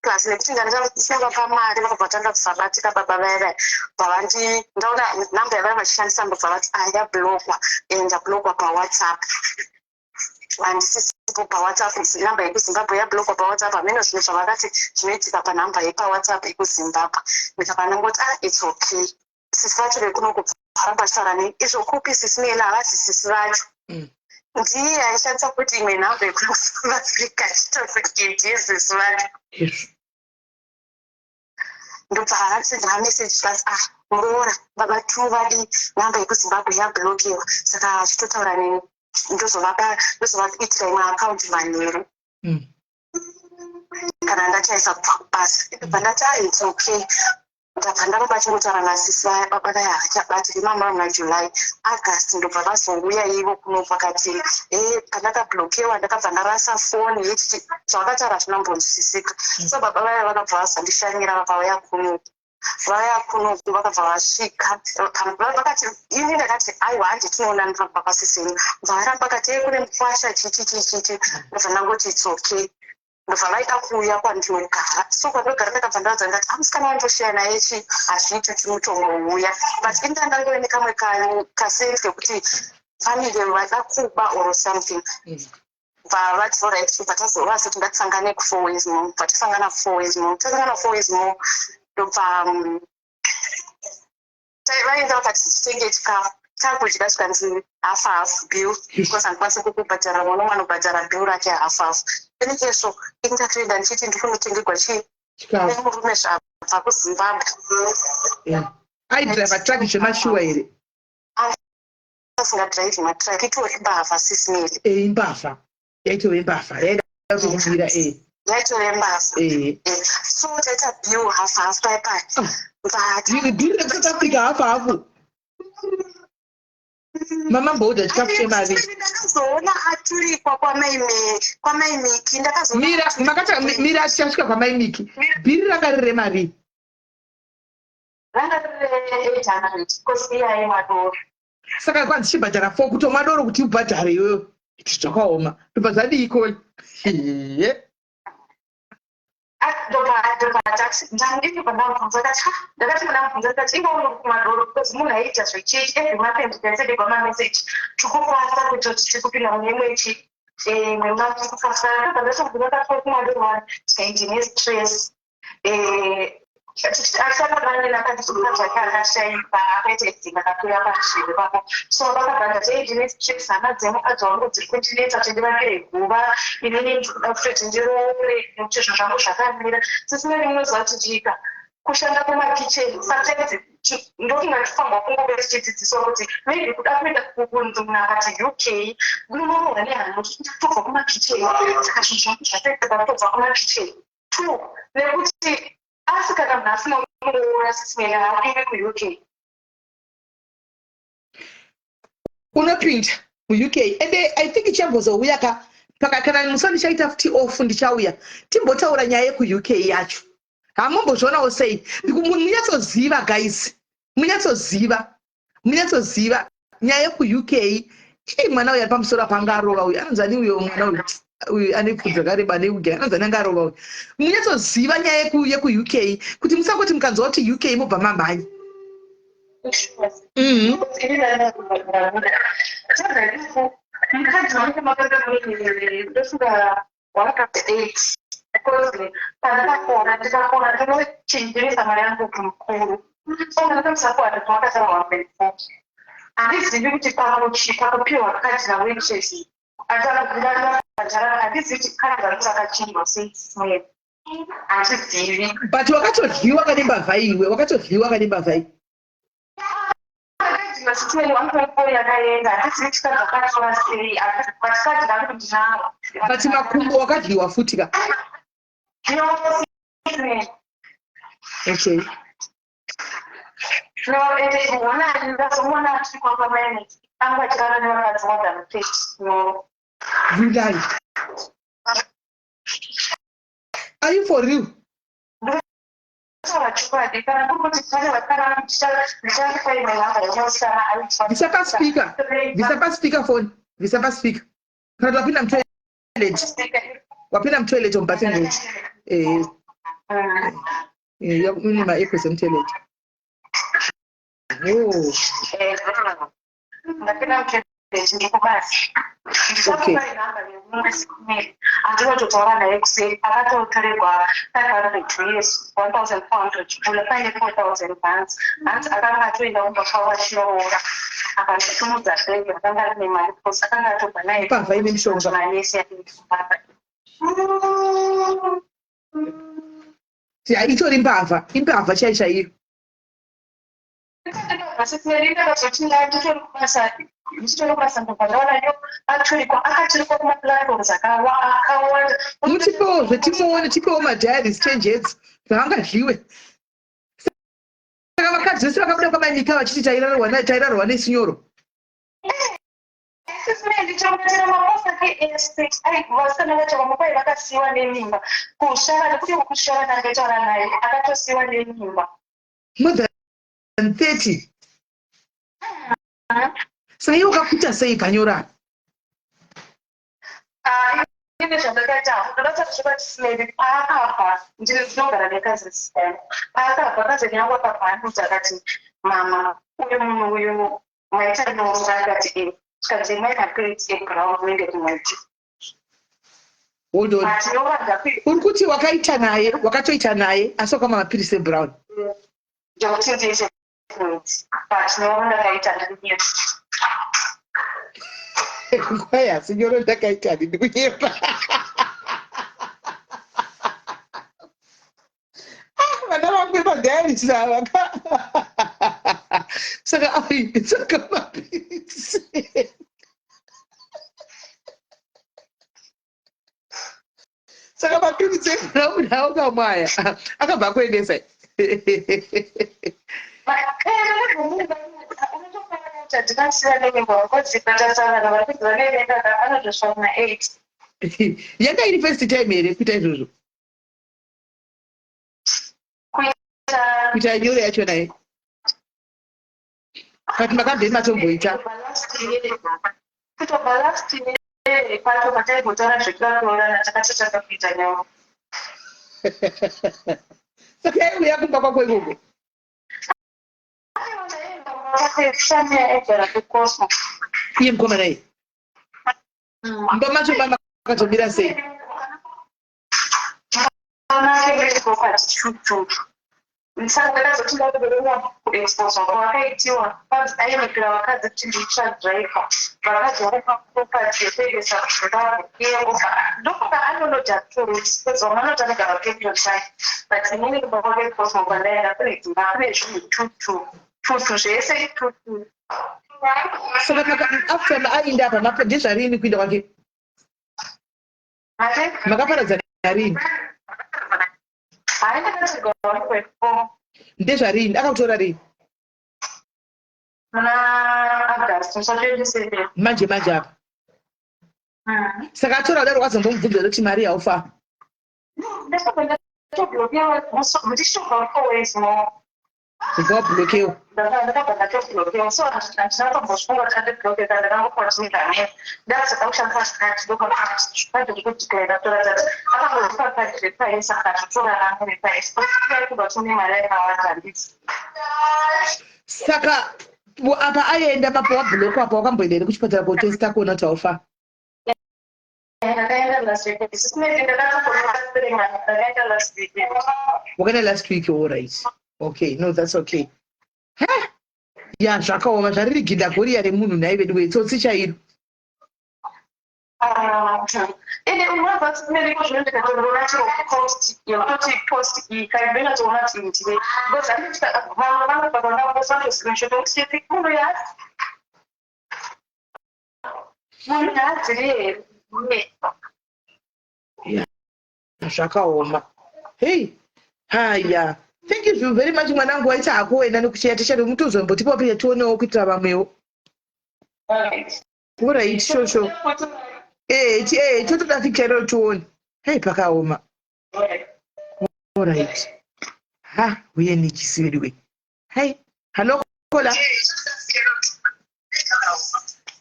plus nekuti ndandisina mari, vakabva vatanga kusabatika baba vaya vaya. Bva vandi ndaona namba yavaiva vachishandisa, ndobva vati, "Ah, yablokwa, ndablokwa paWhatsApp, handisisipo paWhatsApp, namba yekuZimbabwe yablokwa paWhatsApp." Hameno zvinhu zvavakati zvinoitika panhamba yepaWhatsApp ekuZimbabwe. Ndikabva ndangoti, "Ah, it's okay." Sisi vacho vekunoku varamba vachitaura nei izvo kupi, sisi Mela havasi sisi vacho. Ndiye aishandisa kuti imwe nhamba yekuSouth Africa achitokuti ndiye sisi vacho. Ndobva vasenda meseji zvikanzi, "Ah, muroora, baba tu vadi namba yekuZimbabwe yablokiwa, saka achitotaura neni, ndozovapa, ndozovaitira imwe akaunti manheru kana ndachaisa kubva kubasa." Ndobva ndati, "Ah, it's okay." Ndabva ndaramba chingotaura nasisi vaya. Baba vaya havachabatiri mama. Muna July, August ndobva vazouya ivo kuno, vakati, "E, pandakablokewa ndakabva ndarasa foni yechichi." Zvavakataura zvinambonzwisisika. So baba vaya vakabva vazondishanyira, vakauya kuno. Vauya kunoku, vakabva vasvika, vakati, ini ndakati, "Aiwa, handi tinoonana pamba pasisi venyu." Bva varamba, vakati, "E, kune mukwasha, chichi chichichi." Ndobva ndangoti, "It's okay." Ndobva vaida kuuya kwandinogara. So kwandinogara, ndakabva ndaudza, ndikati, "Amusikana wandoshiya naye chi, hazviiti kuti mutombouya." But ini ndangangove nekamwe kasense kekuti vanenge vada kuba or something. Bva vati, "Alright." Bva tazovasati ngatisangane kuFour Ways Mall. Bva tasangana kuFour Ways Mall. Tasangana kuFour Ways Mall, ndobva vaenda vakati titenge chikafu, takudya, zvikanzi half half bill, because handikwanisi kukubhadhara, mwana umwe anobhadhara bill rake half half. Ini kesvo ini ndatoenda ndichiti ndikunotengerwa chii Chikafu. nemurume zvabva kuZimbabwe. Aidriva truck zvemashuwa here? usingadhiraivhi matruck itori mbavha Sis Melly. Eh, imbavha. Yaitove mbavha. Yaida kutobira eh. Yaitove mbavha. Eh. Eh, so taita bill half half pai pai. Ah. But Bill rekuSouth Africa half half. Mama mboda chikafu chemari. Ndakazoona aturikwa kwamai Miki. Ndakazoona Mira, makata mira achasvika kwamai Miki. Bhiri ranga riri remari. Ranga riri 800 because iye aimwa doro. Saka kwanzi chibhadhara 4 kutomwa doro kuti ubhadhare iwewe. Iti zvakaoma. Ndobva zvadiiko? Ye. Ndandibva ndamubvunza ndati ha ndakati ndamubvunza ndikati inga uri kumwa doro because munhu aiita zvechechi every month and ndaisenderwa mameseji tikufasta kuita kuti tikupinda mune imwe chi imwe month tikufasta. Ndobva ndatomubvunza ndati uri kumwa doro wani? Tikaiti nestress achafanana akanditi mukadzi wake akashaikwa, akaita accident, akapera panzvimbo ipapo. So vakabva ndati ei ndine stress, hama dzemukadzi wangu dziri kundinetsa kuti ndivakire guva, inini ndikuda kutoti ndiroore nekuti zvinhu zvangu zvakamira. Sisi Mary, munoziva kuti chika kushanda kumakicheni sometimes ndofunga tifanirwa kungove tichidzidziswa kuti maybe kuda kuenda kunzi munhu akati UK unorohwa nehama kuti tobva kumakicheni, saka zvinhu zvangu zvatoita kutobva kumakicheni two nekuti asi kana munhu asina kuroora, Sis Melly, haapinde kuUK. Unopinda muUK ende I think ichambozouya ka paka kana musa ndichaita futi off, ndichauya timbotaura nyaya yekuUK yacho. Hamumbozvionawo sei? Munyatsoziva guys, munyatsoziva, munyatsoziva nyaya yekuUK. Ii, mwana uyu ari pamusoro apa angarova uyu anonzi ani uyo? Mwana uyu uyu ane pfudzi rakareba neuge anonzi ani? Angarova uyu. Munyatsoziva nyaya yekuUK kuti musangoti mukanzwa kuti UK mobva mamhanya. Mukadzi wangu makanga ndofunga 1.8 because pandakakora ndikakora ndinochinjirisa mari yangu mukuru, so ndakamusakuwana wakatara 1.4. Handizivi kuti pakupiwa kadhi nawaitress atabhadhara, handizivi kuti kadhi rangu rakachinjwa sei, Sis Melly, handizivi. But wakatodyiwa kane mbavha iwe, wakatodyiwa kane mbavha iwe. Ndakadyiwa, Sis Melly, 1.4 yakaenda. Handizivi kuti kadhi rakatora sei, but kadhi rangu ndinaro. But makumbo wakadyiwa futi ka? No, Sis Melly. Okay. No, ende ona ndazomuona aturikwa kwamaineti anga achirara nevakadzi more than 30. No. You lie. Are you for real? Taura chokwadi, kana kuri kuti pane vasikana, ndichakupa imwe namba yemusikana aitwa. Bvisa paspeaker, bvisa paspeaker phone, bvisa paspeaker. Kana kuti wapinda mutoilet, wapinda mutoilet omubathroom room, eh, une maechoes emutoilet. Oh. Ndapinda mutoilet, ndikubasa. Ndichakupa inhamba yemumwe sikumeli andinototaura naye kuseri, akatotorerwa 500 US, 1400 kula paine 4000 rands. Hanzi akanga atoenda kumba kwavo achinoroora, akanosimudza bhegi rakanga rine mari because akanga atobva naye. Mbavha ine mishonga. Mari yese yaibva. Ya, itori mbavha, imbavha chai chaiyo. Ndakazoti nditori kubasa, ndichitori kubasa, ndobva ndaona yo aturikwa, akaturikwa kumaplatforms akawanda. Mutipewo zvetimuone, tipewo madiaries, chenjedzo zvaangadyiwe. Saka vakadzi vese vakabuda kwamanyika vachiti tairarwa nesinyoro. Ndichangatira maposa ake ese. Ai, vasikana vacho vamwe kwai vakasiyiwa nemimba kushava, nekuti kushava ndangetaura naye akatosiyiwa nemimba. More than 30. Saka iwe wakakuita sei panyora? Ine zvandakaita, ndakataura chisimeri paakabva, ndinogara nekazini yangu. Paakabva kazini yangu akabva anudza akati, "Mama, uyu munhu uyu maita nyora?" Akati, "E." Tikanzi, "Mai mapiritsi ebrown, muende kumwedzi." Hold on. But yovanza. Uri kuti wakaita naye, wakatoita naye, asi wakamwa mapirisi ebrown? Ndekuti ndiise kumwedzi, but nyoro ndakaita ndiri kunyepa. Kwai asi nyoro ndakaita ndini kunyepa. Ah, vana vangu vemadiaries ava ka. Saka ai, saka mapirisi. Saka mapiritsi ekunawo kamwe aya akabva akuendesa. Yanga iri first time here kuita izvozvo? Kuita nyore yacho naye? But makabve matomboita. Kutobva last year pacho pataimbotaura zvekuda takatotanga kuita nyaya. Saka yaiuya kumba kwako ikoko? Iye mukomana iye? Mumba macho makatomira sei? Saka ndakazoti ndakubereka kuexposwa kwavakaitiwa kwanzi ainyepera vakadzi kuti ndiri truck driver, vakadzi vaipa property yekuendesa kuZimbabwe iye obva ndofunga anonoda kutoroti because vamwe vanoti anogara kuCape Town, but inini kumba kwake kuCosmo kwandaenda kune dzimba, kune zvinhu tutu tutu zvese tutu. Saka after ainda apa ndezvarini kuinda kwake? Makaparadzana rini? Ndezvarini? Akakutora rini? Manje manje apa. Saka atora kudaro wazombomubvunza kuti mari yaufa? Kubva wablokewa. Ndakabva ndatoblokewa, so handina kutombozvifunga kuti andibloke ka, ndakangokontinga naye ndakuzoda kushandisa card, ndokaadhi rikudeclare toratidza kuti akangozipa card repaisa, akatotora rangu repaisa kuva tine mari yakawanda handiti. Saka apa aenda mapo wablokewa apa wakamboenda here kuchipatara kotesta kuona kuti haufa? Ndakaenda last week. Sisi ndakatokoneka kuverenga, ndakaenda last week. Wakaenda last week, all right. Okay, no, that's okay. Ha? Ya, zvakaoma, zvariri ginda goriya remunhu nhai vedu wee, tsotsi chairo. Ende unobva kuti zvino ndikatoona chero post yekutoti post iyi kaibenotoona kuti ndine because anditi vamwe vangu pakandaposta ndoscreenshot kuti munhu yaasi munhu haadziri here? Zvakaoma. Hey, haya. Thank you very much mwanangu, waita hako wena nekusheya tichade mutozombotipa pia tionewo kuitira vamwewo. Alright, shosho. Eh, eh, totoda picture tione. Hey, pakaoma. Alright. Ha, uye nikisi wedu we. Hey, hello Kola.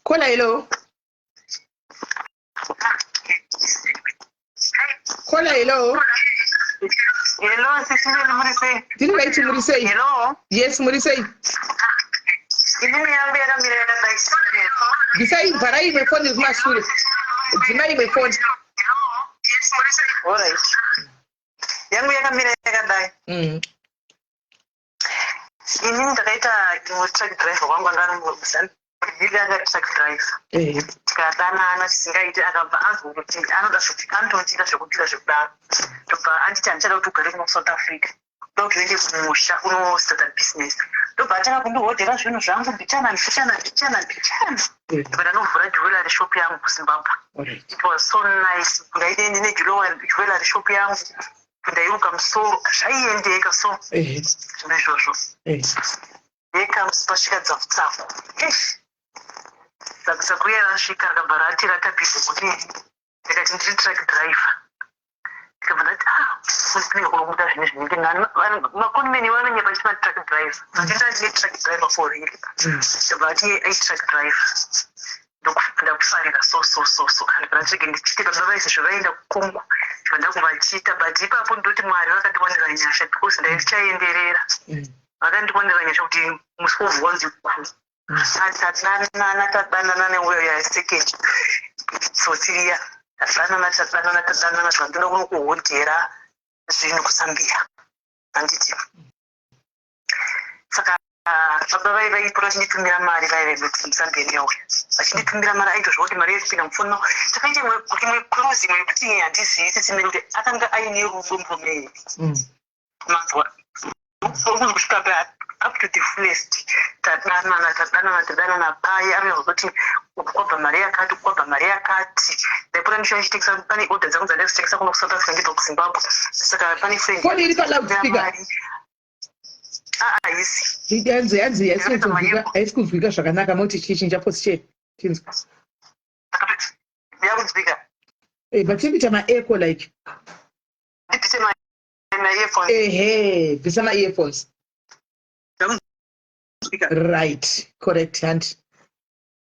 Kola, hello. Kola, hello. Hello, sisi Meli, muri sei? Tiri right, muri sei? Hello. Yes, muri sei? Inini yangu yakamira yakadai. Bvisai, vharai imwe foni iri kumashure. Dzimai imwe foni. Yes, muri sei? All right. Yangu yakamira yakadai. Inini ndakaita imwe truck driver wangu anga ari muzambia, anga ari truck driver. Tikadanana tisingaiti, akabva anzwa kuti anoda zvekuti anotondida zvekubika zvekudaro, ndobva anditi handichada kuti ugare kuno kuSouth Africa, ndoda kuti uende kumusha unostarta business. Ndobva atanga kundihodhera zvinhu zvangu mbichana mbichana mbichana mbichana, ndobva ndanovhura jewellery shop yangu kuZimbabwe. It was so nice, ndaine ndine jewellery shop yangu, ndairuka musoro, zvaiendeka so zvinhu izvozvo. Here comes pasvika dzakutsaku, dzakutsaku riya rasvika rakabva rati ratabhidho kudii, ndikati ndiri truck driver, ndikabva ndati ah, kunenge kunobuda zvinhu zvinenge nani, makonimeni vanonyepa chiti matruck driver, ndati ndine truck driver for real. Ndobva ati ai truck driver, ndakufarira so so so so, andibva ndatsvege ndichite baba vaise zvavaenda kuCongo, ndibva ndakuvachita. But ipapo ndoti Mwari vakandiwanira nyasha because ndaichaenderera, vakandiwanira nyasha kuti musi wovhu wanzi ku tadanana, tadanana neuyo yaseketi tsotsi riya, tadanana tadanana tadanana, zvandoda kunokuhodhera zvinhu kuZambia, handiti? Saka baba vai vaipota vachinditumira mari, vaive kuZambia neuya vachinditumira mari, aitozva kuti mari yekupinda mufoni. Takaita imwe close imwe yekuti handizivi sisimiri kuti akanga aine rudo murume, manzwa? Kusvika up to the fullest. Tadanana, tadanana, tadanana paye anozwa kuti kwabva mari yakati, kwabva mari yakati. Ndaipota ndichitengesa, pane order dzangu dzandaizotengesa kuno kuSouth Africa ndibva kuZimbabwe, saka pane friend. Foni iri paloudspeaker? Haisi. Yanzi haisi kunzwika zvakanaka. Moti chichinja posi che tinzwa. Yakunzwika? But tiri kuita maecho like. Ndibvise maearphones? Ehe, bvisa maearphones. Yakunzwika? Right, correct, handi.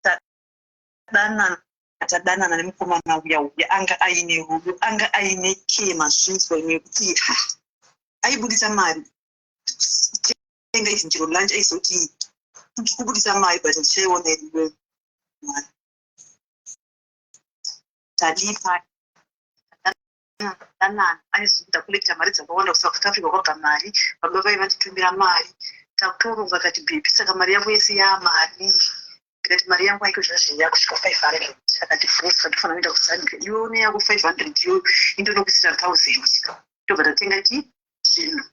Tadanana, tadanana nemukomana uya uya. Anga aine rudo, anga aine kema zvinzwa nekuti aibudisa mari tenga izi chero lunch. Aizoti kubudisa mari, but ndichaiona iriwe mari. Tadipa danana, aizoda kucollecta mari dzakawanda kuSouth Africa. Kwabva mari, baba vai vanditumira mari. Takutoronga kati, "Baby, saka mari yako yese yaamari?" Ndikati, "Mari yangu aiko zvazvo yakusvika 500." Akati, "Boss, vandifanira kuenda kuZambia. Iwe une yako 500 iyoyo, indonokuisira 1000." Tobva tatenga chi zvinhu.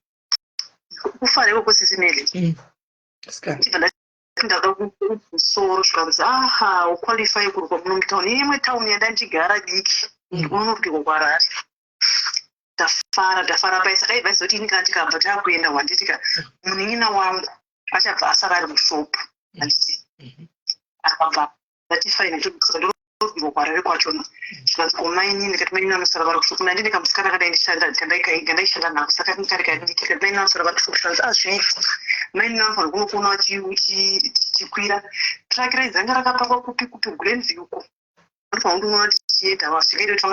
Kufara ikoko, Sisi Melly. Ndibva ndati ndada kumusoro, zvikanzi, "Aha, uqualify kurukwa muno mutauni." Imwe tauni yandandigara diki, unonorukirwa kuHarare. Ndafara, ndafara pai. Saka aibva aizoti ini kana tikabva taakuenda, wanditika munin'ina wangu achabva asara ari mushopu, handiti? Akabva ndati, "Fine." Saka ndorukirwa kuHarare kwachona. Zvikanzi, "Komainini?" Ndikati, "Mainini vanosara vari kushopu." Nandine kamusikana kadai ndaishanda nako, saka kari kadiki. Kati, "Mainini vanosara vari kushopu." Zvikanzi, "Azviiti, mainini vanofanira kunokuona uchikwira truck raidzanga rakapakwa kupi kupi, Glenview uko. Vanofanira kundiona tichienda." Vasvikaite kuti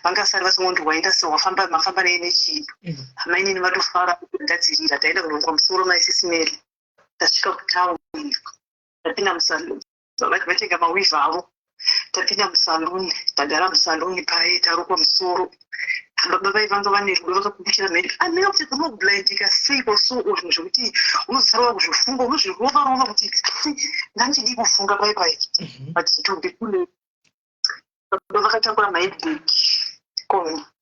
vangasari vasingondi waenda se wafamba mafamba nei nechii. Mainini vatofara kugadzirira. Taenda kunorukwa musoro maisisi Mary. Tasvika kutauni, tapinda musaluni, vatenga maweave avo. Tapinda musaluni, tagara musaluni paye, tarukwa musoro. Baba vai vanga vane rudo, vakakubuchira mheni. Amira kuti unoblindika seiko so zvinhu zvekuti unozosara wakuzvifunga, unozvirova rova kuti ngandidii kufunga pai pai. But it will be too late. Baba vakatakura mahandbag,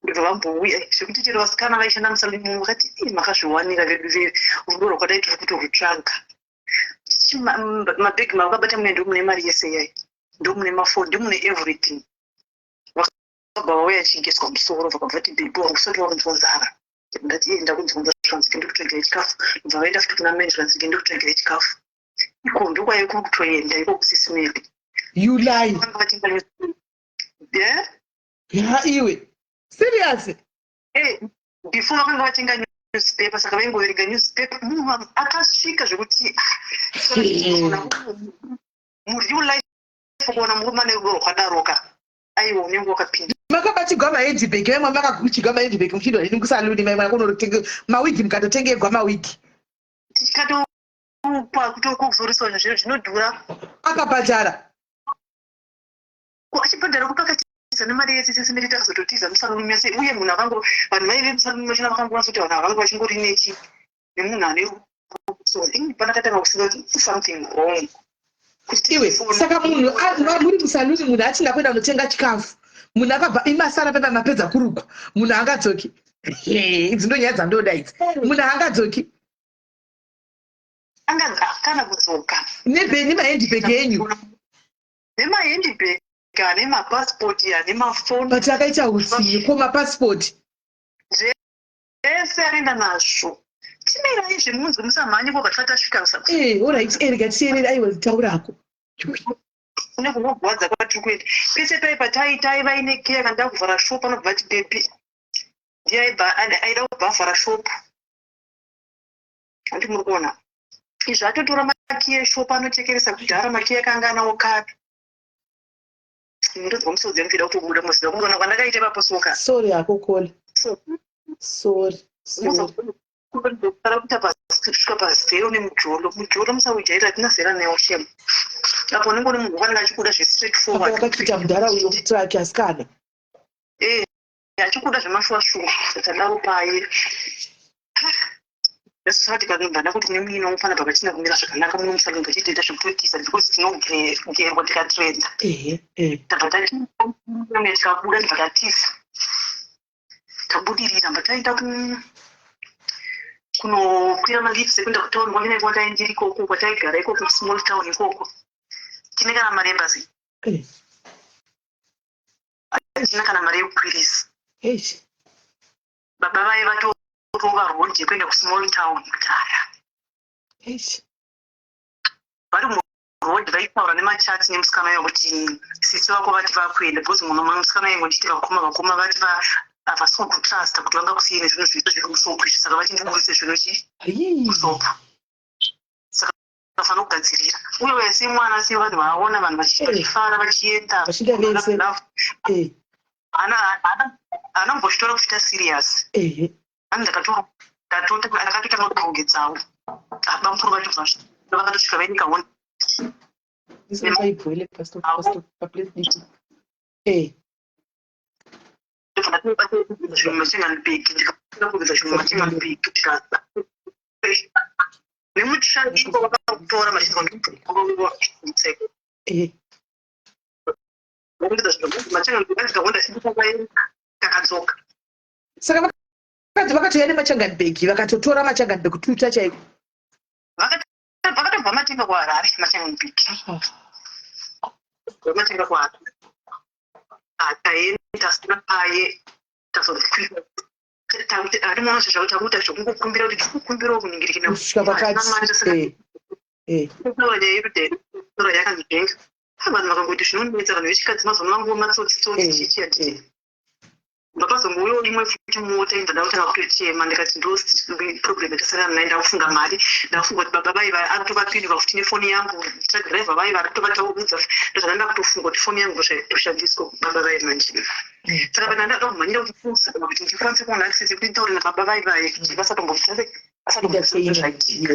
ndobva vambouya zvekuti chero vasikana vaishanda musaluni vakati, "Ii, makazviwanira vedu rudo rwakadai, tiri kutorutsvaga." Mabhegi mavakabata mune, ndo mune mari yese yai, ndo mune mafoni, ndo mune everything. Vakabva vauya chigeswa musoro, vakabva vati, "Baby wangu, usati wakunzwa nzara?" Ndati, "Enda kunzwa nzara." Zvikanzi, "Ndikutsvagira chikafu." Ndobva vaenda futi kuna meni, zvikanzi, "Ndikutsvagira chikafu." Iko ndokwaive kuri kutoenda iko kuSisi Melly. You lie. Vanga vatenga. Yeah? Ya, iwe, serious? Before vakanga vatenga newspaper, saka vaingoverenga newspaper. Munhu akasvika zvekuti mureal life kuona murume ane rudo rwakadaroka, aiwa, unenge wakapinda. Makabatigwa mahandbag, vaimwe makaguchigwa mahandbag muchienda henyu kusaluni, maimwe kunotenga mawigi, mukatotengerwa mawigi. Tikatopa kutokuzoriswa zvinhu zvinodhura. Akabhadhara? Achibhadhara kupakatiza nemari yese. Sesimiri takazototiza musaluni mese. Uye munhu akango, vanhu vaive musaluni machona vakangoona kuti vanhu avanga vachingori nechi nemunhu ane rudo. So ini pandakatanga kusinga kuti something wrong. Kuti Iwe, saka munhu muri musaluni, munhu achinga kuenda kunotenga chikafu, munhu akabva imasara pepa, mapedza kurukwa, munhu angadzoki? Idzi ndo nyaya dzandoda idzi. Munhu haangadzoki? Anga kana kudzoka. Nemahandbag enyu? Nemahandbag, ane mapasipoti, ane mafoni. But akaita utsinye. Ko mapasipoti? Zvese anoenda nazvo. Timirai zvemunzwi, musamhanye kwabva tisati tasvika. Alright, rega tierere. Aiwa, taurako. Kune kunogwadza kwatiri kuenda. Pese pai pataitai vaine keya, kana ndakuvhara shop, anobva ati, "Baby." Ndiye aibva aida kubva avhara shop. Handi muri kuona izvi, atotora makiyi eshop, anochekeresa kudhara makiyi akanga anawo kare. Ndonzwa musodzi yangu ida kutobuda muziva kungoona kwandakaita ipapo soka. Sorry hako, Kola. So Sorry, sorry. Kusara kuita kusvika pazero nemujolo. Mujolo musaujaira, hatina zera newo, shame. Apo unenge uri munhu wanenge achikuda zvestraight forward. Wakachita mudhara uyo mutraki, asikana. Achikuda zvemashuwa-shuwa. Tadaro paye ndasati kanobva kuti nemuina unofana pakatina kumira zvakanaka muno musaluni, tichitoita zvekutotisa because tinogerwa tikatrenda. Ehe eh. Tabva tati tikabuda, ndibva tatisa, tabudirira, mba taenda Kunokwira malifts ekuenda kutown kwandinenge kwandai ndiri ikoko, kwataigara ikoko, small town ikoko. Tine kana mari yebhazi? Hatina kana mari yekukwirisa. Baba vaye vatorova road yekuenda kusmall town kudhaya. Vari muroad vaitaura nemachats nemusikana uyo kuti sisi vako vati vakuenda, because munhu musikana uyo ngonditi vakoma vakoma vati havasi kukutrusta kuti vangakusiye nezvinhu zvito zviri mushopu izvi, saka vati ndiburitse zvinhu chi mushopu, saka vafanira kugadzirira. Uye uya semwana, sevanhu vaona vanhu vachifara, vachienda. Vachienda vese. Haana kumbozvitora kuchita serious. Ani ndakatotanga kurongedzawo. Bamukuru vacho vakatosvika vaine kaona. Isayibhoile paplate diki. Zvinhu machinganibhegi, ndikakuridza zvinhu machinganibhegi, nemutsvaiko vakatora machinganibhegi. Machinganibhegi takadzoka. Saka vakati vakatouya nemachangani bhegi, vakatotora machangani bhegi tuta chaiko? Vakatobva matenga kuHarare machangani bhegi, matenga kuHarare. Taenda sina paye tazokwira hatimoona zvazvavo, takuita zvokungokumbira kuti tikukumbirawo kuningirikina. Kusvika pakati. Taura nyaya yekuti yakanzvenga vanhu vakangoti zvinonetsa vanhu vechikadzi mazuva ano vanguva matsotsi tsotsi. Chichi hatiti ndakazongouyawo imwe futi mota inda kutanga kutochema, ndikati ndo problem yatasangana nayo. Ndakufunga mari, ndakufunga kuti baba vai aritovapindura futi nefoni yangu, truck driver vai vari kutovataudza. Ndozvandanda kutofunga kuti foni yangu zvaiitoshandiswa baba vai manje. Saka pana ndada kumhanyira kuti kuti ndikwanise kuona access yekuti nditaure nababa vai vai kuti vasatombozvizive, vasatombozviziva zvaitika.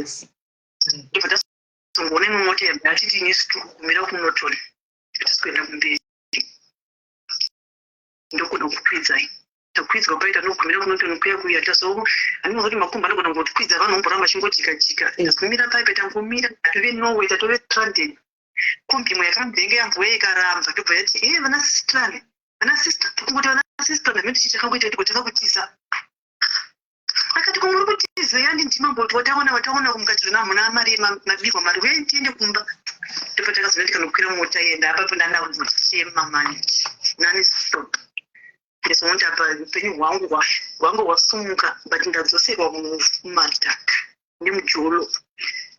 Ndobva tazongoona imwe mota yabva yatiti inisu tiri kugumira kuNorton, hatisi kuenda kumberi, ndokuno kukwidzai. Takwidzwa paita nokugumira kuNorton kuya kuya tazo handinoza kuti makumbo anogona kungotikwidza, vanhu vomboramba vachingojika jika. Tazomira pai patangomira, tatove nowhere, tatove stranded. Kombi imwe yakambenge yamvuya ikaramba, ndobva yati, "E, vana sistrani, vana sister." Tikungoti vana sister namene chii chakangoita kuti tanga kutiza. Akati, "Ko muri kutiza?" "Yandi ndimamboti wataona wataona kumukati zvona hamuna mari, mabirwa mari, uyai tiende kumba." Ndipo takazoenda tikanokwira mota yenda. Apapo ndanda kuchema manje nani stop. Ndizonoti apa upenyu hwangu hwangu hwasumuka, but ndadzoserwa mumadhaka nemujolo.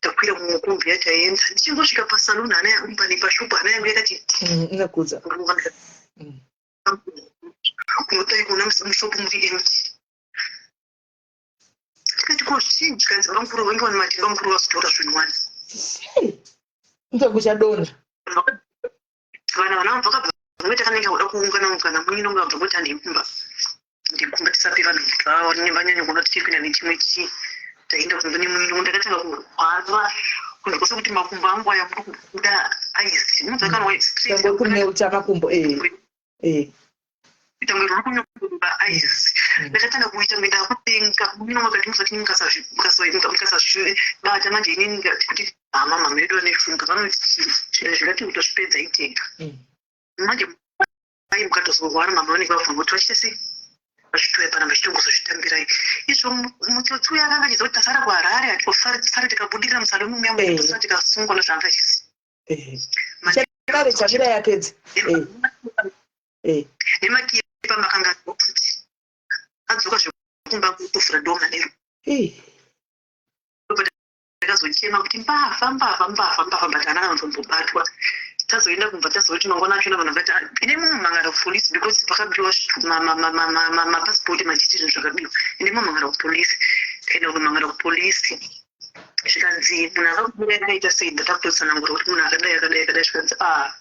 Takwira mumukombi yataenda, ndichingosvika pasaluni, hana yangu pane pashopu, hana yangu yakati Inakudza. Kunodai kuona mushopu muri empty. Tikati, "Ko chii?" Chikanzi, "Vamukuru vange vane mati vamukuru vazotora zvinhu wani." Nzangu chadonha. Vana vana vakabva vamwe takanenge kuda kuungana ungana muino, ngabva kuti handikumba ndikumba, tisape vanhu kuti vanyanye kuona tichiri kuenda nechimwe chii. Taenda kumba nemuino, ndakatanga kurwara kunze kwose kuti makumbo angu aya muri kubuda aizi munoziva kana Kuneuta makumbo. Kuita kunge ruri kunyokuba aizi. Ndakatanga kuita kunge ndakutenga muino makati musati mukasazvibata manje. Inini ndikati kuti hama mama vedu vanefunga vanoti zvingati kutozvipedza itega. Manje mai mukatozorwara, mama vanenge vabva kuti vachiite sei, vachitouya panapa vachitongozozvitambirai izvo. Mutsotsi uyo akanga achiziva kuti tasara kuHarare, hatikosare tikabudirira musaluni muya, tosara tikasungwa nezvaanga achiziva. Chakare chamira yapedza. Nemakiyi pamakanga futi adzoka zvekumba kutofura door manheru. Ndakazochema kuti mbavha, mbavha, mbavha, mbavha, but hana kana tazoenda kumba, tazoti mangwana achona vanhu vakati, "Ah, ine mumhangara kupolisi," because pakabiwa mapasipoti machiti zvinhu zvakabiwa. Ine mumhangara kupolisi, taenda kunomhangara kupolisi, zvikanzi munhu akakuburai akaita sei? Ndatakutotsanangura kuti munhu akadai, akadai, akadai. Zvikanzi, "Ah,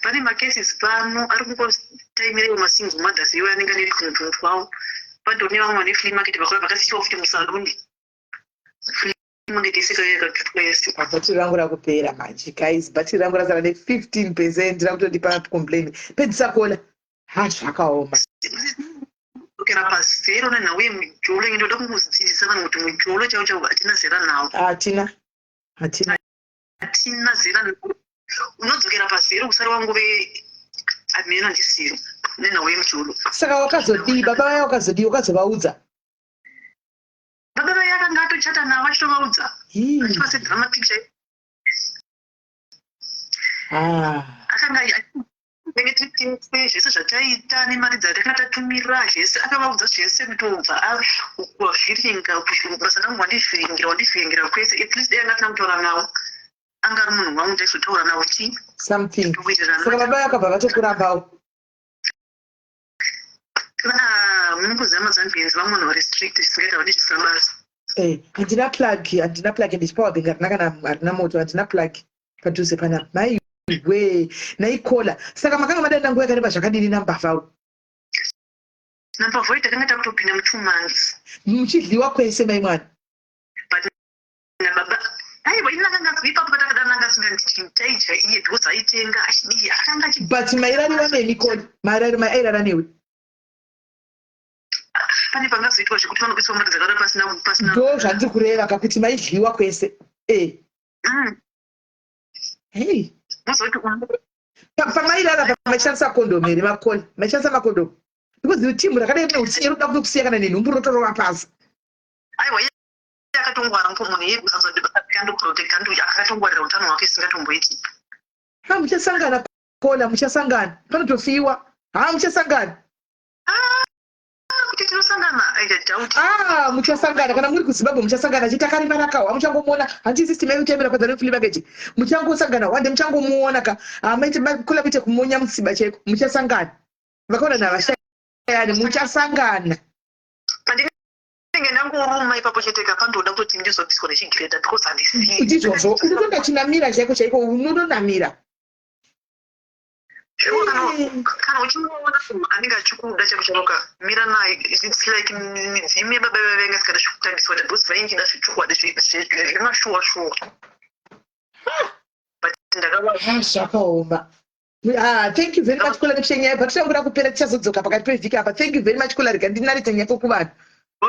pane macases pano ari kungotaimirewo masingle mothers iwo anenge ane tunhu twawo." Padoni vamwe vane flea market vakasiyiwa futi musaluni, flea market yese yakatutwa yese. Bhatiri rangu rakupera manje guys, bhatiri rangu rasara ne15%, rakutondipa complain. Pedzisa kola ha, zvakaoma. Kera pazero nenhau yemujolo. Ndoda kungodzidzisa vanhu kuti mujolo chaiwo chaiwo hatina zera nawo. Hatina, hatina. Hatina zera nawo. Unodzokera pazero kusara wangove ameno ndisiro nenhau yemujolo. Saka wakazodii? Baba vaya wakazodii? Wakazovaudza? Baba vaya akanga atocha. achichata navo, achitovaudza, achivasendera mapicture. Akanga tinenge titese zvese zvataita nemari dzatakanga tatumira, zvese akavaudza zvese, kutobva wavhiringa basa rangu, wandivhiringira, wandivhiringira kwese. At least dai anga asina kutaura nawo, anga ari munhu wangu, ndaizotaura nawo chii? Something. Saka baba vakabva vatokurambawo? Munongoziva maZambians, vamwe vanhu vari strict zvisingaita, vadi zvisina basa. Handina plug, handina plug, ndichipower bank harina kana, harina moto, handina plug padhuze panapa. Maiwe, naikola, saka makanga madanda nguva yakareba zvakadini nambavha? Nambavha takanga takutopinda mu2 months. Muchidliwa kwese, mai mwana? But nababa, aiwa, ini akanga ipapo patakadana anga asinganditaidya iye, because aitenga achidii, akanga But mairariwa nemi, Koli? Airara newe? Pane pangazoitwa zvekuti vanobiswa mari dzakada pasina pasina. Ndo zvandiri kureva kakuti maidliwa kwese e. Hei. Mozoti Pamairara pamaishandisa kondomu here, makoli? Maishandisa makondomu? Because timu rakadai rine utsinye, roda kutokusiya kana nenhumbu, rotorova pasi. Aiwa, iye akatongwara munhu iye, kusazoandoprotecta, akatongwarira utano hwake isingatomboiti. Ha, muchasangana, Kola, muchasangana, panotofiwa. Ha, muchasangana. Kuti tinosangana, I doubt. Ah, muchasangana kana muri kuZimbabwe, muchasangana chete. Akarivara kahwa, muchangomuona. Hanti system yakutemera kwadza neflea market, muchangosangana wande, muchangomuona ka. Maite kola, kuite kumonya mutsiba chaiko. Muchasangana, vakaona navashayani, muchasangana. Pandinenge ndangoruma ipapo chete ka, pandoda kutoti ndizobviswa nechigireta, because handisii. Ndizvozvo, unotonga chinamira chaiko chaiko, unotonamira. Sure, kana uchimuona munhu anenge achikuda chaiko chaiko ka, mira naye. It's like midzimu yababa vaiva isikada zvekutambiswa, because vaingida zvechokwadi, zvemashuwa shuwa, but ndakava Ha, zvakaoma. Ah, thank you very much, Kola, nekushenyaya, but tichangura kupera, tichazodzoka pakati pevhiki apa. Thank you very much, Kola. Rega ndinarite nyaya kuvanhu.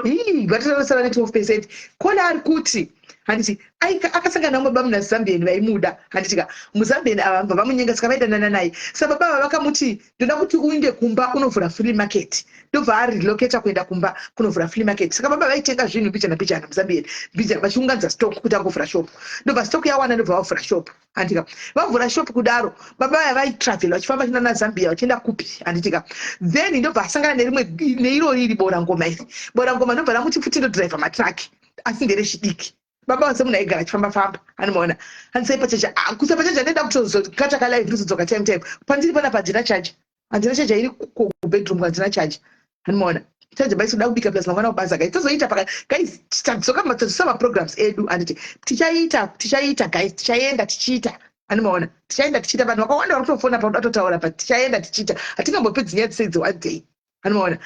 Ii, vatitanosara ne12%. Kola ari kuti, handiti akasangana namwe baba muna Zambian vaimuda, handiti ka? MuZambian ava vabva vamunyenga, saka vaidanana naye. Saka baba ava vakamuti, "Ndoda kuti uinde kumba unovhura flea market." Ndobva arelocata kuenda kumba kunovhura flea market. Saka baba vaitenga zvinhu mbijana mbijana muZambian, mbijana, vachiunganidza stock kuti angovhura shop. Ndobva stock yawana, ndobva vavhura shop, handitika? Vavhura shop kudaro, baba vaya vaitravel vachifamba, vachienda naZambia, vachienda kupi, handitika? Then ndobva asangana nerimwe, neirori iri bora ngoma iri. Bora ngoma ndobva ramuti futi, "Ndodhiraivha matraki, asi nderechidiki." Baba vase munhu aigara achifamba famba, anomaona. Handisai pachaja kusa pachaja, ndenda kutozokata kalive, ndozodzoka time time. Pandiri panapa handina chaja, handina chaja, iri kubedroom, handina chaja, handimaona chaja. Baisi kuda kubika, plus mangwana kubasa. Guys, tozoita paka, guys, tadzoka, tadzosa maprograms edu, handiti? Tichaita, tichaita, guys, tichaenda tichiita, handimaona? Tichaenda tichiita. Vanhu vakawanda vari kutofona pakuda kutotaura, but tichaenda tichiita, hatingambopedzi nyaya dzisei dzeone day, handimaona?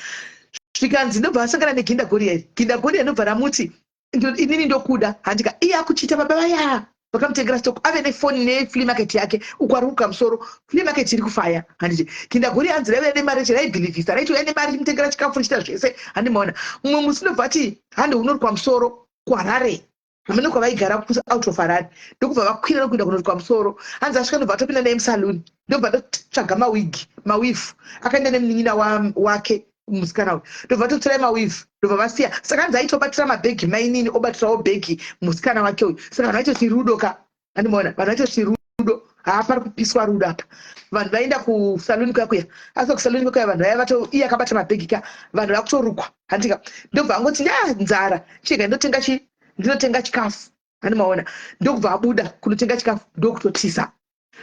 Zvikanzi ndobva asangana neginda goria iri. Ginda goria ndobva ramuti, "Inini ndokuda," handika? Iye akuchiita, baba vaya vakamutengera stock, ave nefoni neflea market yake. Uko ari kuka musoro, flea market iri kufaya, handiti? Kindagori hanzi raiuya nemari, reche raibhilivhisa, raitouya nemari, richimutengera chikafu, richiita zvese, handimaona? Mumwe musi ndobva ati, "Hande unorukwa musoro kuHarare." Hamene kwavaigara, out of Harare. Ndokubva vakwira nokuenda kunorukwa musoro. Hanzi asvika, ndobva atopinda naye musaluni, ndobva atotsvaga mawigi, maweave. Akaenda nemunin'ina wake musikana uyu, ndobva atotorai maweave, ndobva vasiya. Saka hanzi aitobatira mabhegi mainini, obatirawo bhegi musikana wake uyu. Saka vanhu vaitoti rudo ka, andimaona? Vanhu vaitoti rudo. Haa, pari kupiswa rudo apa. Vanhu vaenda kusaluni kuya kuya, asi kusaluni kuya vanhu vaya vato, iye akabata mabhegi ka, vanhu vakutorukwa, handika? Ndobva angoti, "Nda nzara, chega ndotenga chi, ndinotenga chikafu," handimaona? Ndokubva abuda kunotenga chikafu, ndokutotiza.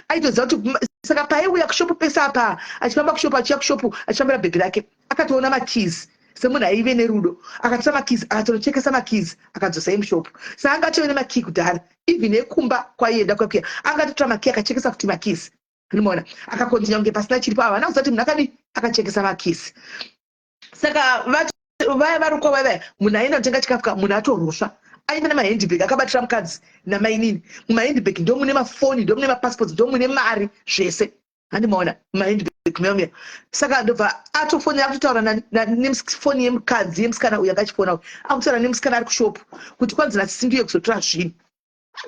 Aitoziva kuti saka paaiuya kushopu pese apa, achifamba kushopu, achiuya kushopu, achifambira bhegi rake, akatoona makeys. Semunhu aive nerudo, akatora makeys, akatonochekesa makeys, akadzosa imushopu. Saka anga atove nemakey kudhara, even ekumba kwaienda kwakuya, anga atotora makey, akachekesa futi makeys, anomaona? Akakontinya kunge pasina chiripo. Ava havana kuziva kuti munhu akadi akachekesa makeys. Saka vaya varukwa vaya vaya, munhu aenda kutenga chikafu ka, munhu atorosva, aenda nemahandbag, akabatira mukadzi namainini. Mumahandbag ndo mune mafoni, ndo mune mapassports, ndo mune mari, zvese, handimaona? Mumahandbag muya muya. Saka ndobva atofonera, akutotaura nefoni yemukadzi, yemusikana uyu akachifona uyu, akutaura nemusikana ari kushopu kuti kwanzi nasisi ndiye kuzotora zvinhu.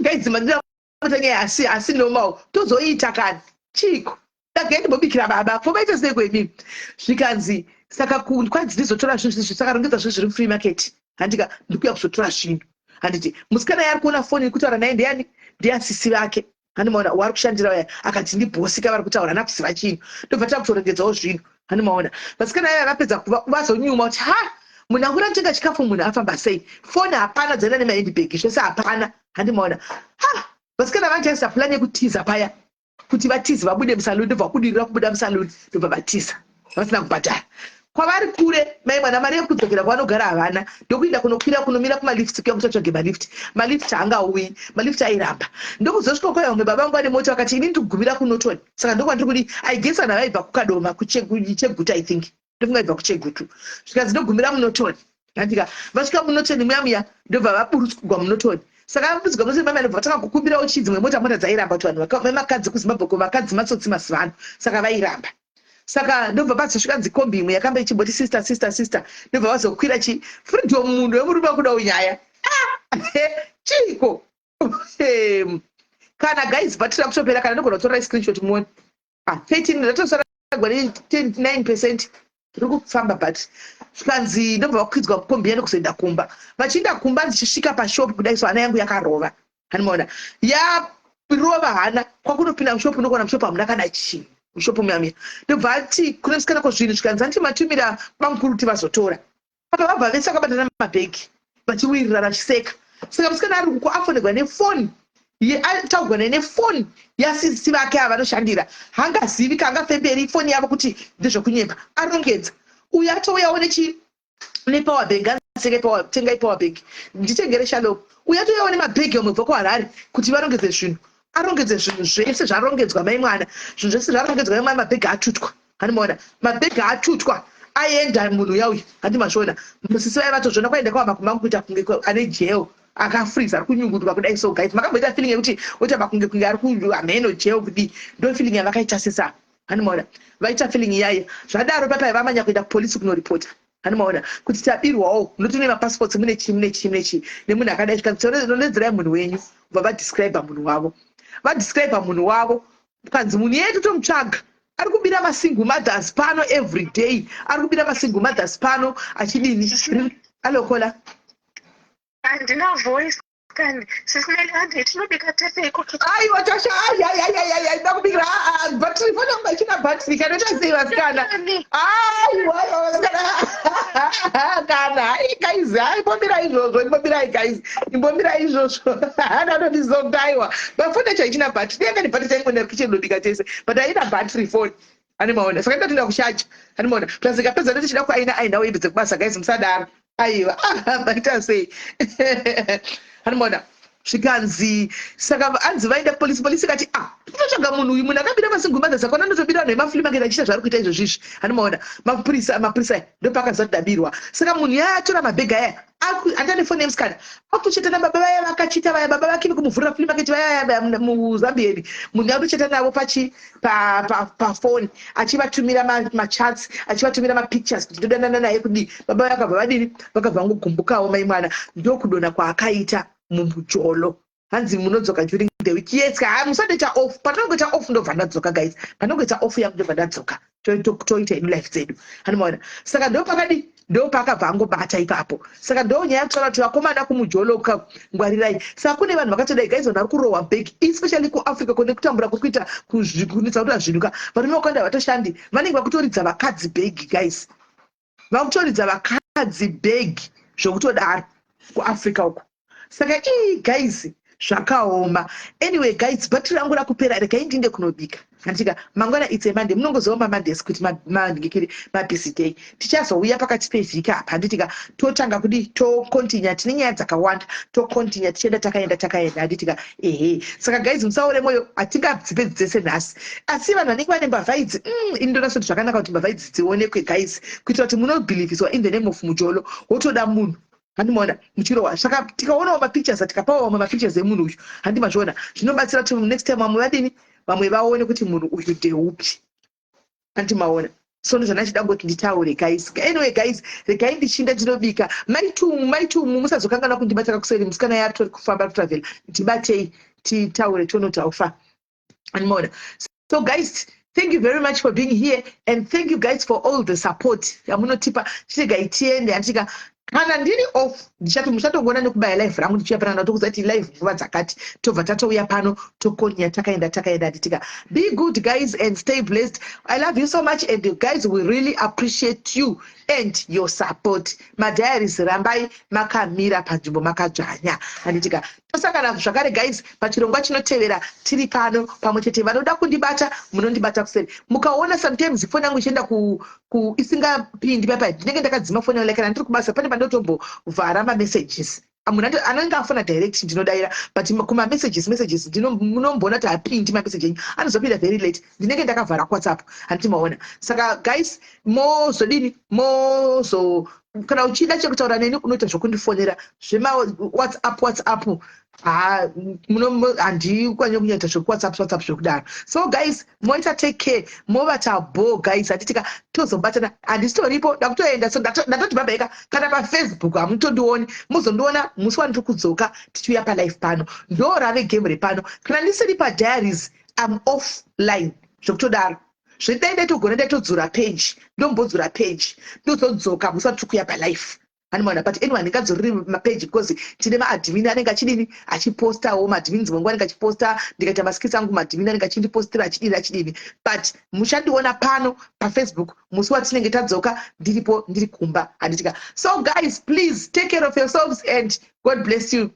Guys, mandinoita nyaya, asi normal, tozoita kani chiko? Dagai ndimbobikira baba, komaita sei kwemimi? Zvikanzi saka kwanzi ndizotora zvinhu zvizvi, saka rongedza zvinhu zviri muflea market, handika? Ndikuya kuzotora zvinhu. Handiti musikana yaari kuona foni iri kutaura naye ndeyani? Ndeyasisi vake, handimaona, wari kushandira vaya. Akati ndibhosika vari kutaura, hana kuziva chinhu. Ndobva takutorengedzawo zvinhu, handimaona. Vasikana vaya vapedza vazonyuma kuti, "Ha, munhu akura kutenga chikafu, munhu afamba sei? Foni hapana, dzaenda nemahandbag, zvese hapana." Handimaona. Ha, vasikana vachaisa plan yekutiza paya, kuti vatize vabude musaluni. Ndobva vabudirira kubuda musaluni, ndobva vatiza vasina kubhadhara. Kwavari kure, mai mwana, mari yekudzokera kwavanogara havana. Ndokuenda kunokwira, kunomira kumalift kuya kuti atsvage malift. Malift haangauyi, malift airamba. Ndokuzosvika kwaya, vamwe baba vangu vane mota vakati, "Ini ndikugumira kuNorton, saka ndokwandiri kudi." I guess vanhu vaibva kuKadoma, kuChegutu, I think. Ndofunga ibva kuChegutu. Zvikanzi, "Ndogumira muNorton." Andika vasvika muNorton muya muya, ndobva vaburutswa muNorton. Saka vaburutswa muNorton mama, ndobva vatanga kukumbirawo chii, dzimwe mota. Mota dzairamba, kuti vanhu vemakadzi kuZimbabwe ko vakadzi matsotsi mazuva ano, saka vairamba. Saka ndobva pazosvika nzi kombi imwe yakamba ichimboti, "Sister, sister, sister." Ndobva vazokwira chi freedom. Munhu wemurume akudawo nyaya. Ah, chiiko kana guys, bhatiri rakutopera. Kana ndogona kutora screenshot muone. Ah, 13 ndatosara ne 9%, riri kufamba. But zvikanzi ndobva vakwidzwa mukombi yando kuzoenda kumba. Vachienda kumba, ndichisvika pashopu kudai so, hana yangu yakarova, handimaona, yarova hana. Kwakunopinda mushopu, ndokuona mushopu hamuna kana chinhu. Mushopu muya muya, ndobva ati kune musikana, "Ko zvinhu?" Zvikanzi, "Anditi matumira bamukuru kuti vazotora apa." Vabva vese vakabatana mabhegi, vachiwirirana, vachiseka. Saka musikana ari kuko afonegwa nefoni, ataugwa naye nefoni yasisi vake ava vanoshandira. Hangazivi kaangafemberi foni yavo kuti ndezvekunyepa. Arongedza uyu, atouyawo nechi nepower bank. Tengai power bank, nditengere Shalom. Uyu atouyawo nemabhegi amwe bva kuHarare kuti varongedze zvinhu. Arongedze zvinhu zvese, zvarongedzwa, mai mwana. Zvinhu zvese zvarongedzwa, mai mwana. Mabhegi atutwa, handimaona, mabhegi atutwa, aenda munhu uya uyu, handi mazviona. Musisi vaya vatozviona. Kwaenda kwava makumbangu kuita kunge ane jail, akafreeza, ari kunyunguduka kudai. So guys, makamboita feeling yekuti oita makunge kunge ari kuhameno jail kudii? Ndo feeling yavakaita sesa, handimaona. Vaita feeling iyaya. Zvadaro papai vamanya kuenda kupolisi kunoripota, handimaona, kuti tabirwawo, noti nemapassports, mune chii, mune chii, mune chii, nemunhu akadai. Zvikanzi, "Munhu wenyu." Bva vadescribe munhu wavo, vadescribe munhu wavo. Kanzi munhu yetu tomutsvaga, ari kubira masingle mothers pano every day, ari kubira masingle mothers pano achidini. Alokola. Handina voice kani, sisineli. Hande tinobika tepeiko? Aiwa tasha, aiaiaiaiai, ndakubikira bhatiri. Foni yangu haichina bhatiri. Kanoita sei, vasikana? Aiwa, vasikana, kana ai guys, ai, imbomirai izvozvo, imbomirai guys, imbomirai izvozvo. Anatondizonga. Aiwa, bafoni yacho haichina bhatiri. Yanga nebhatiri chaingoenda kukicheni ndobika tese, but haina bhatiri foni, animaona. Saka ndatoenda kushaja, animaona. Plus ikapedza ndotichida kuaina ainawo hembe dzekubasa. Guys, musadaro. Aiwa, maita sei, animaona. Zvikanzi saka anzi vaenda kupolisi. Polisi ikati, "Ah, tinotsvaga munhu uyu, munhu akabira masingle mothers akona, ndotobira vanhu vemaflea market achiita zvaari kuita izvozvizvi." Handimaona, mapurisa, mapurisa ndopakaziva kuti dabirwa. Saka munhu yaya atora mabhegi aya, andane foni yemusikana, akutocheta nababa vaya vakachita vaya, baba vake vekumuvhurira flea market vaya muZambieni. Munhu akutocheta navo pachi pafoni, achivatumira machats, achivatumira mapictures kuti ndodanana naye kudii. Baba vakabva vadini? Vakabva vangogumbukawo, mai mwana. Ndokudonha kwaakaita mumujolo. Hanzi munodzoka during the week? Yes, ha, musandoita off. Patinongoita off ndobva ndadzoka guys, panongoita off yangu ndobva ndadzoka. Toita hedu life dzedu, handimaona. Saka ndo pakadi, ndo paakabva angobata ipapo. Saka ndo nyaya yekutaura kuti vakomana kumujolo ngwarirai. Saka kune vanhu vakatodai guys, vanhu vari kurohwa bag, especially kuAfrica kune kutambura kuri kuita kunetsa kuita zvinhu ka. Varume vakawanda vatoshandi, vanenge vakutoridza vakadzi bhegi guys, vakutoridza vakadzi bhegi zvokutodaro kuAfrica uko. Saka ii guys, zvakaoma. Anyway guys, bhatiri rangu rakupera, regai ndinde kunobika. Handika mangwana it's a Monday, munongoziva maMondays kuti mandikiri mabusy day. Tichazouya pakati pevhiki apa, handitika? Totanga kudi, tocontinue, tine nyaya dzakawanda, tocontinue tichienda, takaenda, takaenda, handitika? Ehe. Saka guys, musaore mwoyo, hatingadzipedzi dzese nhasi, asi vanhu vanenge vane mbavha idzi, ini ndonasoti zvakanaka kuti mbavha idzi dzionekwe guys, kuitira kuti munobhilivhiswa in the name of mujolo, wotoda munhu, handimaona, muchirohwa. Saka tikaonawo mapictures, tikapawo vamwe mapictures emunhu uyu, handimazviona, zvinobatsira kuti next time vamwe vadini, vamwe vaone kuti munhu uyu ndeupi, handimaona. So ndozvandachida kungoti nditaure guys. Anyway guys, regai ndichinda ndinobika. Maitumu, maitumu, musazokanganwa kundibata kuseri. Musikana yatori kufamba kutravel, ndibatei titaure, tionoti haufa, handimaona. So guys, thank you very much for being here and thank you guys for all the support yamunotipa. Chiregai tiende, handitika? Kana ndiri off, ndichati muchatongoona nekubaya live rangu ndichiuya panana, tokuziva kuti live nguva dzakati, tobva tatouya pano, tokonya, takaenda, takaenda, handitika? Be good, guys, and stay blessed. I love you so much, and guys, we really appreciate you and your support. Madiaries, rambai makamira panzvimbo, makadzvanya, handitika? Tosangana zvakare, guys, pachirongwa chinotevera. Tiri pano pamwe chete. Vanoda kundibata, munondibata kuseri. Mukaona sometimes foni yangu ichienda ku isingapindi papa, ndinenge ndakadzima foni yangu. Like kana ndiri kubasa, pane pandotombovhara mamessages. Munhu anenge afona direct, ndinodayira, but kumamessages messages munomboona kuti hapindi mameseji enyu, anozopinda very late. Ndinenge ndakavhara WhatsApp, handiti maona? Saka guys, mozodini? Mozo kana uchida chekutaura neni, unoita zvokundifonera. ZvemaWhatsApp, WhatsApp, handikwanyi kunyaita zvekuWhatsApp, WhatsApp zvekudaro. So guys, moita take care, movata bo, guys, handitika? Tozobatana. Handisitoripo, ndakutoenda, so ndatoti babaika. Kana paFacebook hamutondioni, muzondiona musi wandiri kudzoka tichiuya palive pano. Ndo rave game repano. Kana ndisiri padiaries, am offline zvekutodaro. Zvedai ndaitogona, ndaitodzura page, ndombodzura page, ndozodzoka musi wandiri kuuya palive, anomaona. But anyway, handingadzoreri mapeji because tine maadmin anenge achidini, achipostawo. Maadmin dzimwe nguva anenge achiposta. Ndikaita maskits angu, maadmin anenge achindipostera, achidini, achidini. But muchandiona pano paFacebook musi watinenge tadzoka. Ndiripo, ndiri kumba, handitika? So guys, please take care of yourselves and God bless you.